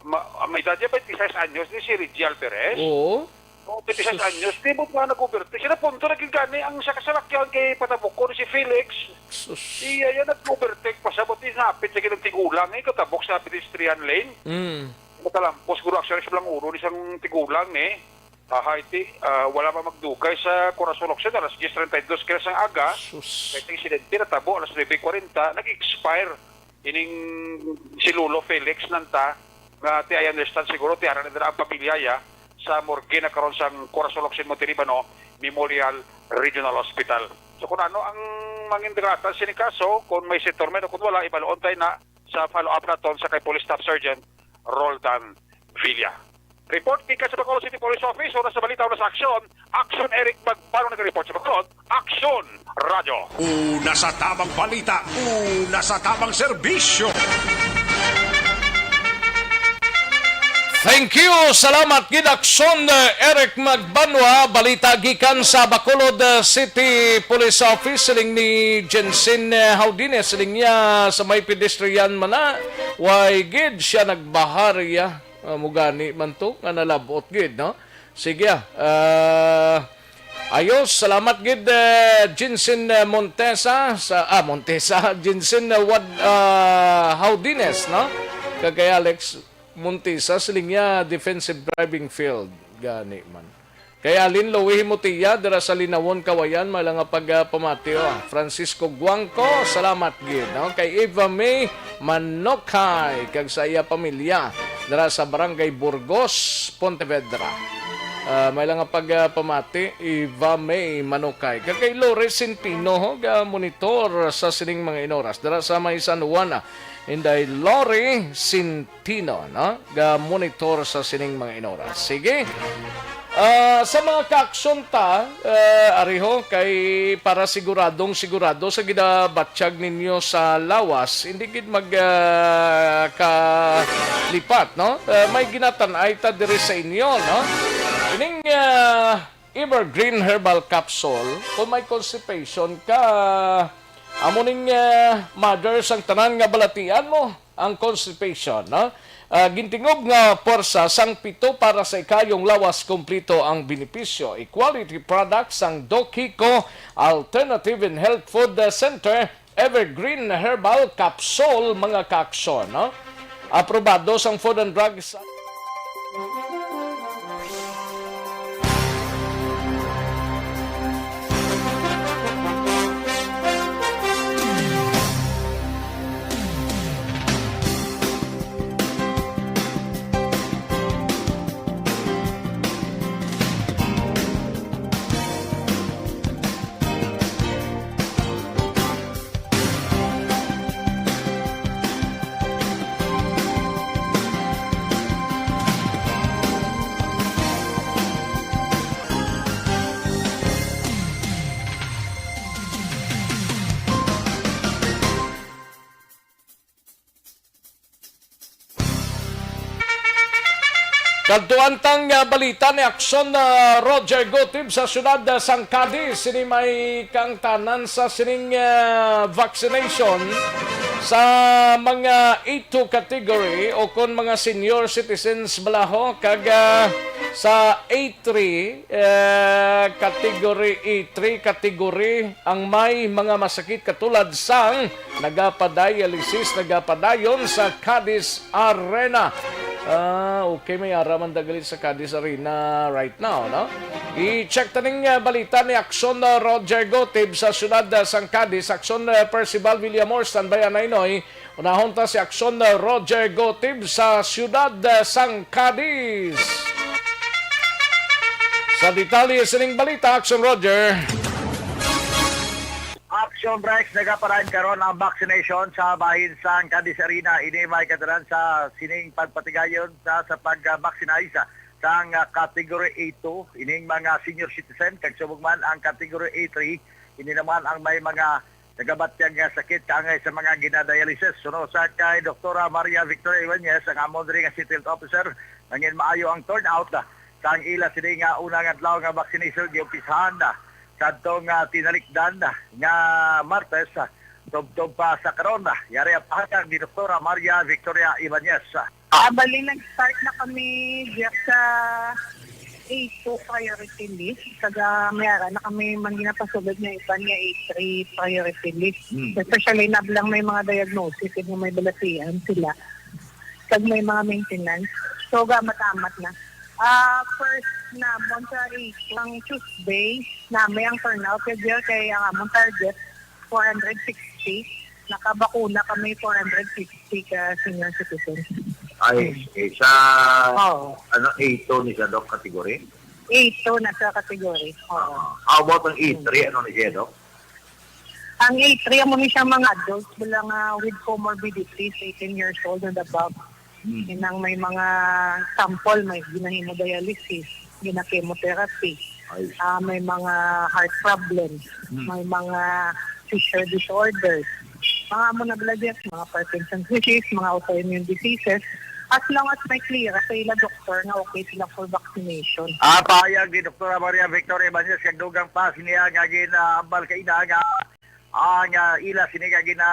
Ma, ang edad niya, twenty-six anyos ni si Reggie Alvarez. Oo. Oh, twenty-six Sus. anyos, di mo nga nag-overtake. Sila punto na gid gani ang sa kasalakyan kay patabukon si Felix. Sus. Iya, yan nag-overtake pa siya, buti napit sa gilang tigulang, eh, katabok sa pedestrian lane. Mm. Matalampos, guro, actually, sa bilang ulo ni isang tigulang, eh. Haiti, ah, wala pa magdugay sa Corazon Occidental, alas diyes treinta y dos kaya sang aga. Sus. Kay ang insidente natabo alas nuebe kwarenta, nag-expire ining si Lolo Felix nanta, nga ti I understand siguro ti ara na dira ang pamilya ya sa morgue na karon sang Corazon Occidental Montelibano Memorial Regional Hospital. So kung ano ang mangindagatan sini kaso, kung may settlement o kung wala, ibaluon tayo na sa follow-up naton sa kay Police Staff Sergeant Roldan Villa. Report gikan sa Bacolod City Police Office, oras sa balita, oras sa aksyon. Aksyon, Eric Magpano nag-report sa Bacolod. Aksyon, Radyo. Una sa tamang balita, una sa tamang serbisyo. Thank you. Salamat gid, Aksyon, eh, Eric Magbanwa. Balita gikan sa Bacolod, eh, City Police Office. Siling ni Jensen, eh, Haudines, siling niya sa may pedestrian man na. Way gid siya nagbaharya. Ah, mugani man to nga nalabot gid, no? Sige, ah. Ah, ayos, salamat gid, eh, Jinsin, eh, Montesa sa, ah, Montesa, Jinsin, eh, Wad-, ah, Haudines, no? Kag kay Alex Montesa, siling niya, defensive driving field. Gani man. Kay Alin Louie Himotia, dira sa Linawon, Kawayan, may lang nga pagpamati, oh. Francisco Guangco, salamat gid, no? Kay Eva May Manokay, kag sa iya pamilya, dira sa Barangay Burgos, Pontevedra. Ah, may lang nga pagpamati, Eva May Manokay. Kag kay Lore Centino, ho, ga monitor sa sining mga inoras, dira sa may San Juan, ah. Inday Lori Centino, no? Ga monitor sa sining mga inoras. Sige. Ah, sa mga kaaksyon ta, ah, ariho kay para siguradong sigurado sa ginabatyag ninyo sa lawas, hindi gid mag, ah, kalipat, no? Ah, may ginatan-ay ta diri sa inyo, no? Ining, ah, Evergreen Herbal Capsule, kung may constipation ka, amo ning, ah, mother sang tanan nga balatian mo ang constipation, no? Ah, gintingob nga pwersa sang pito para sa ikayong lawas, kompleto ang benepisyo. A quality product sang Doc Hico Alternative and Health Food Center, Evergreen Herbal Capsule, mga kaaksyon, no? Aprobado sang Food and Drugs. Kadtuan tang, ah, balita ni Aksyon, ah, Roger Gutib sa siyudad, ah, sang Cadiz. Sini may kaangtanan sa sining, ah, vaccination sa mga A two category o kon mga senior citizens bala, ho, kag, ah, sa A three, eh, category, A three category ang may mga masakit katulad sang nagapadialysis, nagapadayon sa Cadiz Arena. Ah, okay, may ara man dagali sa Cadiz Arena right now, no? I-check ta ning, ah, balita ni Aksyon, ah, Roger Gotib sa siyudad, ah, sang Cadiz. Aksyon, ah, Percival Villamor, standby, Anay Noy. Unahon ta si Aksyon, ah, Roger Gotib sa siyudad, ah, sang Cadiz. Sa detalye sining balita, Aksyon Roger. Action Breaks, nagaparaan karon ang vaccination sa bahin sang Cadiz Arena. Ini may kadaran sa sining pagpatigayon sa, sa pag-vaccinize sang, ah, Category A two, ining mga senior citizen, kag subong man ang Category A three, ini naman ang may mga nagabatyag nga sakit kaangay sa mga ginadialysis. Suno sa kay Doktora Maria Victoria Ibanez, ang amon diri nga City Health Officer, nangin maayo ang turnout, ah, sang ila sini nga unang adlaw nga vaccination giumpisahan, ah, kadtong, ah, tinalikdan, ah, nga Martes, ah, tubtob pa sa karon, ah. Yari ang pahayag ni Doktora Maria Victoria Ibanez, ah. Ah, bali, nag-start na kami diya sa A two priority list. Kag may ara na kami man ginapasulod nga iban nga A three priority list. Hmm. Especially na lang may mga diagnosis, kag may balatian sila. Kag may mga maintenance. So, gamat-amat na. Ah, first namon sa issue, ang Tuesday, nami ang turnout ka dyan kay ang among target, four hundred sixty. Nakabakuna kami, four hundred fifty ka senior citizens. Ay, eh, sa, Oo. ano, A two ni siya, Doc, category? A two na sa category. Oo. Ah, how about ang A three? Ano ni siya, Doc? Ang A three, amo ni siya mga adults, wala nga with comorbidities, eighteen years old and above. Hmm. Yun ang may mga sample, may ginahemodialysis, gina-chemotherapy, Ay. ah, may mga heart problems, Hmm. may mga seizure disorders. Mga amo na bala dyan, mga Parkinson's disease, mga autoimmune diseases. As long as may clearance sa ila doktor nga okay sila for vaccination. Ah, pahayag ni Doktora Maria Victoria Ibanez kag dugang pa siniya nga ginaambal kaina nga ang, ah, ila sini nga gina,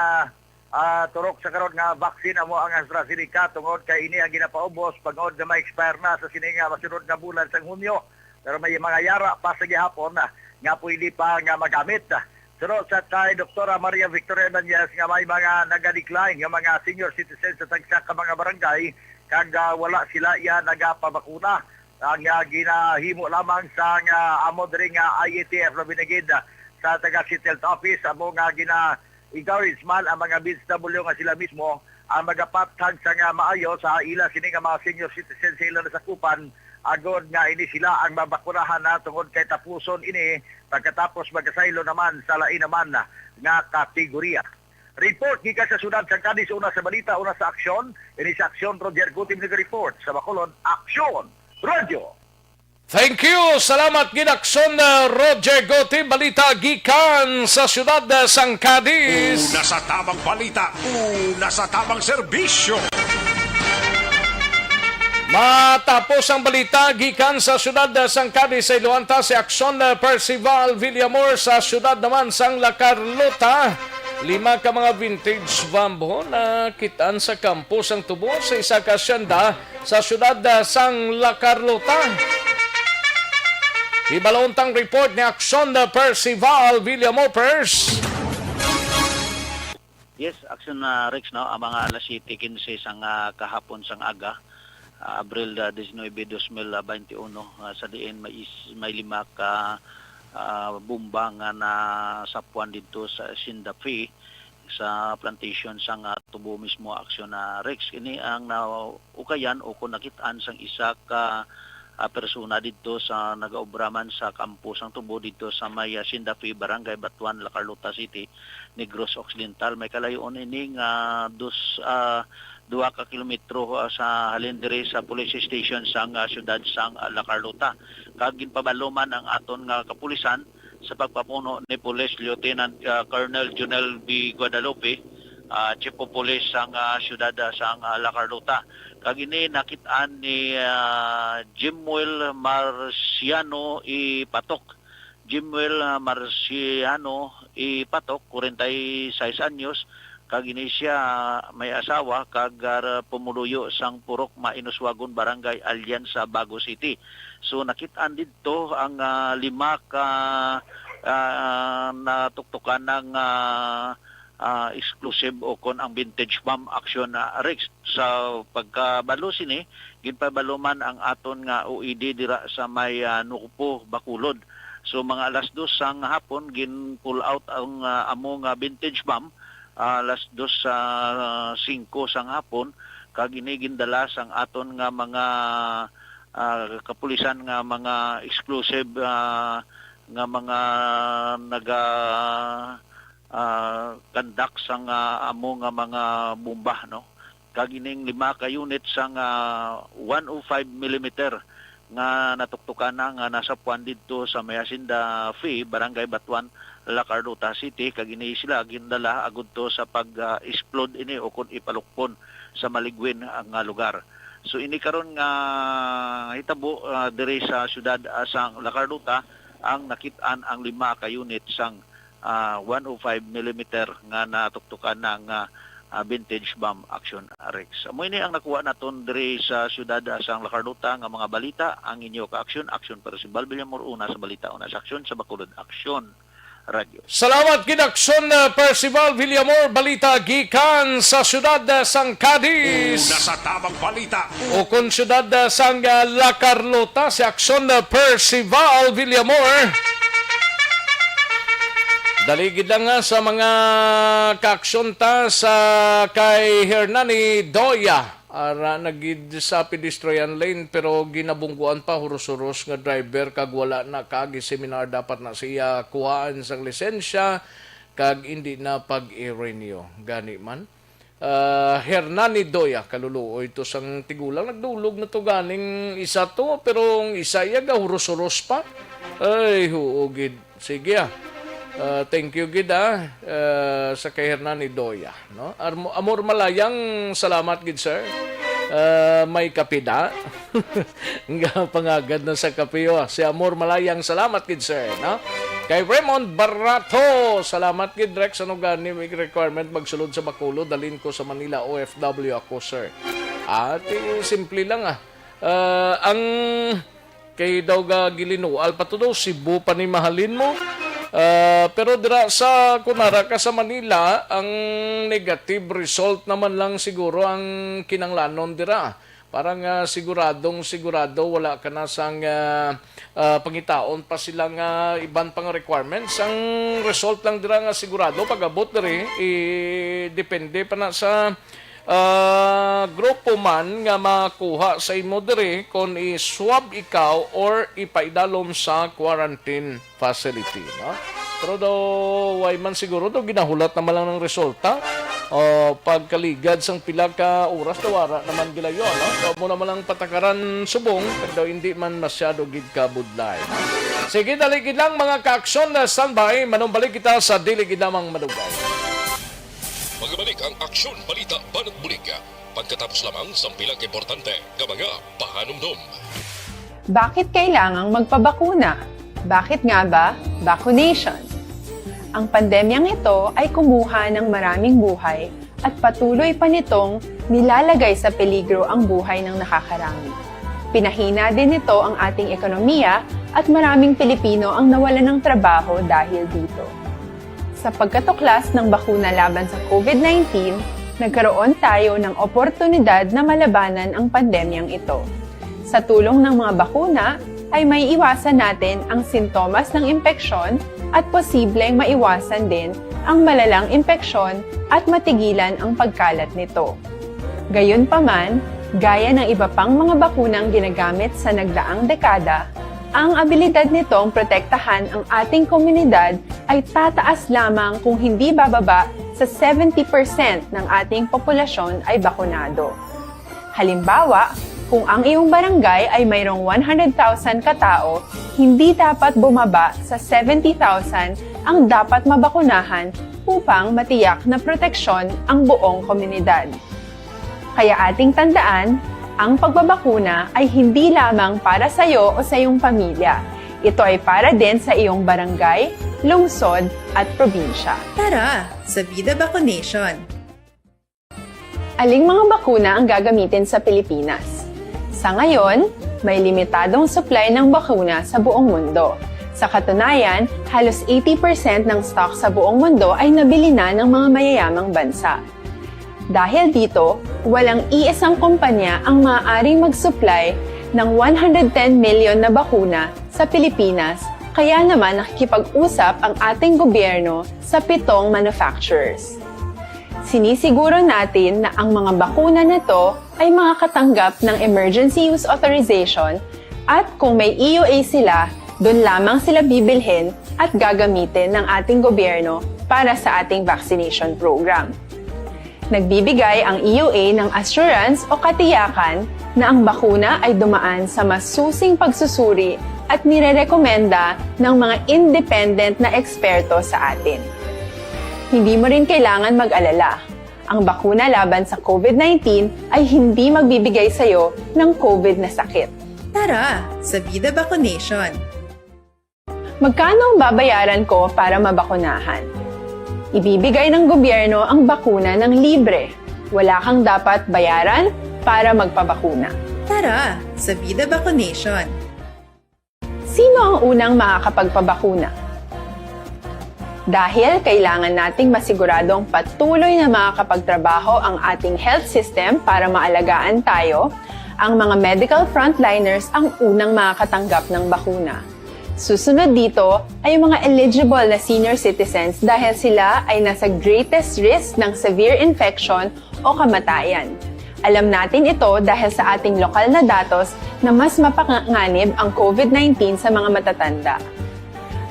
ah, turok sa karon nga vaccine amo ang AstraZeneca, tungod kay ini ang ginapaubos bangod nga ma-expire na sa sini nga masunod nga bulan sang Hunyo. Pero may mga yara pa sa gihapon, ah, nga pwede pa nga magamit. Suno sa kay Doktora Maria Victoria Ibanez nga may mga naga-decline nga mga senior citizens sa tagsa ka mga barangay kag, ah, wala sila iya nagapabakuna. Ang, ah, ginahimo lamang sa nga amo diri nga I A T F na binigid, ah, sa taga City Health Office amo nga gina-encourage man ang mga B H W nga sila mismo ang magapathag sa nga maayo sa ila sini nga mga senior citizens sa ila nasakupan, agod nga ini sila ang mabakunahan na tungod kay tapuson ini pagkatapos magkasaylo naman sa lain naman nga kategorya. Report gikan sa siyudad sang Cadiz, una sa balita, una sa aksyon. Ini sa aksyon, Roger Gutim nag-report. Sa Bacolod, Aksyon Radio. Thank you. Salamat gid, Aksyon, uh, Roger Gutim. Balita gikan sa siyudad, uh, sang Cadiz. Una sa tamang balita, una sa tamang serbisyo. Matapos ang balita gikan sa siyudad, uh, sang Cadiz, sa iluanta si Aksyon, uh, Percival Villamor sa siyudad naman sang La Carlota. Lima ka mga vintage van nakit-an sa kampo sang tubo sa isa ka asyenda sa siyudad, ah, sang La Carlota. Hibalon tang report ni Aksyon, ah, Percival Villamopers. Yes, Aksyon, ah, Rex, no? Ang mga alas siyete quince sang, ah, kahapon sang aga, ah, Abril, ah, diecinuebe, dos mil veintiuno, ah, sa diin may is-, may lima ka, ah, bomba nga nasapwan didto sa Sindafi, sa plantation sang, ah, tubo mismo, Aksyon, ah, Rex. Ini ang naukayan o kung nakit-an sang isa ka, ah, persona didto sa nagaobra man sa kampo sang tubo didto sa may, ah, Sindafi, Barangay Batuan, La Carlota City, Negros Occidental. May kalayo-on ini nga dos, ah, duha ka kilometro, ah, sa halin diri sa police station sang, ah, siyudad sang, ah, La Carlota. Kag ginpabalo man ang aton nga kapulisan sa pagpamuno ni Police Lieutenant, ah, Colonel Junel B. Guadalupe, ah, Chief of Police sang, ah, siyudad, ah, sang, ah, La Carlota. Kag ini nakit-an ni, ah, Jimuel Marciano E. Patok. Jimuel, ah, Marciano E. Patok, kwarenta y seis anyos, kag ini siya, ah, may asawa kag, ah, pumuluyo sang Purok Mainuswagon, Barangay Alianza, Bago City. So, nakit-an didto ang, ah, lima ka, ah, natuktukan ng, ah, ah, explosive o kon ang vintage bomb, Aksyon, ah, Rex. Sa pagkabalo sini, ginpabalo man ang aton nga O E D dira sa may, ah, Nukpo, Bacolod. So, mga alas dos sang hapon, gin-pull out ang, ah, amo nga vintage bomb, ah, alas dos sa singko sang hapon, kag ini gindala sang aton nga mga, ah, kapulisan nga mga explosive, ah, nga mga naga, ah, conduct sang, ah, amo nga mga bomba, no? Kag ining lima ka unit sang, ah, one oh five millimeter nga natuktukan na nga nasapwan didto sa may Hacienda Fe, Barangay Batuan, La Carlota City, kag ini sila gindala agud to sa pag, ah, explode ini o kun ipalukpon sa maligwin nga lugar. So, ini karon nga hitabo, ah, diri sa siyudad, ah, sang La Carlota, ang nakit-an ang lima ka unit sang, ah, one oh five millimeter nga natuktukan na nga, ah, vintage bomb, Aksyon, Rex. Amo ini ang nakuha naton diri sa siyudad, ah, sang La Carlota nga mga balita. Ang inyo ka-aksyon, Aksyon Percival Villamor, una sa balita, una sa aksyon, sa Bacolod Aksyon. Radyo. Salamat gid, Aksyon, uh, Percival Villamor, balita gikan sa siyudad, uh, sang Cadiz. Una sa tabang balita. Ukon siyudad, uh, sang, uh, La Carlota, si Aksyon, uh, Percival Villamor. Dali gid lang, uh, sa mga kaaksyon ta sa kay Hernani Doya. Ara na gid sa pedestrian lane, pero ginabungguan pa, huros-huros nga driver, kag wala na kaagi seminar dapat na siya kuhaan sang lisensya, kag indi na pag-i-renew. Gani man, ah, Hernani Doya, kaluluoy to sang tigulang, nagdulog na to ganing isa to, pero ang isa iya gahuros-huros pa. Ay, huo gid. Sige, ah. Ah, thank you gid, ah, ah, sa kay Hernani Doya, no? Armo-, Amor Malayang, salamat gid, sir. Ah, may kape da? Nga pangagad na sa kape, oh. Si Amor Malayang, salamat gid, sir, no? Kay Raymond Barato, salamat gid, Rex. Ano gani may requirement magsulod sa Bacolod? Dalin ko sa Manila, O F W ako, sir. Ati, simple lang, ah. Ah, ang kay daw ga gilinual pa to daw, Cebu pa ni mahalin mo. Ah, pero dira sa, kunara ka sa Manila, ang negative result naman lang siguro ang kinanglanon dira. Para nga siguradong sigurado, wala ka na sang, ah, ah, pangitaon pa sila nga iban pang requirements. Ang result lang dira nga sigurado pag-abot diri, i-, depende pa na sa ah, grupo man nga makuha sa imo diri kon i-swab ikaw or ipaidalom sa quarantine facility, no? Pero daw, way man siguro daw ginahulat naman lang ng resulta. O, pagkaligad sang pila ka oras daw, wala naman gilayon, no? Daw mo naman ang patakaran subong, pero daw hindi man masyado gid kabudlay. Sige, dali gid lang, mga kaaksyon, na standby. Manumbalik kita sa dili gid lamang madugay. Magabalik ang Aksyon Balita Banat Bulig pagkatapos lamang sang pila ka importante nga mga pahanumdom. Bakit kailangang magpabakuna? Bakit nga ba vaccination? Ang pandemyang ito ay kumuha ng maraming buhay at patuloy pa nitong nilalagay sa peligro ang buhay ng nakakarami. Pinahina din nito ang ating ekonomiya at maraming Pilipino ang nawalan ng trabaho dahil dito. Sa pagkatuklas ng bakuna laban sa COVID nineteen, nagkaroon tayo ng oportunidad na malabanan ang pandemyang ito. Sa tulong ng mga bakuna, ay maiiwasan natin ang sintomas ng impeksyon at posibleng maiwasan din ang malalang impeksyon at matigilan ang pagkalat nito. Gayunpaman, gaya ng iba pang mga bakunang ginagamit sa nagdaang dekada, ang abilidad nitong protektahan ang ating komunidad ay tataas lamang kung hindi bababa sa seventy percent ng ating populasyon ay bakunado. Halimbawa, kung ang iyong barangay ay mayroong one hundred thousand katao, hindi dapat bumaba sa seventy thousand ang dapat mabakunahan upang matiyak na proteksyon ang buong komunidad. Kaya ating tandaan, ang pagbabakuna ay hindi lamang para sa iyo o sa iyong pamilya. Ito ay para din sa iyong barangay, lungsod, at probinsya. Tara, sa Vida Vaccination! Aling mga bakuna ang gagamitin sa Pilipinas? Sa ngayon, may limitadong supply ng bakuna sa buong mundo. Sa katunayan, halos eighty percent ng stock sa buong mundo ay nabili na ng mga mayayamang bansa. Dahil dito, walang iisang kumpanya ang maaaring mag-supply ng one hundred ten million na bakuna sa Pilipinas, kaya naman nakikipag-usap ang ating gobyerno sa pitong manufacturers. Sinisiguro natin na ang mga bakuna na to ay makakatanggap ng emergency use authorization at kung may E U A sila, dun lamang sila bibilhin at gagamitin ng ating gobyerno para sa ating vaccination program. Nagbibigay ang E U A ng assurance o katiyakan na ang bakuna ay dumaan sa masusing pagsusuri at nirerekomenda ng mga independent na eksperto sa atin. Hindi mo rin kailangan mag-alala. Ang bakuna laban sa COVID nineteen ay hindi magbibigay sa iyo ng COVID na sakit. Tara sa Vida Vaccination! Magkano ang babayaran ko para mabakunahan? Ibibigay ng gobyerno ang bakuna ng libre. Wala kang dapat bayaran para magpabakuna. Tara sa Vida Vaccination! Sino ang unang makakapagpabakuna? Dahil kailangan nating masigurado ang patuloy na makakapagtrabaho ang ating health system para maalagaan tayo, ang mga medical frontliners ang unang makakatanggap ng bakuna. Susunod dito ay ang mga eligible na senior citizens dahil sila ay nasa greatest risk ng severe infection o kamatayan. Alam natin ito dahil sa ating lokal na datos na mas mapanganib ang COVID nineteen sa mga matatanda.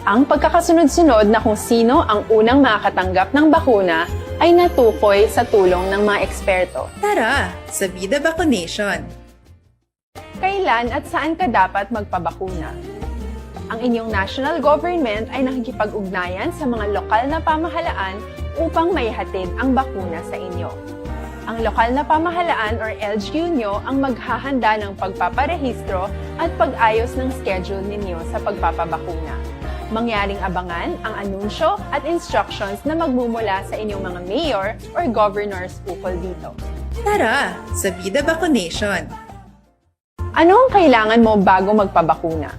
Ang pagkakasunod-sunod na kung sino ang unang makakatanggap ng bakuna ay natukoy sa tulong ng mga eksperto. Tara sa Vida Vaccination! Kailan at saan ka dapat magpabakuna? Ang inyong national government ay nakikipag-ugnayan sa mga lokal na pamahalaan upang maihatid ang bakuna sa inyo. Ang lokal na pamahalaan or L G U nyo ang maghahanda ng pagpaparehistro at pag-ayos ng schedule ninyo sa pagpapabakuna. Mangyaring abangan ang anunsyo at instructions na magmumula sa inyong mga mayor or governors ukol dito. Tara sa Vida Vaccination! Ano ang kailangan mo bago magpabakuna?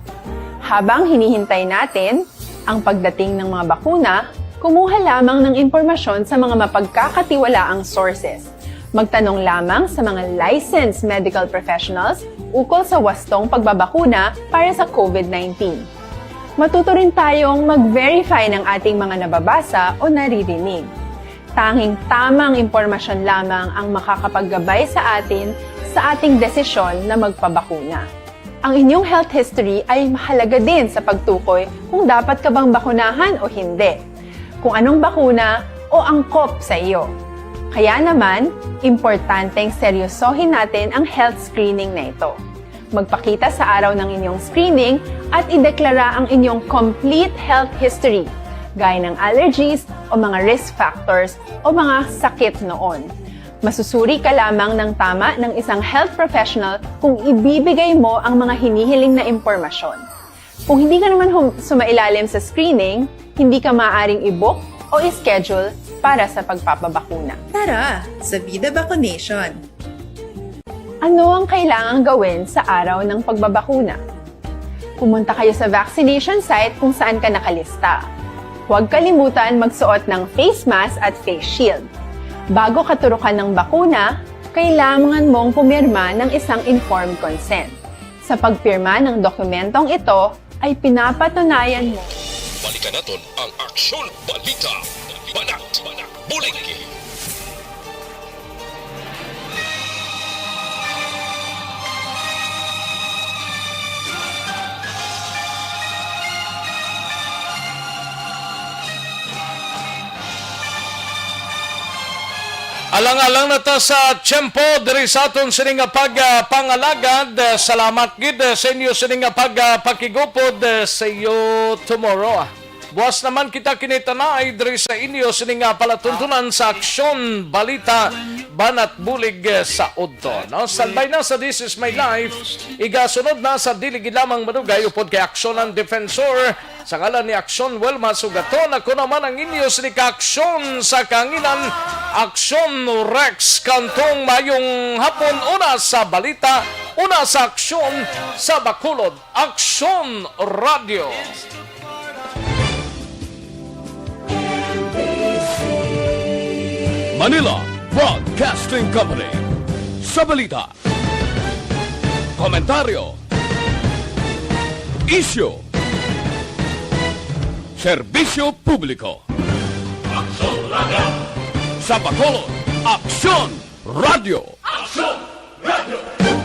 Habang hinihintay natin ang pagdating ng mga bakuna, kumuha lamang ng impormasyon sa mga mapagkakatiwalaang sources. Magtanong lamang sa mga licensed medical professionals ukol sa wastong pagbabakuna para sa COVID nineteen. Matuto rin tayong mag-verify ng ating mga nababasa o naririnig. Tanging tamang impormasyon lamang ang makakapaggabay sa atin sa ating desisyon na magpabakuna. Ang inyong health history ay mahalaga din sa pagtukoy kung dapat ka bang bakunahan o hindi, kung anong bakuna o angkop sa iyo. Kaya naman, importanteng seryosohin natin ang health screening na ito. Magpakita sa araw ng inyong screening at ideklara ang inyong complete health history, gaya ng allergies o mga risk factors o mga sakit noon. Masusuri ka lamang ng tama ng isang health professional kung ibibigay mo ang mga hinihiling na impormasyon. Kung hindi ka naman hum- sumailalim sa screening, hindi ka maaaring i-book o i-schedule para sa pagpapabakuna. Tara sa Vida Vaccination! Ano ang kailangang gawin sa araw ng pagbabakuna? Pumunta kayo sa vaccination site kung saan ka nakalista. Huwag kalimutan magsuot ng face mask at face shield. Bago katurukan ng bakuna, kailangan mong pumirma ng isang informed consent. Sa pagpirma ng dokumentong ito ay pinapatunayan mo. Balikan naton ang Aksyon Balita. Banat, bulig. Alang-alang na ta sa tiyempo diri sa aton sini nga pag, ah, pangalagad. Salamat gid, ah, sa inyo sini nga pag, ah, pakigupod, ah, see you tomorrow. Buwas naman kita kinitanay diri sa inyo sini nga palatuntunan sa Aksyon Balita, Banat Bulig, eh, sa Udto. No? Standby na sa This Is My Life. Igasunod na sa dili gid lamang madugay upod kay Aksyon ang Defensor. Sa ngalan ni Aksyon Wilma Sugaton, ako naman ang inyo sini ka Aksyon sa Kanginan, Aksyon Rex Cantong. Mayong hapon, una sa balita, una sa aksyon, sa Bacolod. Aksyon Radio. Manila Broadcasting Company. Sa balita, komentaryo, isyu, serbisyo publiko. Aksyon Radio. Sa Bacolod, Aksyon Radio. Aksyon Radio.